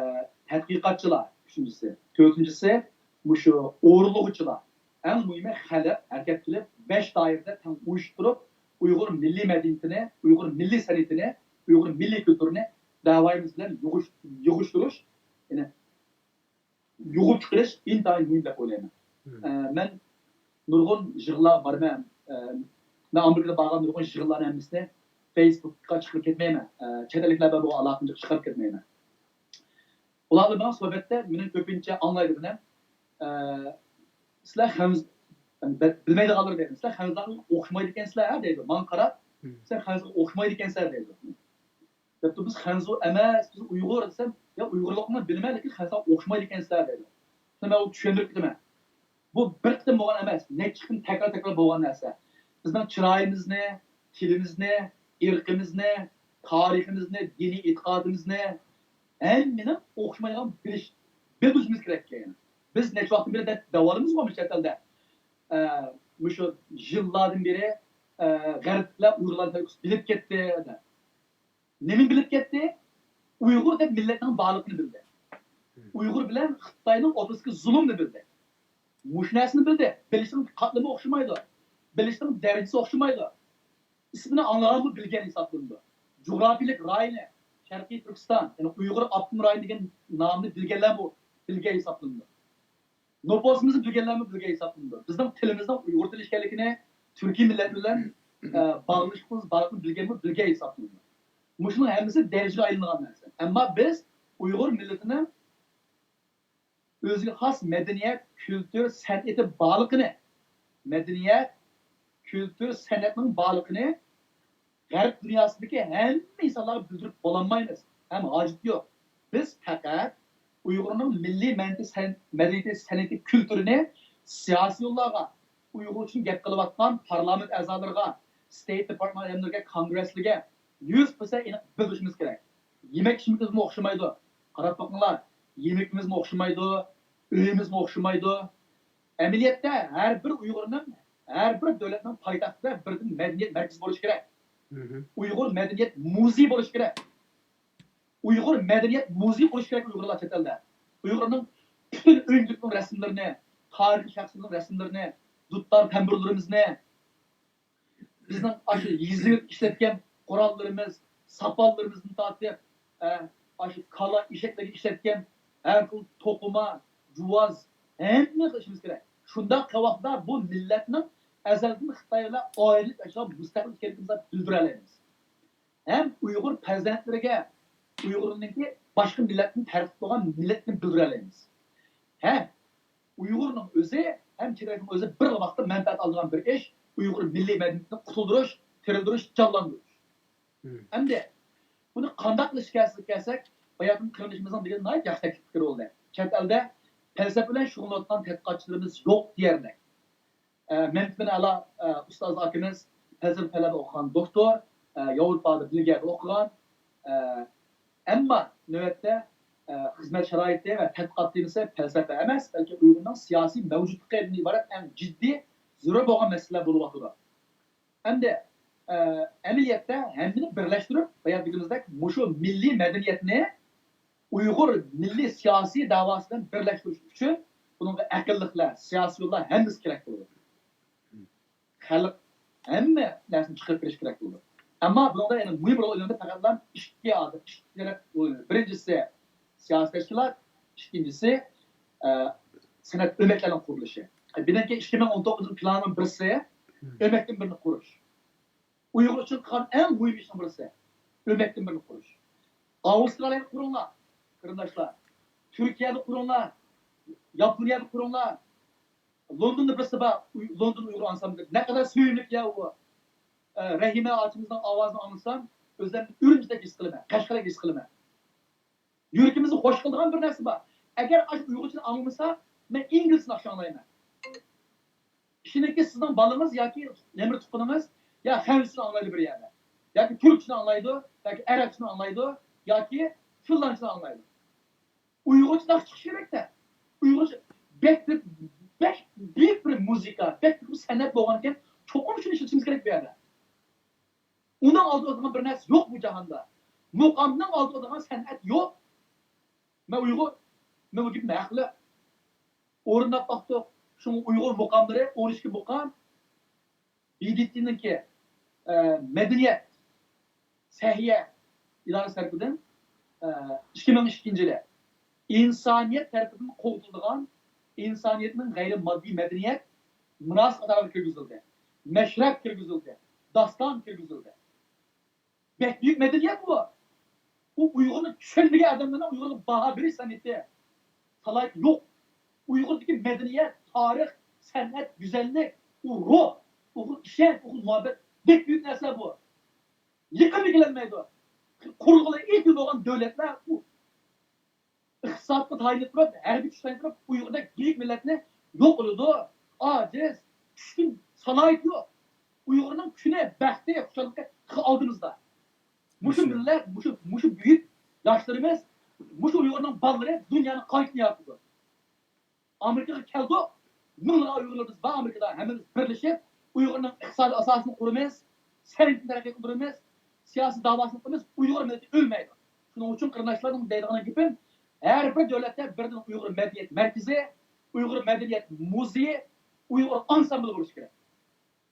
تەتقىقاتچىلار، ئۈچىنچىسى. تۆتىنچىسى، مۇشۇ ئورۇنلىغۇچىلار. ئەڭ مۇھىمى خەلق ھەرىكەت قىلىپ، بەش دائىرىدە تەڭ ئۇيۇشۇپ تۇرۇپ، ئۇيغۇر مىللىي مەدەنىيىتىنى، ئۇيغۇر مىللىي سەنئىتىنى، ئۇيغۇر مىللىي كۈلتۈرىنى دەۋايىمىز بىلەن يۇغۇش-، يۇغۇشتۇرۇش، يەنى يۇغۇپ چىقىرىش ئىنتايىن مۇھىم دەپ ئويلايمەن. ئە، مەن نۇرغۇن يىغىنلارغا بارىمەن. ئە، مەن ئامېرىكىدا بارغان نۇرغۇن يىغىنلارنىڭ ھەممىسىنى فېيسبۇكقا چىقىرىپ كەتمەيمەن. ئە، چەت ئەللىكلەر بىلەن بولغان ئالاقىمنى چىقىرىپ كەتمەيمەن. ئۇلار بىلەن ماڭا سۆھبەتتە مېنىڭ كۆپىنچە ئاڭلايدىغىنىم، ئە، سىلەر خەنز-، بىلمەيدىغانلىرى دەيدۇ. سىلەر خەنزۇلارغا ئوخشىمايدىكەنسىلەر دەيدۇ. ماڭا قاراپ، سىلەر خەنزۇغا ئوخشىمايدىكەنسىلەر دەيدۇ. دەپتۇ، بىز خەنزۇ ئەمەس، بىز ئۇيغۇر دېسەم، يا ئۇيغۇرلۇقنى بىلىمەن، لېكىن خەنزۇغا ئوخشىمايدىكەنسىلەر دەيدۇ. شۇنى مەن ئۇنى چۈشەندۈرۈپ كېتىمەن. بۇ بىر قېتىم بولغان ئەمەس، نەچچە قېتىم تەكرار-تەكرار بولغان نەرسە. بىزنىڭ چىرايىمىزنى، تىلىمىزنى، ئىرقىمىزنى، تارىخىمىزنى، دىنىي ئېتىقادىمىزنى ھەممىنىڭ ئوخشىمايدىغان بىلىش، بىلدۈرۈشىمىز كېرەك ئىكەن. بىز نەچچە ۋاقىتتىن بېرى دەپ دەۋالىمىزغۇ مۇشۇ چەت ئەلدە. ئە، مۇشۇ يىللاردىن بېرى، ئە، غەربلەر ئۇيغۇرلارنى بىلىپ كەتتى دەپ. نېمىنى بىلىپ كەتتى؟ ئۇيغۇر دەپ مىللەتنىڭ بارلىقىنى بىلدى. ئۇيغۇر بىلەن خىتاينىڭ ئوتتۇرىسىدىكى زۇلۇمنى بىلدى. مۇشۇ نەرسىنى بىلدى. بىلىشنىڭ قاتلىمى ئوخشىمايدۇ. بىلىشنىڭ دەرىجىسى ئوخشىمايدۇ. ئىسمىنى ئاڭلىغانمۇ بىلگەن ھېسابلىنىدۇ. جۇغراپىيەلىك رايونى، شەرقىي تۈركىستان، يەنى ئۇيغۇر ئاپتونوم رايونى دېگەن نامنى بىلگەنلەرمۇ بىلگەن ھېسابلىنىدۇ. نوپۇسىمىزنى بىلگەنلەرمۇ بىلگەن ھېسابلىنىدۇ. بىزنىڭ تىلىمىزنىڭ ئۇيغۇر تىلى ئىكەنلىكىنى، تۈركىي مىللەت بىلەن، ئە، باغلىنىشىمىز بارلىقىنى بىلگەنمۇ بىلگەن ھېسابلىنىدۇ. مۇشۇنىڭ ھەممىسى دەرىجىگە ئايلانغان نەرسە. ئەمما بىز ئۇيغۇر مىللىتىنىڭ ئۆزىگە خاس مەدەنىيەت، كۈلتۈر، سەنئىتى بارلىقىنى، مەدەنىيەت، كۈلتۈر، سەنئەتنىڭ بارلىقىنى غەرب دۇنياسىدىكى ھەممە ئىنسانلارغا بىلدۈرۈپ بولالمايمىز ھەم ھاجىتى يوق. بىز پەقەت ئۇيغۇرنىڭ مىللىي مەدەنىيىتى، سەن-، مەدەنىيىتى، سەنئىتى، كۈلتۈرىنى سىياسىي يوللارغا، ئۇيغۇر ئۈچۈن گەپ قىلىۋاتقان پارلامېنت ئەزالىرىغا، ستېيت دېپارتمېنت ئادەملىرىگە، كونگرېسلىرىگە يۈز پىرسەنت ئېنىق بىلدۈرۈشىمىز كېرەك. يېمەك-ئىچمىكىمىزمۇ ئوخشىمايدۇ. قاراپ بېقىڭلار، يېمىكىمىزمۇ ئوخشىمايدۇ، ئۆيىمىزمۇ ئوخشىمايدۇ. ئەمەلىيەتتە ھەر بىر ئۇيغۇرنىڭ، ھەر بىر دۆلەتنىڭ پايتەختىدە بىردىن مەدەنىيەت مەركىزى بولۇشى كېرەك. ئۇيغۇر مەدەنىيەت مۇزېيى بولۇشى كېرەك. ئۇيغۇر مەدەنىيەت مۇزېيى قۇرۇش كېرەك ئۇيغۇرلار چەت ئەلدە. ئۇيغۇرنىڭ پۈتۈن ئۆي-مۈلكىنىڭ رەسىملىرىنى، تارىخىي شەخسلىرىنىڭ رەسىملىرىنى، دۇتار تەمبۇرلىرىمىزنى، بىزنىڭ ئاشۇ يېزىلىپ ئىشلەتكەن قوراللىرىمىز، ساپانلىرىمىزدىن تارتىپ، ئە، ئاشۇ كالا ئېشەكلەرگە ئىشلەتكەن ھەر خىل توقۇما، جۇۋاز، ھەممە خىل ئىشىمىز كېرەك. شۇنداق قىلغان ۋاقىتتا بۇ مىللەتنىڭ ئەزەلدىن خىتاي بىلەن ئايرىلىپ ياشىغان مۇستەقىل ئىكەنلىكىمىزنى بىلدۈرەلەيمىز. ھەم ئۇيغۇر پەرزەنتلىرىگە، ئۇيغۇرنىڭكى باشقا مىللەتتىن پەرقلىق بولغان مىللەتنى بىلدۈرەلەيمىز. ھەم ئۇيغۇرنىڭ ئۆزى، ھەم چېگرا ئۆزى بىر ۋاقىتتا مەنپەئەت ئالىدىغان بىر ئىش، ئۇيغۇر مىللىي مەدەنىيىتىنى قۇتۇلدۇرۇش، تىرىلدۈرۈش، جانلاندۇرۇش. ئەمدى بۇنى قانداق قىلىش كەلسەك، باياتىن قېرىندىشىمىزنىڭ دېگەن ناھايىتى ياخشى تەكلىپ پىكرى بولدى. چەت ئەلدە پەلسەپە بىلەن شۇغۇللىنىۋاتقان تەتقىقاتچىلىرىمىز يوق دېيەرلىك. ئە، مەمتىمىن ئەلا، ئە، ئۇستاز ئاكىمىز پەلسەپە پەنلەردە ئوقۇغان دوكتور، ئە، ياۋروپادا، بېلگىيەدە ئوقۇغان. ئە، ئەمما نۆۋەتتە، ئە، خىزمەت شارائىتى ۋە تەتقىقات تېمىسى پەلسەپە ئەمەس، بەلكى ئۇيغۇرنىڭ سىياسىي مەۋجۇتلۇقىدىن ئىبارەت ئەڭ جىددىي، زۆرۈر بولغان مەسىلىلەر بولۇۋاتىدۇ. ئەمدى، ئە، ئەمەلىيەتتە ھەممىنى بىرلەشتۈرۈپ، بايا دېگىنىمىزدەك، مۇشۇ مىللىي مەدەنىيەتنى ئۇيغۇر مىللىي سىياسىي دەۋاسى بىلەن بىرلەشتۈرۈش ئۈچۈن بۇنىڭغا ئەقىللىقلار، سىياسىيونلار ھەممىسى كېرەك بولىدۇ. خەلق ھەممە نەرسىنى چىقىرىپ بېرىش كېرەك بولىدۇ. ئەمما بۇنىڭدا يەنە مۇھىم رول ئوينىدى پەقەتلا ئىككى ئادەم، ئىككى تەرەپ رول ئوينىدى. بىرىنچىسى سىياسىي تەشكىلات، ئىككىنچىسى، ئە، سەنئەت ئۆمەكلەرنىڭ قۇرۇلۇشى. بىزنىڭكى ئىككى مىڭ ئون توققۇزىنچى يىل پىلانىنىڭ بىرسى ئۆمەكتىن بىرنى قۇرۇش. ئۇيغۇر ئۈچۈن قىلغان ئەڭ مۇھىم ئىشنىڭ بىرسى ئۆمەكتىن بىرنى قۇرۇش. ئاۋسترالىيەدە قۇرۇڭلار، قېرىنداشلار. تۈركىيەدە قۇرۇڭلار، ياپونىيەدە قۇرۇڭلار. لوندوندا بىرسى بار، ئۇي-، لوندون ئۇيغۇر ئانسامبلى. نەقەدەر سۆيۈملۈك يا ئۇ. ئە، رەھىمە ئاچىمىزنىڭ ئاۋازىنى ئاڭلىسام، ئۆزلەرنى ئۈرۈمچىدەك ھېس قىلىمەن، قەشقەردەك ھېس قىلىمەن. يۈرىكىمىزنى خوش قىلىدىغان بىر نەرسە بار. ئەگەر ئاشۇ ئۇيغۇرچىنى ئاڭلىمىسا، مەن ئىنگلىزچىنى ياخشى ئاڭلايمەن. ئىشىنىڭكى سىزنىڭ بالىڭىز ياكى نېمىر تۇغقىنىڭىز يا خەنزۇچىنى ئاڭلايدۇ بىر يەردە. ياكى تۈركچىنى ئاڭلايدۇ، ياكى ئەرەبچىنى ئاڭلايدۇ، ياكى فىنلاندچىنى ئاڭلايدۇ. ئۇيغۇرچە ناخشا چىقىشى كېرەكتە. ئۇيغۇرچە بەك، بەك بۈيۈك بىر مۇزىكا، بەك بۈيۈك بىر سەنئەت بولغانىكەن، چوقۇم شۇنى ئىشلىتىشىمىز كېرەك بۇ يەردە. ئۇنىڭ ئالدىدا تۇرىدىغان بىر نەرسە يوق بۇ جاھاندا. مۇقامنىڭ ئالدىدا تۇرىدىغان سەنئەت يوق. مەن ئۇيغۇر، مەن بۇ گېپىمدە ھەقلىق. ئورۇنداپ باقتۇق. شۇڭا ئۇيغۇر مۇقاملىرى ئون ئىككى مۇقام. بى دى تىنىڭكى، ئە، مەدەنىيەت سەھىيە ئىدارىسى تەرىپىدىن، ئە، ئىككى مىڭ ئىككىنچى يىلى ئىنسانىيەت تەرىپىدىن قوغدىلىدىغان ئىنسانىيەتنىڭ غەيرىي ماددىي مەدەنىيەت مىراسى قاتارىغا كىرگۈزۈلدى. مەشرەپ كىرگۈزۈلدى. داستان كىرگۈزۈلدى. بەك بۈيۈك مەدەنىيەت بۇ. بۇ ئۇيغۇرنى چۈشەنمىگەن ئادەملەرنىڭ ئۇيغۇرغا باھا بېرىش سەنئىتى، سالاھىيىتى يوق. ئۇيغۇردىكى مەدەنىيەت، تارىخ، سەنئەت، گۈزەللىك، ئۇ روھ، ئۇيغۇر ئىشەنچ، ئۇيغۇر مۇھەببەت بەك بۈيۈك نەرسىلەر بۇ. يېقىنغا كېلەلمەيدۇ. قۇرۇلغىلى ئىككى يىل بولغان دۆلەتلەر ئۇ ئىقتىسادقا تايىنىپ تۇرۇپ، ھەربىي كۈچكە تايىنىپ تۇرۇپ، ئۇيغۇردەك بۈيۈك مىللەتنى يوق قىلىدۇ. ئاجىز، چۈشكۈن، سالاھىيىتى يوق. ئۇيغۇرنىڭ كۈنى، بەختى، خۇشاللىقى ئالدىمىزدا. مۇشۇ مىللەت، مۇشۇ، مۇشۇ بۈيۈك ياشلىرىمىز مۇشۇ ئۇيغۇرنىڭ بالىلىرى دۇنيانىڭ قايتىنى يارىتىدۇ. ئامېرىكىغا كەلدۇق، مىڭلىغان ئۇيغۇرلىرىمىز بار ئامېرىكىدا، ھەممىمىز بىرلىشىپ ئۇيغۇرنىڭ ئىقتىسادىي ئاساسىنى قۇرىمىز، سەنئىتىنى تەرەققىي قىلدۇرىمىز، سىياسىي داۋاسىنى قىلىمىز، ئۇيغۇر مىللىتى ئۆلمەيدۇ. شۇنىڭ ئۈچۈن قېرىنداشلارنىڭ دەيدىغان گېپىم، ھەر بىر دۆلەتتە بىردىن ئۇيغۇر مەدەنىيەت مەركىزى، ئۇيغۇر مەدەنىيەت مۇزېيى، ئۇيغۇر ئانسامبلى بولۇشى كېرەك.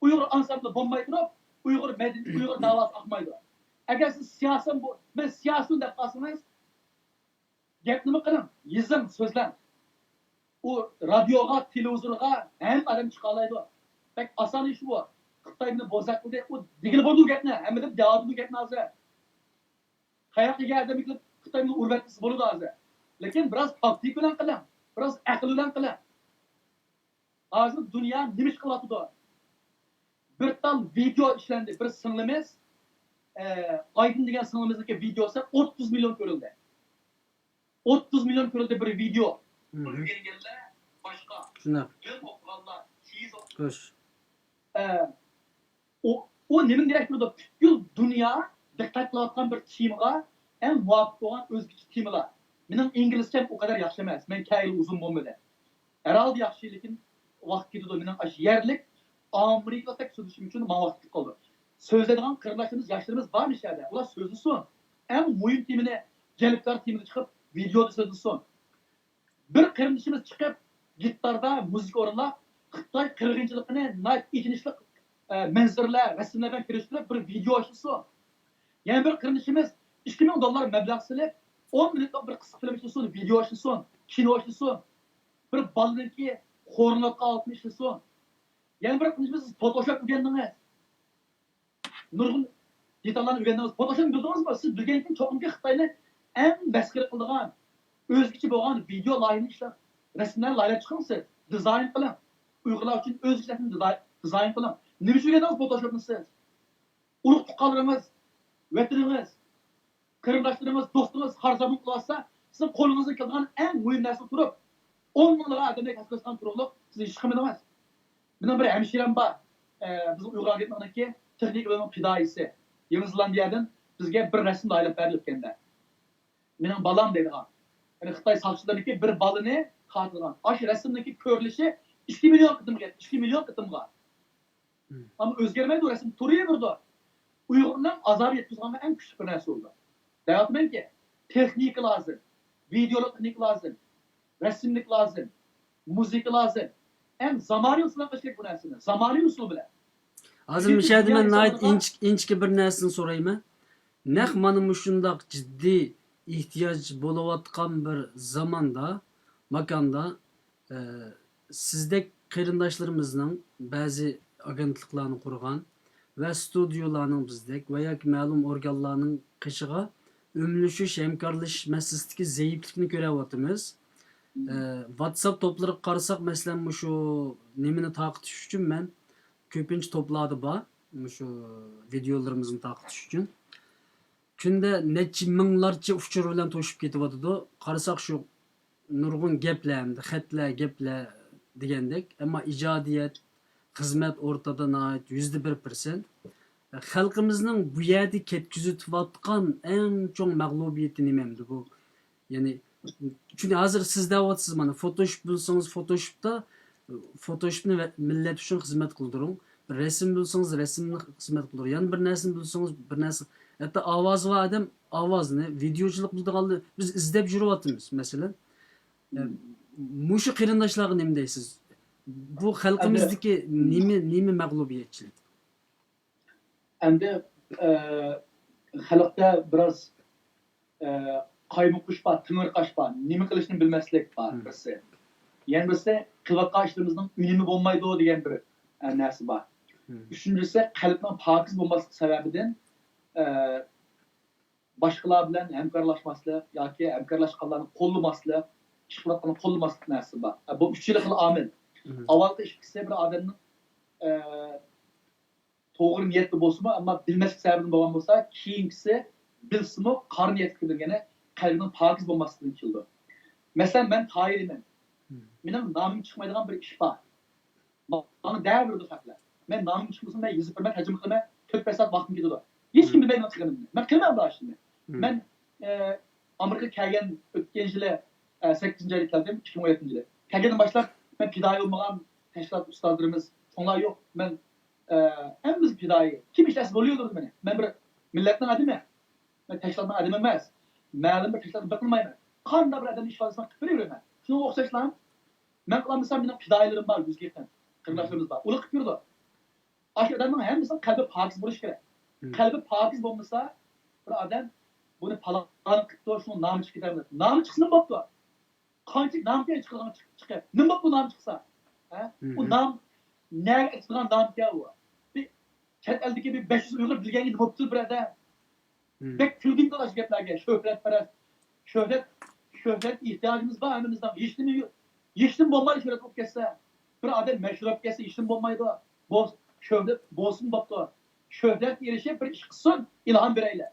ئۇيغۇر ئانسامبلى بولماي تۇرۇپ ئۇيغۇر مەدەنىيىتى، ئۇيغۇر داۋاسى ئاقمايدۇ. ئەگەر سىز سىياسەن بۇ، مەن سىياسىيون دەپ قالسىڭىز، گەپنىمۇ قىلىڭ، يېزىڭ، سۆزلەڭ. ئۇ رادىيوغا، تېلېۋىزورغا ھەممە ئادەم چىقالايدۇ. بەك ئاسان ئىش بۇ. خىتاي بۇنى بوزەك قىلدى. ئۇ دېگىلى بولىدۇ گەپنى، ھەممە ئادەم دەۋاتىدۇ گەپنى ھازىر. قاياققا ئادەم يېتىلىپ خىتاي بۇنى ئۇرۇۋەتكىسى بولىدۇ ھازىر. لېكىن بىراز تاكتىكا بىلەن قىلىڭ، بىراز ئەقىل بىلەن قىلىڭ. ھازىر دۇنيا نېمە ئىش قىلىۋاتىدۇ؟ بىر تال ۋىدېئو ئىشلەندى. بىر سىڭلىمىز، ئە، ئايدىن دېگەن سىڭلىمىزنىڭكى ۋىدېئوسى ئوتتۇز مىليون كۆرۈلدى. ئوتتۇز مىليون كۆرۈلدى بىر ۋىدېئو. مم. ئۆگەنگەنلەر باشقا. شۇنداق. ئۆز ئوقۇغانلار، تېز ئوقۇغان. خوش. ئە، ئۇ، ئۇ نېمىنى دېرەك بېرىدۇ؟ پۈتكۈل دۇنيا دىققەت قىلىۋاتقان بىر تېمىغا ئەڭ مۇۋاپىق بولغان ئۆزگىچە تېمىلار. مېنىڭ ئىنگلىزچەم ئۇ قەدەر ياخشى ئەمەس. مەن كەينى ئۇزۇن بولمىدى. ھەرھالدا ياخشى، لېكىن ۋاقىت كېتىدۇ. مېنىڭ ئاشۇ يەرلىك ئامېرىكىلىقتەك سۆزلىشىم ئۈچۈن ماڭا ۋاقىت كېتىپ قالىدۇ. سۆزلەيدىغان قېرىنداشلىرىمىز، ياشلىرىمىز بار مۇشۇ يەردە. ئۇلار سۆزلىسۇن. ئەڭ مۇھىم تېمىنى، جەلپكار تېمىنى چىقىپ، ۋىدېئودا سۆزلىسۇن. بىر قېرىندىشىمىز چىقىپ، گىتاردا مۇزىكا ئورۇنلاپ، خىتاي قىرغىنچىلىقىنى ناھايىتى ئېچىنىشلىق، ئە، مەنزىرىلەر، رەسىملەر بىلەن كىرىشتۈرۈپ، بىر ۋىدېئو ئىشلىسۇن. يەنە بىر قېرىندىشىمىز ئىككى مىڭ دوللار مەبلەغ سېلىپ، ئون مىنۇتلۇق بىر قىسقا فىلىم ئىشلىسۇن، ۋىدېئو ئىشلىسۇن، كىنو ئىشلىسۇن. بىر بالىنىڭكى قورۇنلاتقان ئالتۇن ئىشلىسۇن. يەنە بىر قىلمىشىمىز، سىز فوتوشوپ ئۆگەندىڭىز. نۇرغۇن دېتاللارنى ئۆگەندىڭىز. فوتوشوپنى بىلدىڭىزمۇ؟ سىز بىلگەندىن كېيىن چوقۇمكى خىتاينى ئەڭ مەسخىرە قىلىدىغان، ئۆزگىچە بولغان ۋىدېئو لايىھىنى ئىشلەپ، رەسىملەرنى لايىھەلەپ چىقىڭ سىز. دىزاين قىلىڭ. ئۇيغۇرلار ئۈچۈن ئۆزگىچە رەسىم دىزاين، دىزاين قىلىڭ. نېمە ئۈچۈن ئۆگەندىڭىز فوتوشوپنى سىز؟ ئۇرۇق تۇغقانلىرىڭىز، ۋەتىنىڭىز، قېرىنداشلىرىڭىز، دوستىڭىز خار-زامىن قىلىۋاتسا، سىزنىڭ قولىڭىزدىن كېلىدىغان ئەڭ مۇھىم نەرسىگە تۇرۇپ، ئون مىڭلىغان ئادەمگە كەسىپ قىلىشقان تۇرۇقلۇق سىز ھېچ قىلمىدىڭىز. مېنىڭ بىر ھەمشىرەم بار، ئە، بىزنىڭ ئۇيغۇر ئاگېنتلىقىنىڭكى تېخنىكا بۆلۈمىنىڭ پىدائىيسى. يېڭى زېلاندىيەدىن بىزگە بىر رەسىم لايىھەلەپ بەردى ئۆتكەندە. مېنىڭ بالام دەيدىغان. يەنى خىتاي ساقچىلىرىنىڭكى بىر بالىنى تارتىدىغان. ئاشۇ رەسىمنىڭكى كۆرۈلۈشى ئىككى مىليون قېتىمغا، ئىككى مىليون قېتىمغا. ئەمما ئۆزگەرمەيدۇ، رەسىم تۇرۇۋېرىدۇ. ئۇيغۇرنىڭ ئازابى يەتكۈزىدىغان ئەڭ كۈچلۈك بىر نەرسە بولدى. دەۋاتىمەنكى، تېخنىكا لازىم، ۋىدېئولۇق تېخنىكا لازىم، رەسىملىك لازىم، مۇزىكا لازىم. ئەڭ زامانىۋى ئۇسۇل بىلەن قىلىش كېرەك بۇ نەرسىنى. زامانىۋى ئۇسۇل بىلەن. ھازىر مۇشۇ يەردە مەن ناھايىتى ئىنچىكە بىر نەرسىنى سورايمەن. نەق مانا مۇشۇنداق جىددىي ئېھتىياج بولۇۋاتقان بىر زاماندا، ماكاندا، ئە، سىزدەك قېرىنداشلىرىمىزنىڭ بەزى ئاگېنتلىقلارنى قۇرغان ۋە ستۇدىيولارنىڭ بىزدەك ۋە ياكى مەلۇم ئورگانلارنىڭ قېشىغا ئۈملىشىش، ھەمكارلىشىش مەسىلىسىدىكى زەئىپلىكنى كۆرۈۋاتىمىز. ئە، ۋاتساپ توپلىرىغا قارىساق، مەسىلەن، مۇشۇ نېمىنى تارقىتىش ئۈچۈن مەن كۆپىنچە توپلاردا بار، مۇشۇ ۋىدېئولىرىمىزنى تارقىتىش ئۈچۈن. كۈندە نەچچە مىڭلارچە ئۇچۇر بىلەن توشۇپ كېتىۋاتىدۇ. قارىساق، شۇ نۇرغۇن گەپلەر، ھەمدە خەتلەر، گەپلەر دېگەندەك. ئەمما ئىجادىيەت، خىزمەت ئورتىدا ناھايىتى يۈزدە بىر پىرسەنت. خەلقىمىزنىڭ بۇ يەردە كەتكۈزۈۋاتقان ئەڭ چوڭ مەغلۇبىيىتى نېمە ئەمدى بۇ؟ يەنى، چۈنكى ھازىر سىز دەۋاتىسىز، مانا، فوتوشوپ بىلسىڭىز، فوتوشوپتا، فوتوشوپنى ۋە-، مىللەت ئۈچۈن خىزمەت قىلدۇرۇڭ. بىر رەسىم بىلسىڭىز، رەسىمنى خىزمەت قىلدۇرۇڭ. يەنە بىر نەرسىنى بىلسىڭىز، بىر نەرسە. ھەتتا ئاۋازى بار ئادەم ئاۋازنى، ۋىدېئوچىلىق بىلىدىغانلار، بىز ئىزدەپ يۈرۈۋاتىمىز، مەسىلەن. ئە، مۇشۇ قېرىنداشلارغا نېمە دەيسىز؟ بۇ خەلقىمىزدىكى نېمە، نېمە مەغلۇبىيەتچىلىك؟ ئەمدى، ئە، خەلقتە بىراز، ئە، قايمۇقۇش بار، تېڭىرقاش بار، نېمە قىلىشنى بىلمەسلىك بار، بىرسى. يەنە بىرسى، قىلىۋاتقان ئىشلىرىمىزنىڭ ئۈنۈمى بولمايدۇ دېگەن بىر، ئە، نەرسە بار. ئۈچىنچىسى، قەلبنىڭ پاكىز بولماسلىقى سەۋەبىدىن، ئە، باشقىلار بىلەن ھەمكارلاشماسلىق ياكى ھەمكارلاشقانلارنى قوللىماسلىق، ئىش قىلىۋاتقانلارنى قوللىماسلىق نەرسىسى بار. بۇ ئۈچ خىل ئامىل. ئاۋۋالقى ئىككىسى بىر ئادەمنىڭ، ئە، توغرا نىيەتتە بولسىمۇ، ئەمما بىلمەسلىك سەۋەبىدىن بولغان بولسا، كېيىنكىسى بىلسىمۇ قارا نىيەتكە كىرىدۇ، يەنى قەلبىنىڭ پاكىز بولماسلىقىدىن كېلىدۇ. مەسىلەن، مەن تاھىرمەن. مېنىڭ نامىم چىقمايدىغان بىر ئىش بار. ماڭا دەۋېرىدۇ خەقلەر. مەن نامىم چىقمىسا، مەن يېزىپ بېرىمەن، تەرجىمە قىلىمەن، تۆت بەش سائەت ۋاقتىم كېتىدۇ. ھېچكىم بىلمەيدۇ مېنىڭ قىلغىنىمنى. مەن قىلمايمەن بۇ ئىشنى. مەن، ئە، ئامېرىكىغا كەلگەن، ئۆتكەن يىلى، ئە، سەككىزىنچى ئايدا كەلدىم، ئىككى مىڭ ئون يەتتىنچى يىلى. كەلگەندىن باشلاپ مەن پىدائىي بولمىغان تەشكىلات ئۇستازلىرىمىز، چوڭلار يوق. مەن، ئە، ھەممىمىز پىدائىي. كىم ئىشلەتسە بولۇۋېرىدۇ مېنى. مەن بىر مىللەتنىڭ ئادىمى. مەن تەشكىلاتنىڭ ئادىمى ئەمەس. مەلۇم بىر تەشكىلاتنى بىر قىلمايمەن. قانداق بىر ئادەمنىڭ ئىش ئىپادىسىنى قىلىپ بېرىۋېرىمەن. شۇنىڭغا ئوخشاشلا، مەن قىلالمىسام، مېنىڭ پىدائىيلىرىم بار، يۈزگە يېقىن قېرىنداشلىرىمىز بار. ئۇلار قىلىپ بېرىدۇ. ئاشۇ ئادەمنىڭ ھەممىسىنىڭ قەلبى پاكىز بولۇشى كېرەك. قەلبى پاكىز بولمىسا، بىر ئادەم بۇنى پالان قىپتۇ، شۇنىڭ نامى چىقىپ كېتەلمەيدۇ. نامى چىقسا نېمە بوپتۇ؟ قانچىلىك نامى چىقىدىغان چىق-، چىقىپ. نېمە بوپتۇ نامى چىقسا؟ ھە؟ ئۇ نام نەگە ئېتىلغان نامكەن ئۇ؟ بىر چەت ئەلدىكى بىر بەش يۈز ئۇيغۇر بىلگەنگە نېمە بوپتۇ بىر ئادەم؟ بەك كۈلگىنى قىلىدۇ ئاشۇ گەپلەرگە. شۆھرەتپەرەس. شۆھرەت، شۆھرەت ئېھتىياجىمىز بار ھەممىمىزنىڭ. ھېچنېمە يو-، ھېچنېمە بولمايدۇ شۆھرەت بولۇپ كەتسە. بىر ئادەم مەشھۇر بولۇپ كەتسە ھېچنېمە بولمايدۇ. بولس-، شۆھرەت بولسۇن بوپتۇ. شۆھرەتكە ئېرىشىپ بىر ئىش قىلسۇن، ئىلھام بېرەيلى.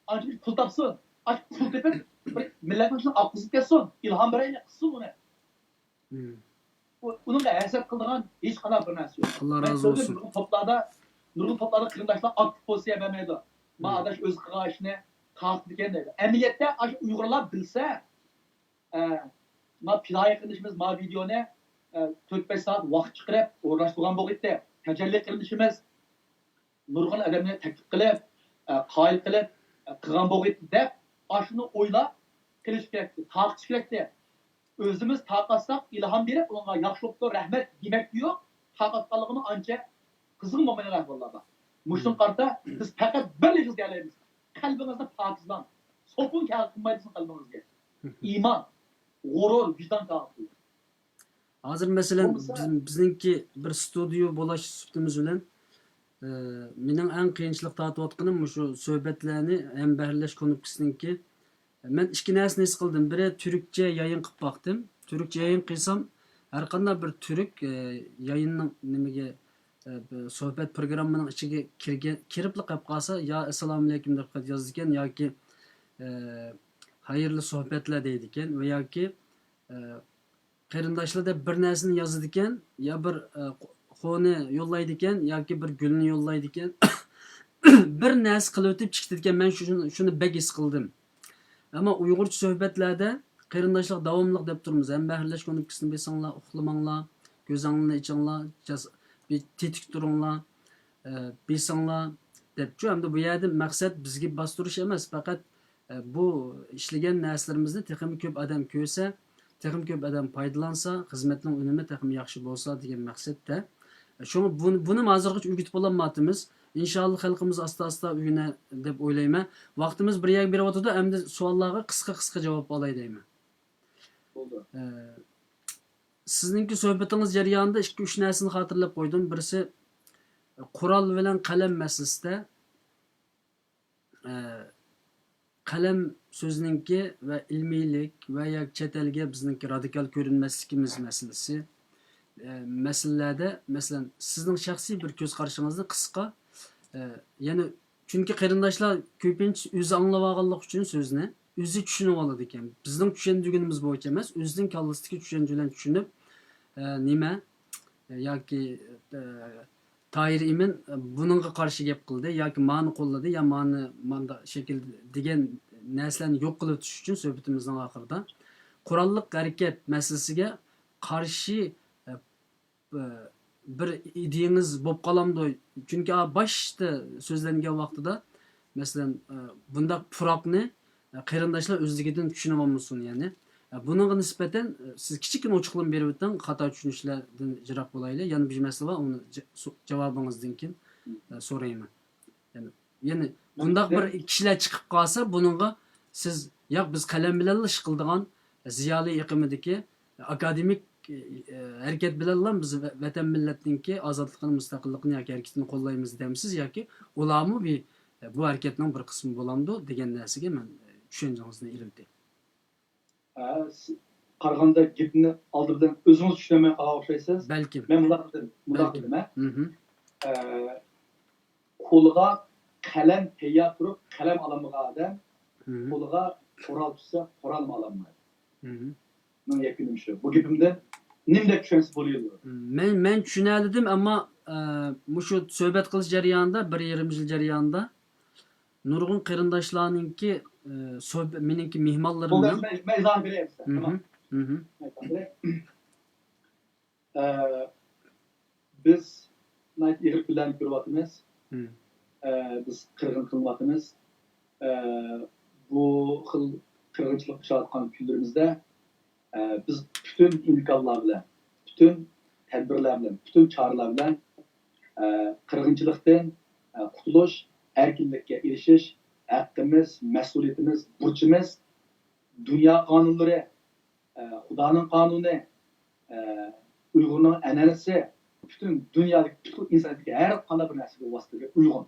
ئانچە پۇل تاپسۇن. ئاشۇ پۇل تېپىپ بىر مىللەتنىڭ ئىچىدىن ئاققۇزۇپ كەتسۇن، ئىلھام بېرەيلى، قىلسۇن ئۇنى. ئۇ-، ئۇنىڭغا ھەسەت قىلىدىغان ھېچقانداق بىر نەرسە يوق. ئاللا مەن رازى كۆردۈم، بولسۇن. نۇرغۇن توپلاردا، نۇرغۇن توپلاردا قېرىنداشلار ئاكتىپ پوزىتسىيە بەرمەيدۇ. ما ئاداش ئۆزى قىلغان ئىشنى تارقىتىدىكەن دەيدۇ. ئەمەلىيەتتە ئاشۇ ئۇيغۇرلار بىلسە، ئە، ما پىدائىي قېرىندىشىمىز ما ۋىدېئونى، ئە، تۆت بەش سائەت ۋاقىت چىقىرىپ ئورۇنلاشتۇرغان بولغىيتتى. تەجەللى قېرىندىشىمىز نۇرغۇن ئادەمنى تەكلىپ قىلىپ، ئە، قايىل قىلىپ، ئە، قىلغان بولغىيتتى دەپ، ئاشۇنى ئويلاپ قىلىش كېرەكتى، تارقىتىش كېرەكتى. ئۆزىمىز تارقاتساق، ئىلھام بېرىپ، ئۇنىڭغا ياخشى بوپتۇ، رەھمەت دېمەكتە يوق، تارقاتقانلىقىمۇ ئانچە قىزغىن بولمايدىغان ئەھۋاللار بار. مۇشۇنىڭغا قارىتا، بىز پەقەت بىر ئېغىز دېيەلەيمىز، قەلبىڭىزنى پاكىزلاڭ. سوپۇن كەل قىلمايدۇ سىزنىڭ قەلبىڭىزگە. ئىمان، غۇرۇر، ۋىجدان كەل قىلىدۇ. ھازىر مەسىلەن، بولمىسا بىز، بىزنىڭكى بىر ستۇدىيو بولاش سۈپىتىمىز بىلەن، ئى، مېنىڭ ئەڭ قىيىنچىلىق تارتىۋاتقىنىم مۇشۇ سۆھبەتلەرنى ھەمبەھىرلەش كۇنۇپكىسىنىڭكى. مەن ئىككى نەرسىنى ھېس قىلدىم. بىرى، تۈركچە يايىن قىلىپ باقتىم. تۈركچە يايىن قىلسام، ھەر قانداق بىر تۈرك، ئى، يايىننىڭ نېمىگە، ئى، بىر سۆھبەت پروگراممىنىڭ ئىچىگە كىرگەن، كىرىپلا قېلىپ قالسا، يا ئەسسالامۇئەلەيكۇم دەپ خەت يازىدىكەن ياكى، ئى، خەيرلى سۆھبەتلەر دەيدىكەن ۋە ياكى، ئى، قېرىنداشلار دەپ بىر نەرسىنى يازىدىكەن، يا بىر، ئە، خونى يوللايدىكەن ياكى بىر گۈلنى يوللايدىكەن. بىر نەرسە قىلىۋېتىپ چىقىدىكەن. مەن شۇنى، شۇنى بەك ھېس قىلدىم. ئەمما ئۇيغۇرچە سۆھبەتلەردە قېرىنداشلار داۋاملىق دەپ تۇرىمىز. ھەمبەھىرلەش كۇنۇپكىسىنى بېسىڭلار، ئۇخلىماڭلار، كۆزۈڭلارنى ئېچىڭلار، جاس-، بى-، تېتىك تۇرۇڭلار، ئە، بېسىڭلار دەپچۇ. ئەمدى بۇ يەردە مەقسەت بىزگە باستۇرۇش ئەمەس، پەقەت ئە، بۇ ئىشلىگەن نەرسىلىرىمىزنى تېخىمۇ كۆپ ئادەم كۆرسە، تېخىمۇ كۆپ ئادەم پايدىلانسا، خىزمەتنىڭ ئۈنۈمى تېخىمۇ ياخشى بولسا دېگەن مەقسەتتە. شۇڭا بۇ-، بۇنىمۇ ھازىرغىچە ئۆگىتىپ بولالمايۋاتىمىز. ئىنشاللا خەلقىمىز ئاستا-ئاستا ئۆگىنە دەپ ئويلايمەن. ۋاقتىمىز بىر يەرگە بېرىۋاتىدۇ، ئەمدى سوئاللارغا قىسقا-قىسقا جاۋاب ئالاي دەيمەن. بولدى. ئە، سىزنىڭكى سۆھبىتىڭىز جەريانىدا ئىككى-ئۈچ نەرسىنى خاتىرىلەپ قويدۇم. بىرسى، قورال بىلەن قەلەم مەسىلىسىدە، ئە، قەلەم سۆزىنىڭكى ۋە ئىلمىيلىك ۋە ياكى چەت ئەلگە بىزنىڭكى رادىكال كۆرۈنمەسلىكىمىز مەسىلىسى، ئە، مەسىلىلەردە، مەسىلەن، سىزنىڭ شەخسىي بىر كۆز قارىشىڭىزنى قىسقا، ئە، يەنى، چۈنكى قېرىنداشلار كۆپىنچىسى ئۆزى ئاڭلىۋالغانلىقى ئۈچۈن سۆزنى، ئۆزى چۈشىنىۋالىدىكەن. بىزنىڭ چۈشەندۈرگىنىمىز بويىچە ئەمەس، ئۆزىنىڭ كاللىسىدىكى چۈشەنچە بىلەن چۈشىنىپ، ئە، نېمە، ياكى، ئە، تاھىر ئىمىن، ئە، بۇنىڭغا قارشى گەپ قىلدى ياكى مانى قوللىدى يا مانى ماندا شەكىل دېگەن نەرسىلەرنى يوق قىلىۋېتىش ئۈچۈن سۆھبىتىمىزنىڭ ئاخىرىدا قوراللىق ھەرىكەت مەسىلىسىگە قارشى، ئە، بىر ئىدىيىڭىز بولۇپ قالامدۇ؟ چۈنكى، ئا، باشتا سۆزلەنگەن ۋاقتىدا، مەسىلەن، ئە، بۇنداق پۇراقنى، ئە، قېرىنداشلار ئۆزلۈكىدىن چۈشىنىۋالمىسۇن، يەنى. ئە، بۇنىڭغا نىسبەتەن، ئە، سىز كىچىككىنە ئوچۇقلىما بېرىۋېتىڭ، خاتا چۈشىنىشلەردىن يىراق بولايلى. يەنە بىر مەسىلە بار، ئۇنى جا-، سو-، جاۋابىڭىزدىن كېيىن، ئە، سورايمەن. يەنى، يەنى مەن بۇنداق بىر كىشىلەر چىقىپ قالسا، بۇنىڭغا سىز، ياق، بىز قەلەم بىلەنلا ئىش قىلىدىغان زىيالىي ئېقىمىدىكى ئاكادېمىك، ئە، ھەرىكەت بىلەنلا بىز ۋە-، ۋەتەن مىللەتنىڭكى ئازادلىقىنى، مۇستەقىللىقىنى ياكى ھەرىكىتىنى قوللايمىز دەمسىز ياكى ئۇلارمۇ بىر، بۇ ھەرىكەتنىڭ بىر قىسمى بولامدۇ دېگەن نەرسىگە مەن، ئە، چۈشەنچىڭىزنى ئېلىۋېتەي. ھە، سىز قارىغاندا گېپىمنى ئالدى بىلەن ئۆزىڭىز چۈشىنەلمەي قالغان ئوخشايسىز. بەلكىم. مەن مۇنداق دېدىم، مۇنداق بەلكىم. دېدىم، ھە. مھم. ئە، قولىغا قەلەم تەييار تۇرۇپ، قەلەم ئالالمىغان ئادەم مھم. قولىغا قورال چۈشسە، قورالمۇ ئالالمايدۇ. مھم. مېنىڭ يەكۈنۈم شۇ. بۇ گېپىمدىن نېمىدەك چۈشەنسە بولىدۇ؟ مەن، مەن چۈشىنەلىدىم، ئەمما، ئە، مۇشۇ سۆھبەت قىلىش جەريانىدا، بىر يېرىم يىل جەريانىدا، نۇرغۇن قېرىنداشلارنىڭكى، ئى، سۆھبە-، مېنىڭكى مېھمانلىرىمنىڭ. مەن، مەن ئىزاھات بېرەي ئەمسە، مھم، تامام. مھم. مەن ئىزاھات بېرەي. ئە، بىز ناھايىتى ئېغىر كۈنلەرنى كۆرۈۋاتىمىز. مھم. ئە، بىز قىرغىن قىلىنىۋاتىمىز. ئە، بۇ خىل قىرغىنچىلىق ئۇچراۋاتقان كۈنلىرىمىزدە، ئە، بىز پۈتۈن ئىمكانلار بىلەن، پۈتۈن تەدبىرلەر بىلەن، پۈتۈن چارىلەر بىلەن، ئە، قىرغىنچىلىقتىن، ئە، قۇتۇلۇش، ئەركىنلىككە ئېرىشىش ھەققىمىز، مەسئۇلىيىتىمىز، بۇرچىمىز، دۇنيا قانۇنلىرى، ئە، خۇدانىڭ قانۇنى، ئە، ئۇيغۇرنىڭ ئەنئەنىسى، پۈتۈن دۇنيادىكى، پۈتكۈل ئىنسانىيەتتىكى ھەر قانداق بىر نەرسىگە ۋاسىتىگە ئۇيغۇن.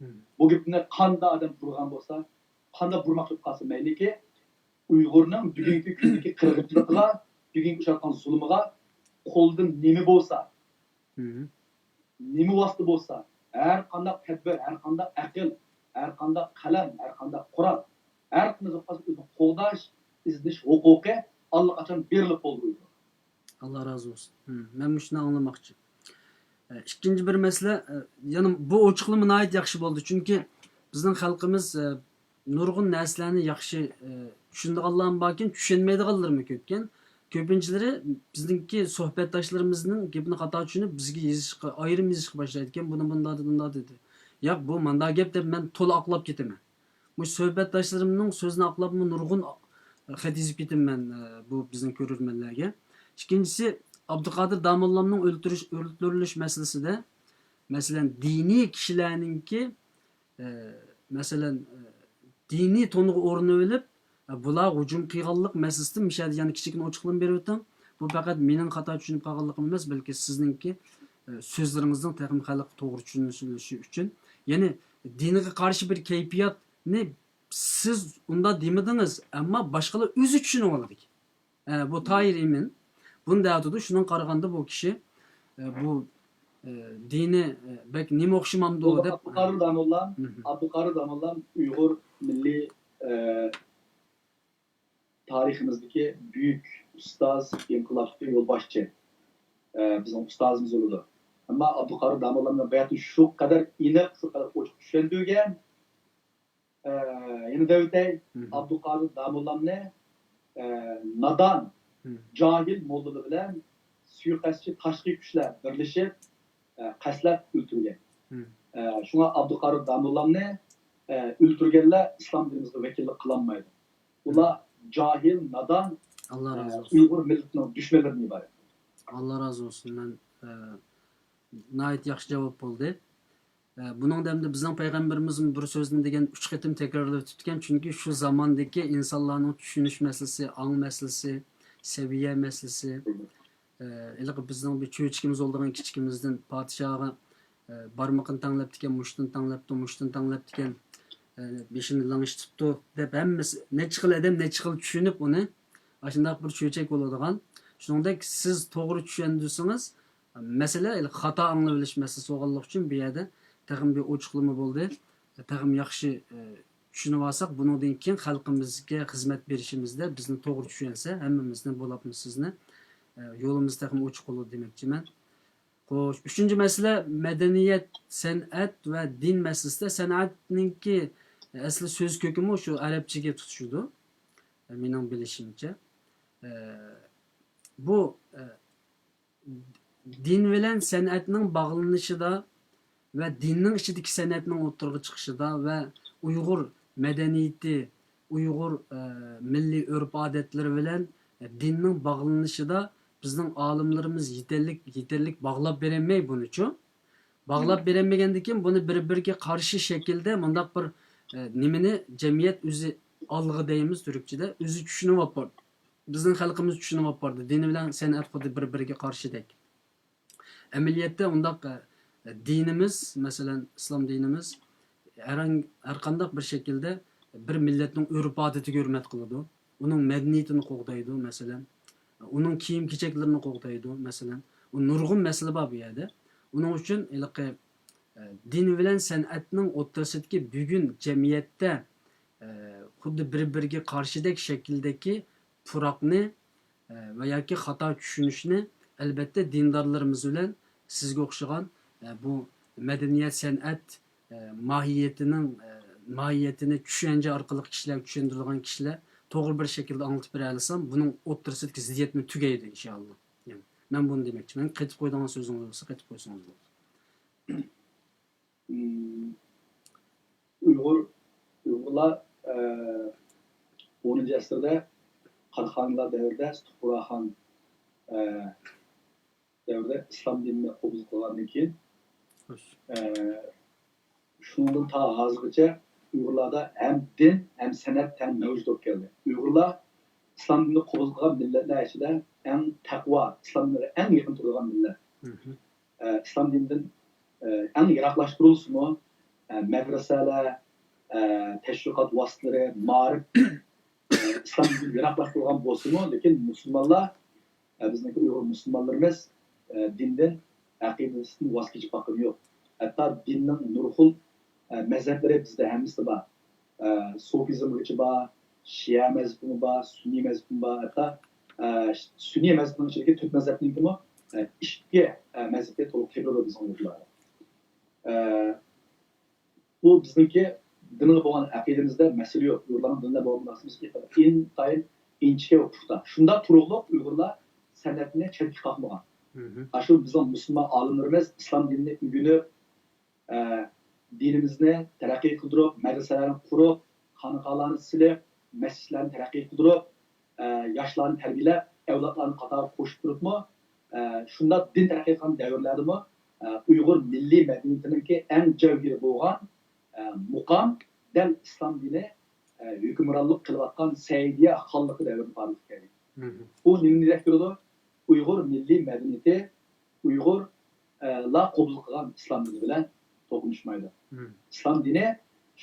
مم. بۇ گېپنى قانداق ئادەم بۇرغان بولسا، قانداق بۇرماقچى بولۇپ قالسا مەيلىكى، ئۇيغۇرنىڭ بۈگۈنكى كۈندىكى قىرغىنچىلىقىغا، بۈگۈنكى ئۇچراتقان زۇلۇمىغا قولىدىن نېمە بولسا، مم. نېمە ۋاسىتە بولسا، ھەر قانداق تەدبىر، ھەر قانداق ئەقىل، ھەر قانداق قەلەم، ھەر قانداق قورال، ھەر قانداق زات بولسا ئۆزىنى قوغداش، ئىزدىنىش ھوقۇقى ئاللىقاچان بېرىلىپ بولدى ئۇيغۇرغا. ئاللا رازى بولسۇن. ھم، مەن مۇشۇنى ئاڭلىماقچى. ئە، ئىككىنچى بىر مەسىلە، ئە، يەنە بۇ ئوچۇقلىما ناھايىتى ياخشى بولدى، چۈنكى بىزنىڭ خەلقىمىز، ئە، نۇرغۇن نەرسىلەرنى ياخشى، ئە، چۈشىنىدىغانلارمۇ باركەن، چۈشەنمەيدىغانلىرىمۇ كۆپكەن. كۆپىنچىلىرى بىزنىڭكى سۆھبەتداشلىرىمىزنىڭ گېپىنى خاتا چۈشىنىپ، بىزگە يېزىشقا، ئايرىم يېزىشقا باشلايدىكەن، بۇنى مۇنداق دېدى، مۇنداق دېدى. ياق، بۇ مانداق گەپ دەپ مەن تولا ئاقلاپ كېتىمەن. مۇشۇ سۆھبەتداشلىرىمنىڭ سۆزىنى ئاقلاپمۇ نۇرغۇن خەت يېزىپ كېتىمەن، ئە، بۇ بىزنىڭ كۆرۈرمەنلەرگە. ئىككىنچىسى، ئابدۇقادىر داموللامنىڭ ئۆلتۈرۈش، ئۆلتۈرۈلۈش مەسىلىسىدە، مەسىلەن، دىنىي كىشىلەرنىڭكى، ئە، مەسىلەن، ئە، دىنىي تونغا ئورىنىۋېلىپ، ئە، بۇلارغا ھۇجۇم قىلغانلىق مەسىلىسىدە مۇشۇ يەردە يەنە كىچىككىنە ئوچۇقلىما بېرىۋېتىڭ. بۇ پەقەت مېنىڭ خاتا چۈشىنىپ قالغانلىقىم ئەمەس، بەلكى سىزنىڭكى، ئە، سۆزلىرىڭىزنىڭ تېخىمۇ خەلققە توغرا چۈشىنىلىشى ئۈچۈن. يەنى دىنغا قارشى بىر كەيپىياتنى سىز ئۇنداق دېمىدىڭىز، ئەمما باشقىلار ئۆزى چۈشىنىۋالىدىكەن. ئە، بۇ تاھىر ئىمىن بۇنى دەۋاتىدۇ. شۇنىڭغا قارىغاندا بۇ كىشى، ئە، بۇ، ئە، دىنى، ئە، بەك نېمە ئوخشىمامدۇ دەپ. ئابدۇقادىر داموللام، مھم. ئابدۇقادىر داموللام ئۇيغۇر مىللىي، ئە، تارىخىمىزدىكى بۈيۈك ئۇستاز، ئىنقىلابچى، يولباشچى، ئە، بىزنىڭ ئۇستازىمىز بولىدۇ. ئەمما ئابدۇقادىر داموللامنىڭ باياتى شۇ قەدەر ئېنىق، شۇ قەدەر ئوچۇق چۈشەندۈرگەن، ئە، يەنە دەۋېتەي، مھم. ئابدۇقادىر داموللامنى، ئە، نادان، مھم. جاھىل موللىلار بىلەن سۇيىقەستچى تاشقى كۈچلەر بىرلىشىپ، ئە، قەستلەپ ئۆلتۈرگەن. مھم. ئە، شۇڭا ئابدۇقادىر داموللامنى، ئە، ئۆلتۈرگەنلەر ئىسلام دىنىمىزغا ۋەكىللىك قىلالمايدۇ. ئۇلار جاھىل، نادان، ئاللا ئە، رازى بولسۇن. ئۇيغۇر مىللىتىنىڭ دۈشمەنلىرىدىن ئىبارەت. ئاللا رازى بولسۇن. مەن، ئە، ناھايىتى ياخشى جاۋاب بولدى. ئە، بۇنىڭدا ئەمدى بىزنىڭ پەيغەمبىرىمىزمۇ بىر سۆزنى دېگەن ئۈچ قېتىم تەكرارلاپ ئۆتۈپتىكەن، چۈنكى شۇ زاماندىكى ئىنسانلارنىڭ چۈشىنىش مەسىلىسى، ئاڭ مەسىلىسى، سەۋىيە مەسىلىسى، ئە، ھېلىقى بىزنىڭ بىر چۆچىكىمىز بولىدىغان كىچىكىمىزدىن پادىشاھقا، ئە، بارمىقىنى تەڭلەپتىكەن، مۇشتىنى تەڭلەپتۇ، مۇشتىنى تەڭلەپتىكەن، ئە، بېشىنى لىڭشىتىپتۇ دەپ ھەممىسى نەچچە خىل ئادەم نەچچە خىل چۈشىنىپ ئۇنى ئاشۇنداق بىر چۆچەك بولىدىغان. شۇنىڭدەك سىز توغرا چۈشەندۈرسىڭىز، مەسىلە خاتا ئاڭلىۋېلىش مەسىلىسى بولغانلىقى ئۈچۈن بۇ يەردە تېخىمۇ بىر ئوچۇقلىما بولدى. تېخىمۇ ياخشى، ئە، چۈشىنىۋالساق، بۇنىڭدىن كېيىن خەلقىمىزگە خىزمەت بېرىشىمىزدە بىزنى توغرا چۈشەنسە، ھەممىمىزنى، بولۇپمۇ سىزنى، ئە، يولىمىز تېخىمۇ ئوچۇق بولىدۇ دېمەكچىمەن. خوش، ئۈچىنچى مەسىلە، مەدەنىيەت، سەنئەت ۋە دىن مەسىلىسىدە. سەنئەتنىڭكى ئەسلى سۆز كۆكىمۇ شۇ ئەرەبچىگە تۇتىشىدۇ، مېنىڭ بىلىشىمچە. ئە، بۇ، ئە، دىن بىلەن سەنئەتنىڭ باغلىنىشىدا ۋە دىننىڭ ئىچىدىكى سەنئەتنىڭ ئوتتۇرىغا چىقىشىدا ۋە ئۇيغۇر مەدەنىيىتى، ئۇيغۇر، ئە، مىللىي ئۆرپ-ئادەتلىرى بىلەن دىننىڭ باغلىنىشىدا بىزنىڭ ئالىملىرىمىز يېتەرلىك، يېتەرلىك باغلاپ بېرەلمەي بۇنىچۇ. باغلاپ بېرەلمىگەندىن كېيىن بۇنى بىر-بىرىگە قارشى شەكىلدە مۇنداق بىر، ئە، نېمىنى جەمئىيەت ئۆزى ئالغا دەيمىز تۈركچىدە، ئۆزى چۈشىنىۋاپتۇ. بىزنىڭ خەلقىمىز چۈشىنىۋاپتۇ. دىن بىلەن سەنئەت خۇددى بىر-بىرىگە قارشىدەك. ئەمەلىيەتتە ئۇنداق، ئە، دىنىمىز، مەسىلەن، ئىسلام دىنىمىز ھەر، ھەر قانداق بىر شەكىلدە بىر مىللەتنىڭ ئۆرپ-ئادىتىگە ھۆرمەت قىلىدۇ. ئۇنىڭ مەدەنىيىتىنى قوغدايدۇ، مەسىلەن. ئۇنىڭ كىيىم-كېچەكلىرىنى قوغدايدۇ، مەسىلەن. ئۇ نۇرغۇن مەسىلە بار بۇ يەردە. ئۇنىڭ ئۈچۈن ھېلىقى، ئە، دىن بىلەن سەنئەتنىڭ ئوتتۇرىسىدىكى بۈگۈن جەمئىيەتتە، ئە، خۇددى بىر-بىرىگە قارشىدەك شەكىلدىكى پۇراقنى، ئە، ۋە ياكى خاتا چۈشىنىشنى، ئەلبەتتە، دىندارلىرىمىز بىلەن سىزگە ئوخشىغان، ئە، بۇ مەدەنىيەت، سەنئەت، ئە، ماھىيىتىنىڭ، ئە، ماھىيىتىنى چۈشەنچە ئارقىلىق كىشىلەرگە چۈشەندۈرىدىغان كىشىلەر توغرا بىر شەكىلدە ئاڭلىتىپ بېرەلىسەم، بۇنىڭ ئوتتۇرىسىدىكى زىددىيەتمۇ تۈگەيدۇ، ئىنشائاللا. يەنى مەن بۇنى دېمەكچىمەن. قېتىپ قويىدىغان سۆزىڭىز بولسا، قېتىپ قويسىڭىز بولىدۇ. مم، ئۇيغۇر، ئۇيغۇرلار، ئە، ئونىنچى ئەسىردە قاراخانلار دەۋرىدە، سۇتۇق بۇرھان، ئە، دەۋرىدە ئىسلام دىنىنى قوبۇل قىلغاندىن كېيىن، خوش. ئە، شۇنىڭدىن تا ھازىرغىچە ئۇيغۇرلاردا ھەم دىن، ھەم سەنئەت تەڭ مەۋجۇت بولۇپ كەلدى. ئۇيغۇرلار ئىسلام دىنىنى قوبۇل قىلغان مىللەتلەر ئىچىدە ئەڭ تەقۋا، ئىسلام دىنىغا ئەڭ يېقىن تۇرىدىغان مىللەت. مھم. ئە، ئىسلام دىنىدىن، ئە، ئەڭ يىراقلاشتۇرۇلسىمۇ، ئە، مەدرىسەلەر، ئە، تەشۋىقات ۋاسىتىلىرى، مائارىپ، ئە، ئىسلام دىنىدىن يىراقلاشتۇرۇلغان بولسىمۇ، لېكىن مۇسۇلمانلار، ئە، بىزنىڭكى ئۇيغۇر مۇسۇلمانلىرىمىز، ئە، دىندىن، ئەقىدىسىدىن ۋاز كېچىپ باققىنى يوق. ھەتتا دىننىڭ نۇرغۇن، ئە، مەزھەپلىرى بىزدە ھەممىسىدە بار. ئە، سوفىزمغىچە بار، شىئە مەزھىپىمۇ بار، سۈننىي مەزھىپىمۇ بار. ھەتتا، ئە، سۈننىي مەزھىپنىڭ ئىچىدىكى تۆت مەزھەپنىڭكىمۇ، ئە، ئىككى، ئە، مەزھەپكە تولۇق تېپىلىدۇ بىزنىڭ ئۇيغۇرلاردا. ئە، بۇ بىزنىڭكى دىنغا بولغان ئەقىدىمىزدە مەسىلە يوق. ئۇيغۇرلارنىڭ دىنىدا بولغان مۇناسىۋىتىمىز ئىنتايىن ئىنچىكە ۋە پۇختا. شۇنداق تۇرۇقلۇق ئۇيغۇرلار سەنئەتنى چەتكە قاقمىغان. مھم. ئاشۇ بىزنىڭ مۇسۇلمان ئالىملىرىمىز ئىسلام دىنىنى ئۆگىنىپ، ئە، دىنىمىزنى تەرەققىي قىلدۇرۇپ، مەدرىسەلەرنى قۇرۇپ، خانىقالارنى سېلىپ، مەسچىتلەرنى تەرەققىي قىلدۇرۇپ، ئە، ياشلارنى تەربىيەلەپ، ئەۋلادلارنى قاتارغا قوشۇپ تۇرۇپمۇ، ئە، شۇنداق دىن تەرەققىي قىلغان دەۋرلەردىمۇ، ئە، ئۇيغۇر مىللىي مەدەنىيىتىنىڭكى ئەڭ جەۋھىرى بولغان، ئە، مۇقام دەل ئىسلام دىنى، ئە، ھۆكۈمرانلىق قىلىۋاتقان سەئىدىيە خانلىقى دەۋرىدە بارلىققا كەلگەن. مھم. بۇ نېمىنى دېرەك بېرىدۇ؟ ئۇيغۇر مىللىي مەدەنىيىتى ئۇيغۇرلار قوبۇل قىلغان ئىسلام دىنى بىلەن توقۇنۇشمايدۇ. ئىسلام دىنى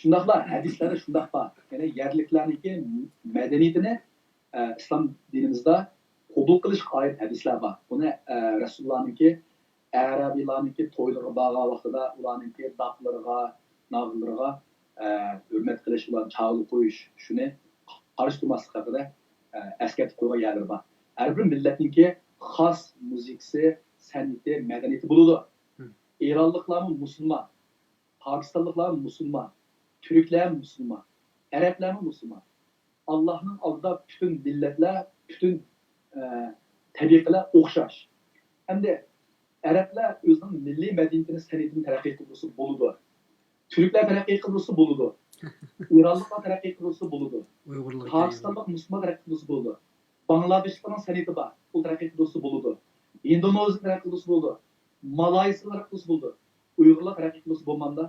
شۇنداقلا ھەدىسلەردە شۇنداق بار. يەنى يەرلىكلەرنىڭكى مەدەنىيىتىنى ئىسلام دىنىمىزدا قوبۇل قىلىشقا ئائىت ھەدىسلەر بار. بۇنى رەسۇلۇللانىڭكى، ئەرەبىيلارنىڭكى تويلىرىغا بارغان ۋاقتىدا ئۇلارنىڭكى داپلىرىغا، ناغرىلىرىغا ھۆرمەت قىلىش، ئۇلارنى چاغلىق قويۇش، شۇنى قارشى تۇرماسلىق ھەققىدە ئەسكەرتىپ قويغان يەرلىرى بار. ھەر بىر مىللەتنىڭكى خاس مۇزىكىسى، سەنئىتى، مەدەنىيىتى بولىدۇ. ئىرانلىقلارمۇ مۇسۇلمان، پاكىستانلىقلارمۇ مۇسۇلمان، تۈركلەرمۇ مۇسۇلمان، ئەرەبلەرمۇ مۇسۇلمان. ئاللاھنىڭ ئالدىدا پۈتۈن مىللەتلەر، پۈتۈن ئە، تەبىقىلەر ئوخشاش. ئەمدى ئەرەبلەر ئۆزىنىڭ مىللىي مەدەنىيىتىنى، سەنئىتىنى تەرەققىي قىلدۇرسا بولىدۇ. تۈركلەر تەرەققىي قىلدۇرسا بولىدۇ. ئىرانلىقلار تەرەققىي قىلدۇرسا بولىدۇ. پاكىستانلىق مۇسۇلمان تەرەققىي قىلدۇرسا بولىدۇ. باڭلادېشلىقنىڭ سەنئىتى بار، ئۇ تەرەققىي قىلدۇرسا بولىدۇ. ھىندونېزىيە تەرەققىي قىلدۇرسا بولىدۇ. مالايسىيا تەرەققىي قىلدۇرسا بولىدۇ. ئۇيغۇرلار تەرەققىي قىلدۇرسا بولمامدا؟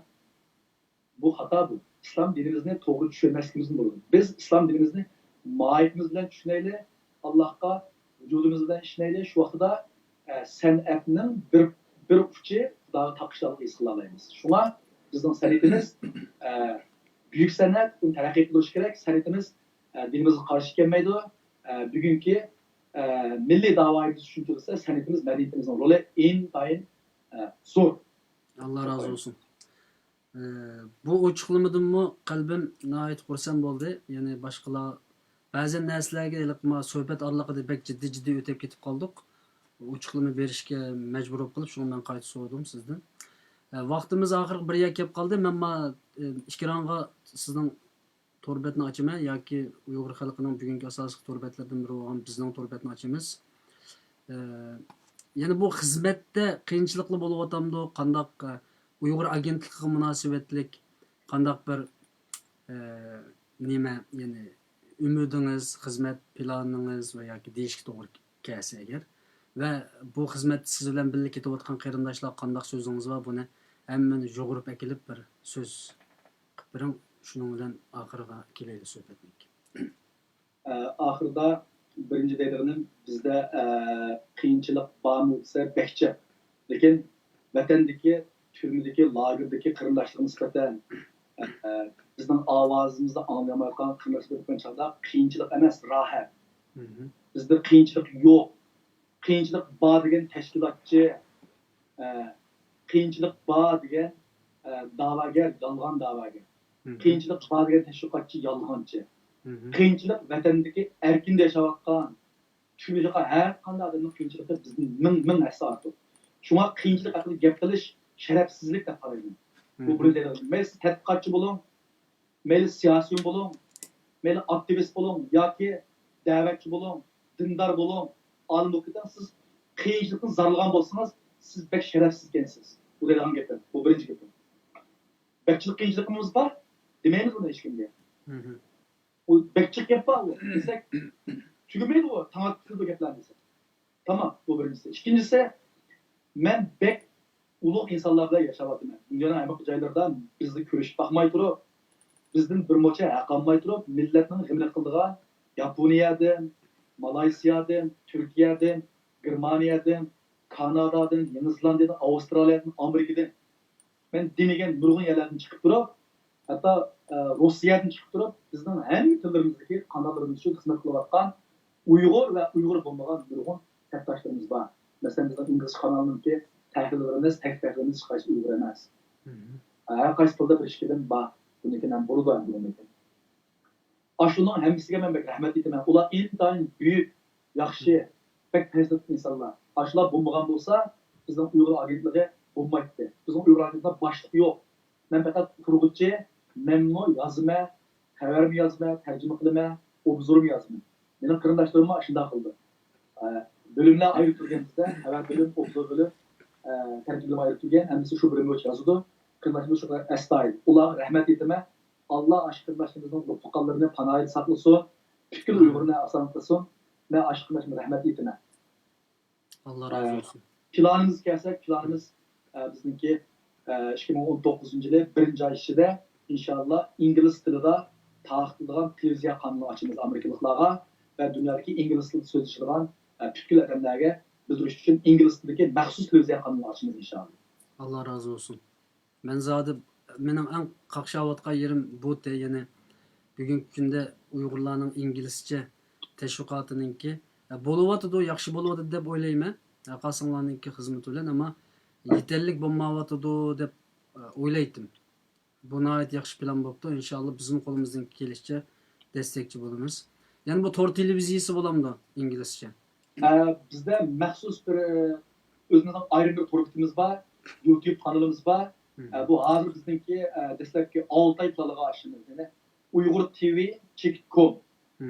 بۇ خاتا بۇ. ئىسلام دىنىمىزنى توغرا چۈشەنمەسلىكىمىزدىن بولىدۇ. بىز ئىسلام دىنىمىزنى ماھىيىتىمىز بىلەن چۈشىنەيلى، ئاللاھقا ۋۇجۇدىمىز بىلەن ئىشىنەيلى، شۇ ۋاقتىدا ئە، سەنئەتنىڭ بىر، بىر ئۇچى خۇداغا تاقىشلىقلىقىنى ھېس قىلالايمىز. شۇڭا بىزنىڭ سەنئىتىمىز ئە، بۈيۈك سەنئەت، ئۇنى تەرەققىي قىلدۇرۇش كېرەك. سەنئىتىمىز ئە، دىنىمىزغا قارشى كەلمەيدۇ. ئە، بۈگۈنكى ئە، مىللىي داۋايىمىز ئۈچۈن چۈشىنىسە، سەنئىتىمىز، مەدەنىيىتىمىزنىڭ رولى ئىنتايىن ئە، زور. ئاللا رازى بولسۇن. ئە، بۇ ئوچۇقلىمىدىنمۇ قەلبىم ناھايىتى خۇرسەن بولدى. يەنى باشقىلار بەزى نەرسىلەرگە ھېلىقى ما سۆھبەت ئارىلىقىدا بەك جىددىي جىددىي ئۆتۈپ كېتىپ قالدۇق. ئوچۇقلىما بېرىشكە مەجبۇر بولۇپ قېلىپ، شۇڭا مەن قايتا سورىدىم سىزدىن. ئە، ۋاقتىمىز ئاخىرقى بىر يەرگە كېلىپ قالدى. مەن ما ئە، ئېكرانغا سىزنىڭ تور بەتنى ئاچىمەن ياكى ئۇيغۇر خەلقىنىڭ بۈگۈنكى ئاساسلىق تور بەتلىرىدىن بىرى بولغان بىزنىڭ تور بەتنى ئاچىمىز. ئە، يەنە بۇ خىزمەتتە قىيىنچىلىقلار بولۇۋاتامدۇ؟ قانداق، ئە، ئۇيغۇر ئاگېنتلىقىغا مۇناسىۋەتلىك قانداق بىر، ئە، نېمە، يەنى ئۈمىدىڭىز، خىزمەت پىلانىڭىز ۋە ياكى دېيىشكە توغرا كەلسە ئەگەر، ۋە بۇ خىزمەتتە سىز بىلەن بىللە كېتىۋاتقان قېرىنداشلارغا قانداق سۆزىڭىز بار؟ بۇنى ھەممىنى يۇغۇرۇپ ئەكېلىپ بىر سۆز قىلىپ بېرىڭ، شۇنىڭ بىلەن ئاخىرىغا كېلەيلى سۆھبەتنىڭكى. ئە، ئاخىرىدا بىرىنچى دەيدىغىنىم، بىزدە ئە، قىيىنچىلىق بارمۇ دېسە بەك جىق. لېكىن ۋەتەندىكى، تۈرمىدىكى، لاگېردىكى قېرىنداشلىرىمىز نىسبەتەن ئە، بىزنىڭ ئاۋازىمىزنى ئاڭلىيالمايۋاتقان قېرىنداشلار كۆرۈپ چاغدا قىيىنچىلىق ئەمەس، راھەت. بىزدە قىيىنچىلىق يوق. قىيىنچىلىق بار دېگەن تەشكىلاتچى، ئە، قىيىنچىلىق بار دېگەن ئە، داۋاگەر، يالغان داۋاگەر. قىيىنچىلىق بار دېگەن تەشۋىقاتچى، يالغانچى. قىيىنچىلىق ۋەتەندىكى ئەركىندە ياشاۋاتقان، تۈرمىدە ياتقان ھەر قانداق ئادەمنىڭ قىيىنچىلىقى بىزدىن مىڭ، مىڭ ھەسسە ئارتۇق. شۇڭا قىيىنچىلىق ھەققىدە گەپ قىلىش شەرەپسىزلىك دەپ قارايمەن. بۇ بىرىنچى دەيدىغىنىم. مەيلى سىز تەتقىقاتچى بولۇڭ، مەيلى سىياسىيون بولۇڭ، مەيلى ئاكتىۋىست بولۇڭ ياكى دەۋەتچى بولۇڭ، دىندار بولۇڭ، ئالىم بولۇپ كېتىڭ، سىز قىيىنچىلىقتىن زارلىغان بولسىڭىز، سىز بەك شەرەپسىز ئىكەنسىز. بۇ دەيدىغان گېپىم. بۇ بىرىنچى گېپىم. بەك جىق قىيىنچىلىقىمىز بار دېمەيمىز بۇنى ھېچكىمگە. ئۇ بەك جىق گەپ بار ئۇ. دېسەك، تۈگىمەيدۇ ئۇ، تاڭ ئاتقۇزىدۇ گەپلەرنى دېسەك. تامام، بۇ بىرىنچىسى. ئىككىنچىسى، مەن بەك ئۇلۇغ ئىنسانلار بىلەن ياشاۋاتىمەن. دۇنيانىڭ ھەممە جايلىرىدا بىزنى كۆرۈشۈپ باقماي تۇرۇپ، بىزدىن بىر مۇچە ھەق ئالماي تۇرۇپ، مىللەتنىڭ غېمىنى قىلىدىغان ياپونىيەدىن، مالايسىيادىن، تۈركىيەدىن، گېرمانىيەدىن، كانادادىن، يېڭى زېلاندىيەدىن، ئاۋسترالىيەدىن، ئامېرىكىدىن، مەن دېمىگەن نۇرغۇن يەرلەردىن چىقىپ تۇرۇپ، ھەتتا ئە، روسىيەدىن چىقىپ تۇرۇپ، بىزنىڭ ھەممە تىللىرىمىزدىكى قاناللىرىمىز ئۈچۈن خىزمەت قىلىۋاتقان ئۇيغۇر ۋە ئۇيغۇر بولمىغان نۇرغۇن سەپداشلىرىمىز بار. مەسىلەن، بىزنىڭ ئىنگلىز قانالىنىڭكى تەھرىرلىرىمىز، تەھرىرلىرىمىز ھېچقايسى ئۇيغۇر ئەمەس. ھەر قايسى تىلدا بىر ئىككىدىن بار. بۇنىڭكى ھەم بولىدۇ، ھەم بولمايدۇ. ئاشۇنىڭ ھەممىسىگە مەن بەك رەھمەت ئېيتىمەن. ئۇلار ئىنتايىن بۈيۈك، ياخشى، بەك پەزىلەتلىك ئىنسانلار. ئاشۇلار بولمىغان بولسا، بىزنىڭ ئۇيغۇر ئاگېنتلىقى بولمايتتى. بىزنىڭ ئۇيغۇر ئاگېنتلىقىدا باشلىق يوق. مەن پەقەت قۇرغۇچى، مەنمۇ يازىمەن، خەۋەرمۇ يازىمەن، تەرجىمە قىلىمەن، ئوبزورمۇ يازىمەن. مېنىڭ قېرىنداشلىرىممۇ ئاشۇنداق قىلدى. ئە، بۆلۈملەر ئايرىپ تۇرغىنىمىزدا، خەۋەر بۆلۈم، ئوبزور بۆلۈم، ئە، تەرجىمە بۆلۈم ئايرىپ تۇرغان، ھەممىسى شۇ بۆلۈمگە يازىدۇ. قېرىنداشلىرىمىز شۇ قەدەر ئەستايىدىل. ئۇلارغا رەھمەت ئېيتىمەن. ئاللا ئاشۇ قېرىنداشلىرىمىزنىڭ روھ تۇغقانلىرىنى پاناھىدا ساقلىسۇن. پۈتكۈل ئۇيغۇرنى ئاسان قىلسۇن. مەن ئاشۇ قېرىنداشلىرىمغا رەھمەت ئېيتىمەن. ئاللا رازى بولسۇن. پىلانىمىزغا كەلسەك، پىلانىمىز، ئە، بىزنىڭكى، ئە، ئىككى مىڭ ئون توققۇزىنچى يىلى بىرىنچى ئاي ئىچىدە، ئىنشاللا، ئىنگلىز تىلىدا تارقىتىلىدىغان تېلېۋىزىيە قانىلى ئاچىمىز ئامېرىكىلىقلارغا ۋە دۇنيادىكى ئىنگلىز تىلىدا سۆزلىشىدىغان، ئە، پۈتكۈل ئادەملەرگە بىلدۈرۈش ئۈچۈن ئىنگلىز تىلىدىكى مەخسۇس تېلېۋىزىيە قانىلىنى ئاچىمىز، ئىنشائاللا. ئاللا رازى بولسۇن. مەن زادى، مېنىڭ ئەڭ قاقشاۋاتقان يېرىم بۇ تە، يەنى بۈگۈنكى كۈندە ئۇيغۇرلارنىڭ ئىنگلىزچە تەشۋىقاتىنىڭكى، ئە، بولۇۋاتىدۇ، ياخشى بولۇۋاتىدۇ دەپ ئويلايمەن. ئە، قاسىڭلارنىڭكى خىزمىتى بىلەن، ئەمما يېتەرلىك بولمايۋاتىدۇ دەپ، ئە، ئويلايتتىم. بۇ ناھايىتى ياخشى پىلان بوپتۇ. ئىنشاللا بىزمۇ قولىمىزدىن كېلىشىچە دەستەكچى بولىمىز. يەنە بۇ تور تېلېۋىزىيىسى بولامدۇ ئىنگلىزچە؟ ئە، بىزدە مەخسۇس بىر، ئۆزىمىزنىڭ ئايرىم بىر تور بېتىمىز بار، يۇتيۇب قانىلىمىز بار. ئە، بۇ ھازىر بىزنىڭكى، ئە، دەسلەپكى ئالتە ئاي پىلانلىغان ئىشىمىز. يەنى ئۇيغۇر تىۋى چېكىت كوم.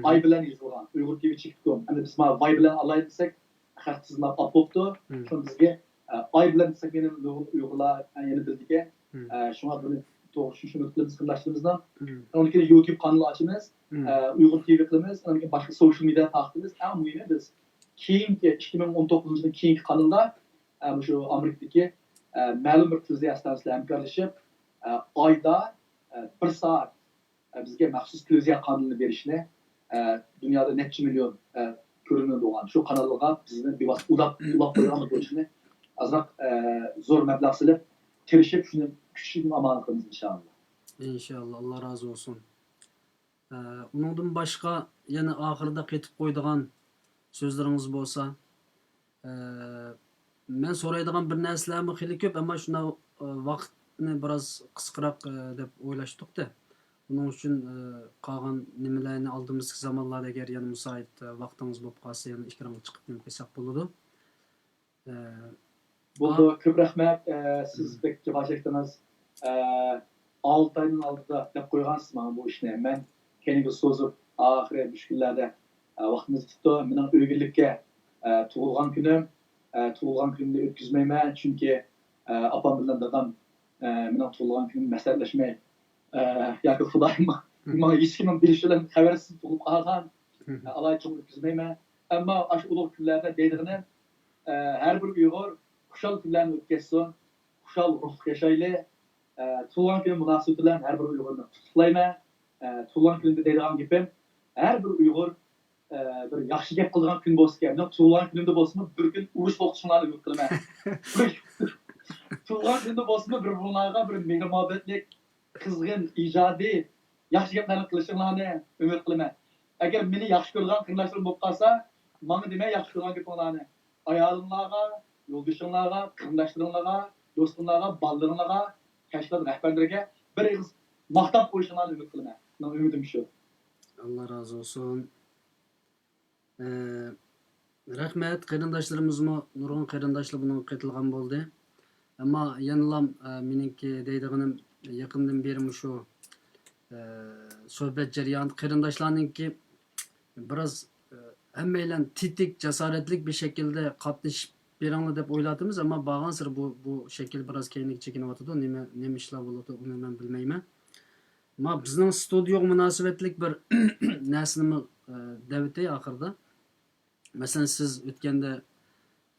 ئاي بىلەن يېزىلغان. ئۇيغۇر تىۋى چېكىت كوم. ئەمدى بىز مانا ۋاي بىلەن ئالاي دېسەك، خەق تىزىملاپ ئاپ بوپتۇ. شۇڭا بىزگە، ئە، ئاي بىلەن دېسەك، مېنى نۇرغۇن ئۇيغۇرلار، ئە، يەنە بىلىدىكەن. ئە، شۇڭا بۇنى توغرا چۈشىنىشىنى ئۈمىد قىلىمىز قېرىنداشلىرىمىزنىڭ. ئاندىن كېيىن يۇتيۇب قانىلى ئاچىمىز، ئە، ئۇيغۇر تىۋى قىلىمىز، ئاندىن كېيىن باشقا سوشال مېدىيا تارقىتىمىز. ئەڭ مۇھىمى بىز كېيىنكى ئىككى مىڭ ئون توققۇزىنچى يىلدىن كېيىنكى قانىلدا، ئە، مۇشۇ ئامېرىكىدىكى، ئە، مەلۇم بىر تېلېۋىزىيە ئىستانسىسى بىلەن ھەمكارلىشىپ، ئە، ئايدا، ئە، بىر سائەت، ئە، بىزگە مەخسۇس تېلېۋىزىيە قانىلىنى بېرىشنى، ئە، دۇنيادا نەچچە مىليون، ئە، كۆرۈنىدىغان شۇ قاناللارغا بىزنى بىۋاسىتە ئۇلاپ، ئۇلاپ قويىدىغان بىر بولۇشىنى ئازراق، ئە، زور مەبلەغ سېلىپ، تىرىشىپ شۇنى كۈچىدىن ئامانەت قىلىمىز، ئىنشائاللا. ئىنشائاللا، ئاللا رازى بولسۇن. ئە، ئۇنىڭدىن باشقا يەنە ئاخىرىدا قېتىپ قويىدىغان سۆزلىرىڭىز بولسا؟ ئە، مەن سورايدىغان بىر نەرسىلەرمۇ خېلى كۆپ، ئەمما شۇنداق، ئە، ۋاقىتنى بىراز قىسقىراق، ئە، دەپ ئويلاشتۇق-تە. ئۇنىڭ ئۈچۈن، ئە، قالغان نېمىلەرنى ئالدىمىزدىكى زامانلاردا ئەگەر يەنە مۇساھىب، ئە، ۋاقتىڭىز بولۇپ قالسا يەنە ئېكرانغا چىقىپ نېمە قىلساق بولىدۇ. ئە، بۇ، بۇ، كۆپ رەھمەت. ئە، سىز بەك جاپا چەكتىڭىز. ئە، ئالتە ئاينىڭ ئالدىدا دەپ قويغانسىز ماڭا بۇ ئىشنى. مەن كەينىگە سوزۇپ، ئاخىرى مۇشۇ كۈنلەردە، ئە، ۋاقتىمىز يېتىپتۇ. مېنىڭ ئۆگۈنلۈككە، ئە، تۇغۇلغان كۈنۈم، ئە، تۇغۇلغان كۈنۈمنى ئۆتكۈزمەيمەن. چۈنكى، ئە، ئاپام بىلەن دادام، ئە، مېنىڭ تۇغۇلغان كۈنۈمنى مەسلىھەتلەشمەي، ئە، ياكى خۇدايىم ماڭا ھېچكىمنىڭ بىلىشى بىلەن خەۋەرسىز تۇغۇلۇپ قالغان. ئە، ئالاھىدە چوڭ ئۆتكۈزمەيمەن. ئەمما ئاشۇ ئۇلۇغ كۈنلەردە دەيدىغىنىم، ئە، ھەر بىر ئۇيغۇر خۇشال كۈنلەرنى ئۆتكەزسۇن، خۇشال روھلۇق ياشايلى. ئە، تۇغۇلغان كۈنى مۇناسىۋىتى بىلەن ھەر بىر ئۇيغۇرنى قۇتلۇقلايمەن. ئە، تۇغۇلغان كۈنىدە دەيدىغان گېپىم، ھەر بىر ئۇيغۇر، ئە، بىر ياخشى گەپ قىلىدىغان كۈن بولسا ئىكەن. مېنىڭ تۇغۇلغان كۈنۈمدە بولسىمۇ بىر كۈن ئۇرۇش توختىتىشىڭلارنى ئۈمىد قىلىمەن. تۇغۇلغان كۈنىدە بولسىمۇ بىر بىرىڭلارغا بىر مېھىر مۇھەببەتلىك، قىزغىن، ئىجادىي، ياخشى گەپلەرنى قىلىشىڭلارنى ئۈمىد قىلىمەن. ئەگەر مېنى ياخشى كۆرىدىغان قېرىنداشلىرىم بولۇپ قالسا، ماڭا دېمەي ياخشى كۆرىدىغان گېپىڭلارنى. ئايالىڭلارغا، يولدىشىڭلارغا، قېرىنداشلىرىڭلارغا، دوستۇڭلارغا، بالىلىرىڭلارغا تەشكىلات رەھبەرلىرىگە بىر ئېغىز ماختاپ قويۇشۇڭلارنى ئۈمىد قىلىمەن. مېنىڭ ئۈمىدىم شۇ. ئاللا رازى بولسۇن. ئە، رەھمەت، قېرىنداشلىرىمىزمۇ نۇرغۇن قېرىنداشلار بۇنىڭغا قېتىلغان بولدى. ئەمما يەنىلام، ئە، مېنىڭكى دەيدىغىنىم يېقىندىن بېرى مۇشۇ، ئە، سۆھبەت جەريانىدا قېرىنداشلارنىڭكى بىراز، ئە، ھەممەيلەن تېتىك، جاسارەتلىك بىر شەكىلدە قاتنىشىپ بېرىڭلار دەپ ئويلاۋاتىمىز، ئەمما بارغانسېرى بۇ، بۇ شەكىل بىراز كەينىگە چېكىنىۋاتىدۇ. نېمە، نېمە ئىشلار بولۇۋاتىدۇ، ئۇنى مەن بىلمەيمەن. ما بىزنىڭ ستۇدىيوغا مۇناسىۋەتلىك بىر نەرسىنىمۇ، ئە، دەۋېتەي ئاخىرىدا. مەسىلەن، سىز ئۆتكەندە،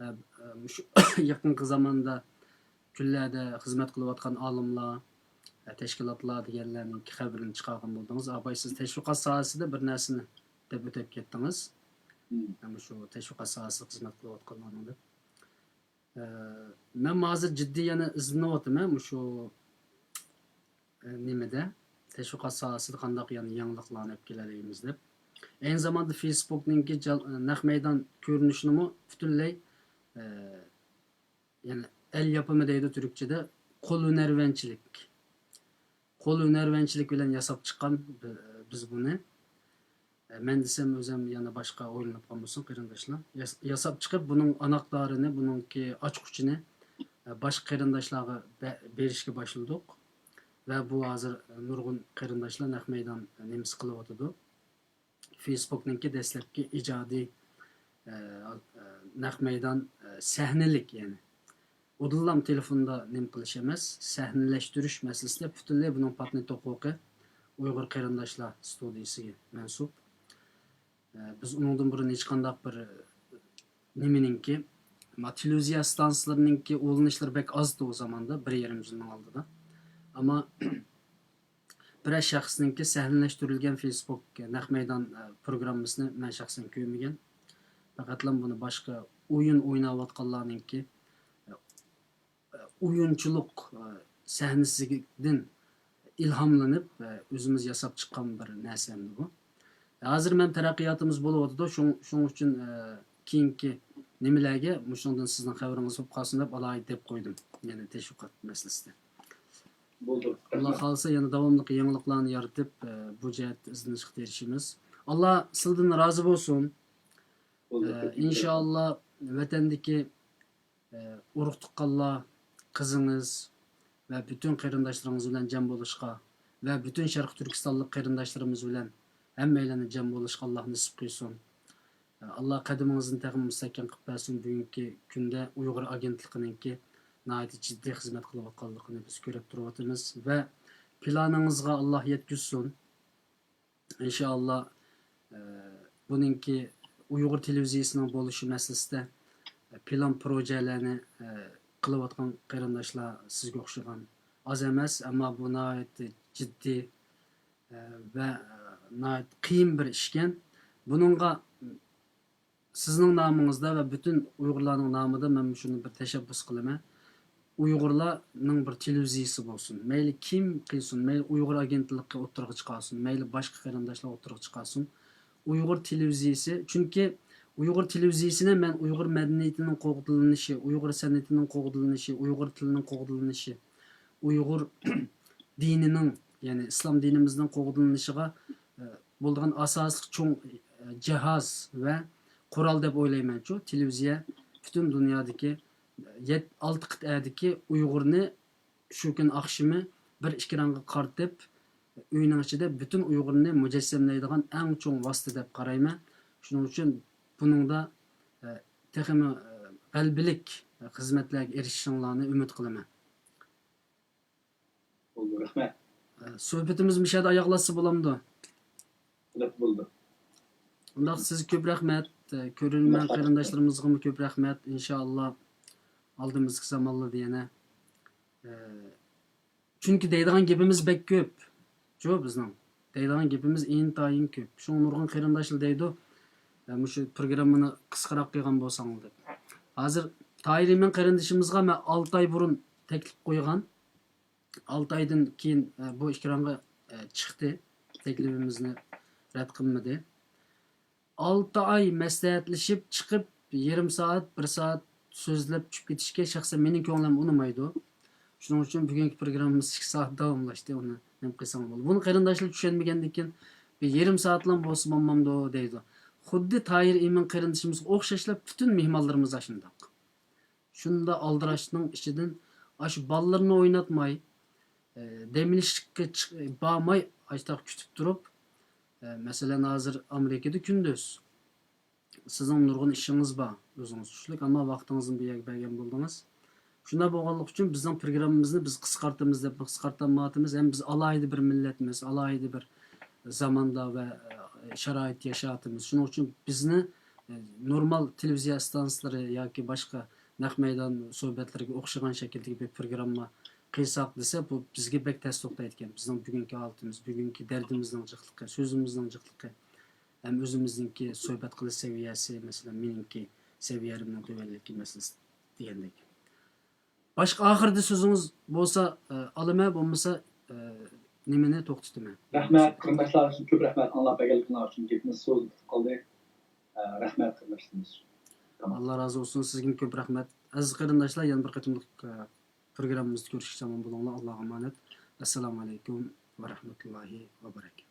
ئە، ئە، مۇشۇ يېقىنقى زاماندا كۈنلەردە خىزمەت قىلىۋاتقان ئالىملار، ئە، تەشكىلاتلار دېگەنلەرنىڭ خەۋىرىنى چىقارغان بولدىڭىز. ئاپاي، سىز تەشۋىقات ساھەسىدە بىر نەرسىنى دەپ ئۆتۈپ كەتتىڭىز. مۇشۇ تەشۋىقات ساھەسىدە خىزمەت قىلىۋاتقانلارنىڭ دەپ. ئە، مەن ھازىر جىددىي يەنە ئىزدىنىۋاتىمەن مۇشۇ، ئە، نېمىدە، تەشۋىقات ساھەسىدە قانداق يەنە يېڭىلىقلارنى ئېلىپ كېلەلەيمىز دەپ. ئەينى زاماندا فېيسبۇكنىڭكى جا-، نەق مەيدان كۆرۈنۈشىنىمۇ پۈتۈنلەي، ئە، يەنى ئەل ياپىمى دەيدۇ تۈركچىدە، قول ھۈنەرۋەنچىلىك. قول ھۈنەرۋەنچىلىك بىلەن ياساپ چىققان بى-، بىز بۇنى. ئە، مەن دېسەم ئۆزۈم يەنە باشقا ئويلىنىپ قالمىسۇن قېرىنداشلار. ياس-، ياساپ چىقىپ بۇنىڭ ئاناقدارىنى، بۇنىڭكى ئاچقۇچىنى، ئە، باشقا قېرىنداشلارغا بە-، بېرىشكە باشلىدۇق. ۋە بۇ ھازىر نۇرغۇن قېرىنداشلار نەق مەيدان نېمىسى قىلىۋاتىدۇ. فېيسبۇكنىڭكى دەسلەپكى ئىجادىي، ئە، ئە، نەق مەيدان، ئە، سەھنىلىك، يەنى ئۇدۇللام تېلېفوندا نېمە قىلىش ئەمەس، سەھنىلەشتۈرۈش مەسىلىسىدە پۈتۈنلەي بۇنىڭ پاتېنت ھوقۇقى ئۇيغۇر قېرىنداشلار ستۇدىيىسىگە مەنسۇپ. ئە، بىز ئۇنىڭدىن بۇرۇن ھېچقانداق بىر، ئە، نېمىنىڭكى، ما، تېلېۋىزىيە ئىستانسىلىرىنىڭكى ئۇلىنىشلىرى بەك ئازدى ئۇ زاماندا، بىر يېرىم يىلنىڭ ئالدىدا. ئەمما بىرەر شەخسنىڭكى سەھنىلەشتۈرۈلگەن فېيسبۇك نەق مەيدان، ئە، پروگراممىسىنى مەن شەخسەن كۆرمىگەن. پەقەتلا بۇنى باشقا ئويۇن ئويناۋاتقانلارنىڭكى، ئە، ئويۇنچىلىق، ئە، سەھنىسىدىن ئىلھاملىنىپ، ئە، ئۆزىمىز ياساپ چىققان بىر نەرسە ئەمدى بۇ. ھازىر مەن تەرەققىياتىمىز بولۇۋاتىدۇ، شۇڭ-، شۇنىڭ ئۈچۈن، ئە، كېيىنكى نېمىلەرگە مۇشۇنىڭدىن سىزنىڭ خەۋىرىڭىز بولۇپ قالسۇن دەپ ئالاھىدە دەپ قويدۇم، يەنى تەشۋىقات مەسىلىسىدە. بولدى. ئاللا خالىسا يەنە داۋاملىق يېڭىلىقلارنى يارىتىپ، ئە، بۇ جەھەتتە ئىزدىنىشقا تىرىشىمىز. ئاللا سىلدىن رازى بولسۇن. بولدى. ئە، ئىنشائاللا ۋەتەندىكى ئە، ئۇرۇق-تۇغقانلار، قىزىڭىز ۋە پۈتۈن قېرىنداشلىرىڭىز بىلەن جەم بولۇشقا ۋە پۈتۈن شەرقىي تۈركىستانلىق قېرىنداشلىرىمىز بىلەن ھەممەيلەننى جەم بولۇشقا ئاللا نېسىپ قىلسۇن. ئە، ئاللا قەدىمىڭىزنى تېخىمۇ مۇستەھكەم قىلىپ بەرسۇن. بۈگۈنكى كۈندە ئۇيغۇر ئاگېنتلىقىنىڭكى ناھايىتى جىددىي خىزمەت قىلىۋاتقانلىقىنى بىز كۆرۈپ تۇرۇۋاتىمىز ۋە پىلانىڭىزغا ئاللا يەتكۈزسۇن. ئىنشائاللا، ئە، بۇنىڭكى ئۇيغۇر تېلېۋىزىيىسىنىڭ بولۇشى مەسىلىسىدە، ئە، پىلان پروژەلەرنى، ئە، قىلىۋاتقان قېرىنداشلار سىزگە ئوخشىغان ئاز ئەمەس، ئەمما بۇ ناھايىتى جىددىي، ئە، ۋە، ئە، ناھايىتى قىيىن بىر ئىشكەن. بۇنىڭغا سىزنىڭ نامىڭىزدا ۋە پۈتۈن ئۇيغۇرلارنىڭ نامىدا مەن مۇشۇنى بىر تەشەببۇس قىلىمەن. ئۇيغۇرلارنىڭ بىر تېلېۋىزىيىسى بولسۇن. مەيلى كىم قىلسۇن، مەيلى ئۇيغۇر ئاگېنتلىقى ئوتتۇرىغا چىقارسۇن، مەيلى باشقا قېرىنداشلار ئوتتۇرىغا چىقارسۇن. ئۇيغۇر تېلېۋىزىيىسى، چۈنكى ئۇيغۇر تېلېۋىزىيىسىنى مەن ئۇيغۇر مەدەنىيىتىنىڭ قوغدىلىنىشى، ئۇيغۇر سەنئىتىنىڭ قوغدىلىنىشى، ئۇيغۇر تىلىنىڭ قوغدىلىنىشى، ئۇيغۇر دىنىنىڭ، يەنى ئىسلام دىنىمىزنىڭ قوغدىلىنىشىغا، ئە، بولىدىغان ئاساسلىق چوڭ، ئە، جاھاز ۋە قورال دەپ ئويلايمەنچۇ. تېلېۋىزىيە پۈتۈن دۇنيادىكى، ئە، يەت-، ئالتە قىتئەدىكى ئۇيغۇرنى شۇ كۈنى ئاخشىمى بىر ئېكرانغا قارىتىپ، ئۆينىڭ ئىچىدە پۈتۈن ئۇيغۇرنى مۇجەسسەملەيدىغان ئەڭ چوڭ ۋاسىتە دەپ قارايمەن. شۇنىڭ ئۈچۈن بۇنىڭدا، ئە، تېخىمۇ، ئە، غەلىبىلىك خىزمەتلەرگە ئېرىشىشىڭلارنى ئۈمىد قىلىمەن. بولدى، رەھمەت. ئە، سۆھبىتىمىز مۇشۇ يەردە ئاياغلاشسا بولامدۇ؟ بولدى. ئۇنداق سىزگە كۆپ رەھمەت. ئە، كۆرۈرمەن قېرىنداشلىرىمىزغىمۇ كۆپ رەھمەت. ئىنشائاللا، ئالدىمىزدىكى زامانلاردا يەنە، ئە، چۈنكى دەيدىغان گېپىمىز بەك كۆپ. جۇ، بىزنىڭ دەيدىغان گېپىمىز ئىنتايىن كۆپ. شۇڭا نۇرغۇن قېرىنداشلار دەيدۇ، ئە، مۇشۇ پروگراممىنى قىسقىراق قىلغان بولساڭلار دەپ. ھازىر تاھىر ئىمىن قېرىندىشىمىزغا مەن ئالتە ئاي بۇرۇن تەكلىپ قويغان. ئالتە ئايدىن كېيىن، ئە، بۇ ئېكرانغا، ئە، چىقتى. تەكلىپىمىزنى رەت قىلمىدى. ئالتە ئاي مەسلىھەتلىشىپ چىقىپ، يېرىم سائەت، بىر سائەت سۆزلەپ چۈشۈپ كېتىشكە شەخسەن مېنىڭ كۆڭلۈم ئۇنىمايدۇ. شۇنىڭ ئۈچۈن بۈگۈنكى پروگراممىمىز ئىككى سائەت داۋاملاشتى. ئۇنى نېمە قىلساڭ بولدى. بۇنى قېرىنداشلار چۈشەنمىگەندىكىن، بىر يېرىم سائەتلا بولسا بولمامدۇ دەيدۇ. خۇددى تاھىر ئىمىن قېرىندىشىمىزغا ئوخشاشلا پۈتۈن مېھمانلىرىمىز ئاشۇنداق. شۇنداق ئالدىراشنىڭ ئىچىدىن ئاشۇ بالىلىرىنى ئويناتماي، ئە، دەم ئېلىشقا چىق-، بارماي، ئاشۇنداق كۈتۈپ تۇرۇپ، ئە، مەسىلەن، ھازىر ئامېرىكىدا كۈندۈز. سىزنىڭ نۇرغۇن ئىشىڭىز بار، ئۆزىڭىز چۈشىنىكلىك، ئەمما ۋاقتىڭىزنى بۇ يەرگە بەرگەن بولدىڭىز. شۇنداق بولغانلىقى ئۈچۈن بىزنىڭ پروگراممىمىزنى بىز قىسقارتىمىز دەپ قىسقارتالمايۋاتىمىز. ھەم بىز ئالاھىدە بىر مىللەتمىز، ئالاھىدە بىر زاماندا ۋە، ئە، شارائىتتا ياشاۋاتىمىز. شۇنىڭ ئۈچۈن بىزنى، ئە، نورمال تېلېۋىزىيە ئىستانسىلىرى ياكى باشقا نەق مەيدان سۆھبەتلىرىگە ئوخشىغان شەكىلدىكى بىر پروگرامما قىلساق دېسە، بۇ بىزگە بەك تەس توختايدىكەن. بىزنىڭ بۈگۈنكى ھالىتىمىز، بۈگۈنكى دەردىمىزنىڭ جىقلىقى، سۆزىمىزنىڭ جىقلىقى، ھەم ئۆزىمىزنىڭكى سۆھبەت قىلىش سەۋىيەسى، مەسىلەن، مېنىڭكى سەۋىيەمنىڭ تۆۋەنلىكى مەسىلىسى دېگەندەك. باشقا ئاخىرىدا سۆزىڭىز بولسا، ئە، ئالىمەن، بولمىسا، ئە، نېمىنى توختىتىمەن. رەھمەت، قېرىنداشلار، كۆپ رەھمەت ئاڭلاپ بەرگەنلىكىڭلار ئۈچۈن. گېپىمىز سوزۇلۇپ كېتىپ قالدى. ئە، رەھمەت، قېرىنداشلىرىمىز. تامام. ئاللا رازى بولسۇن، سىزگىمۇ كۆپ رەھمەت. ئەزىز قېرىنداشلار، يەنە بىر قېتىملىق، ئە، پروگراممىمىزدا كۆرۈشكىچە ئامان بولۇڭلار. ئاللاغا ئامانەت. ئەسسالامۇ ئەلەيكۇم ۋە رەھمەتۇللاھى ۋە بەرەكاتۇھ.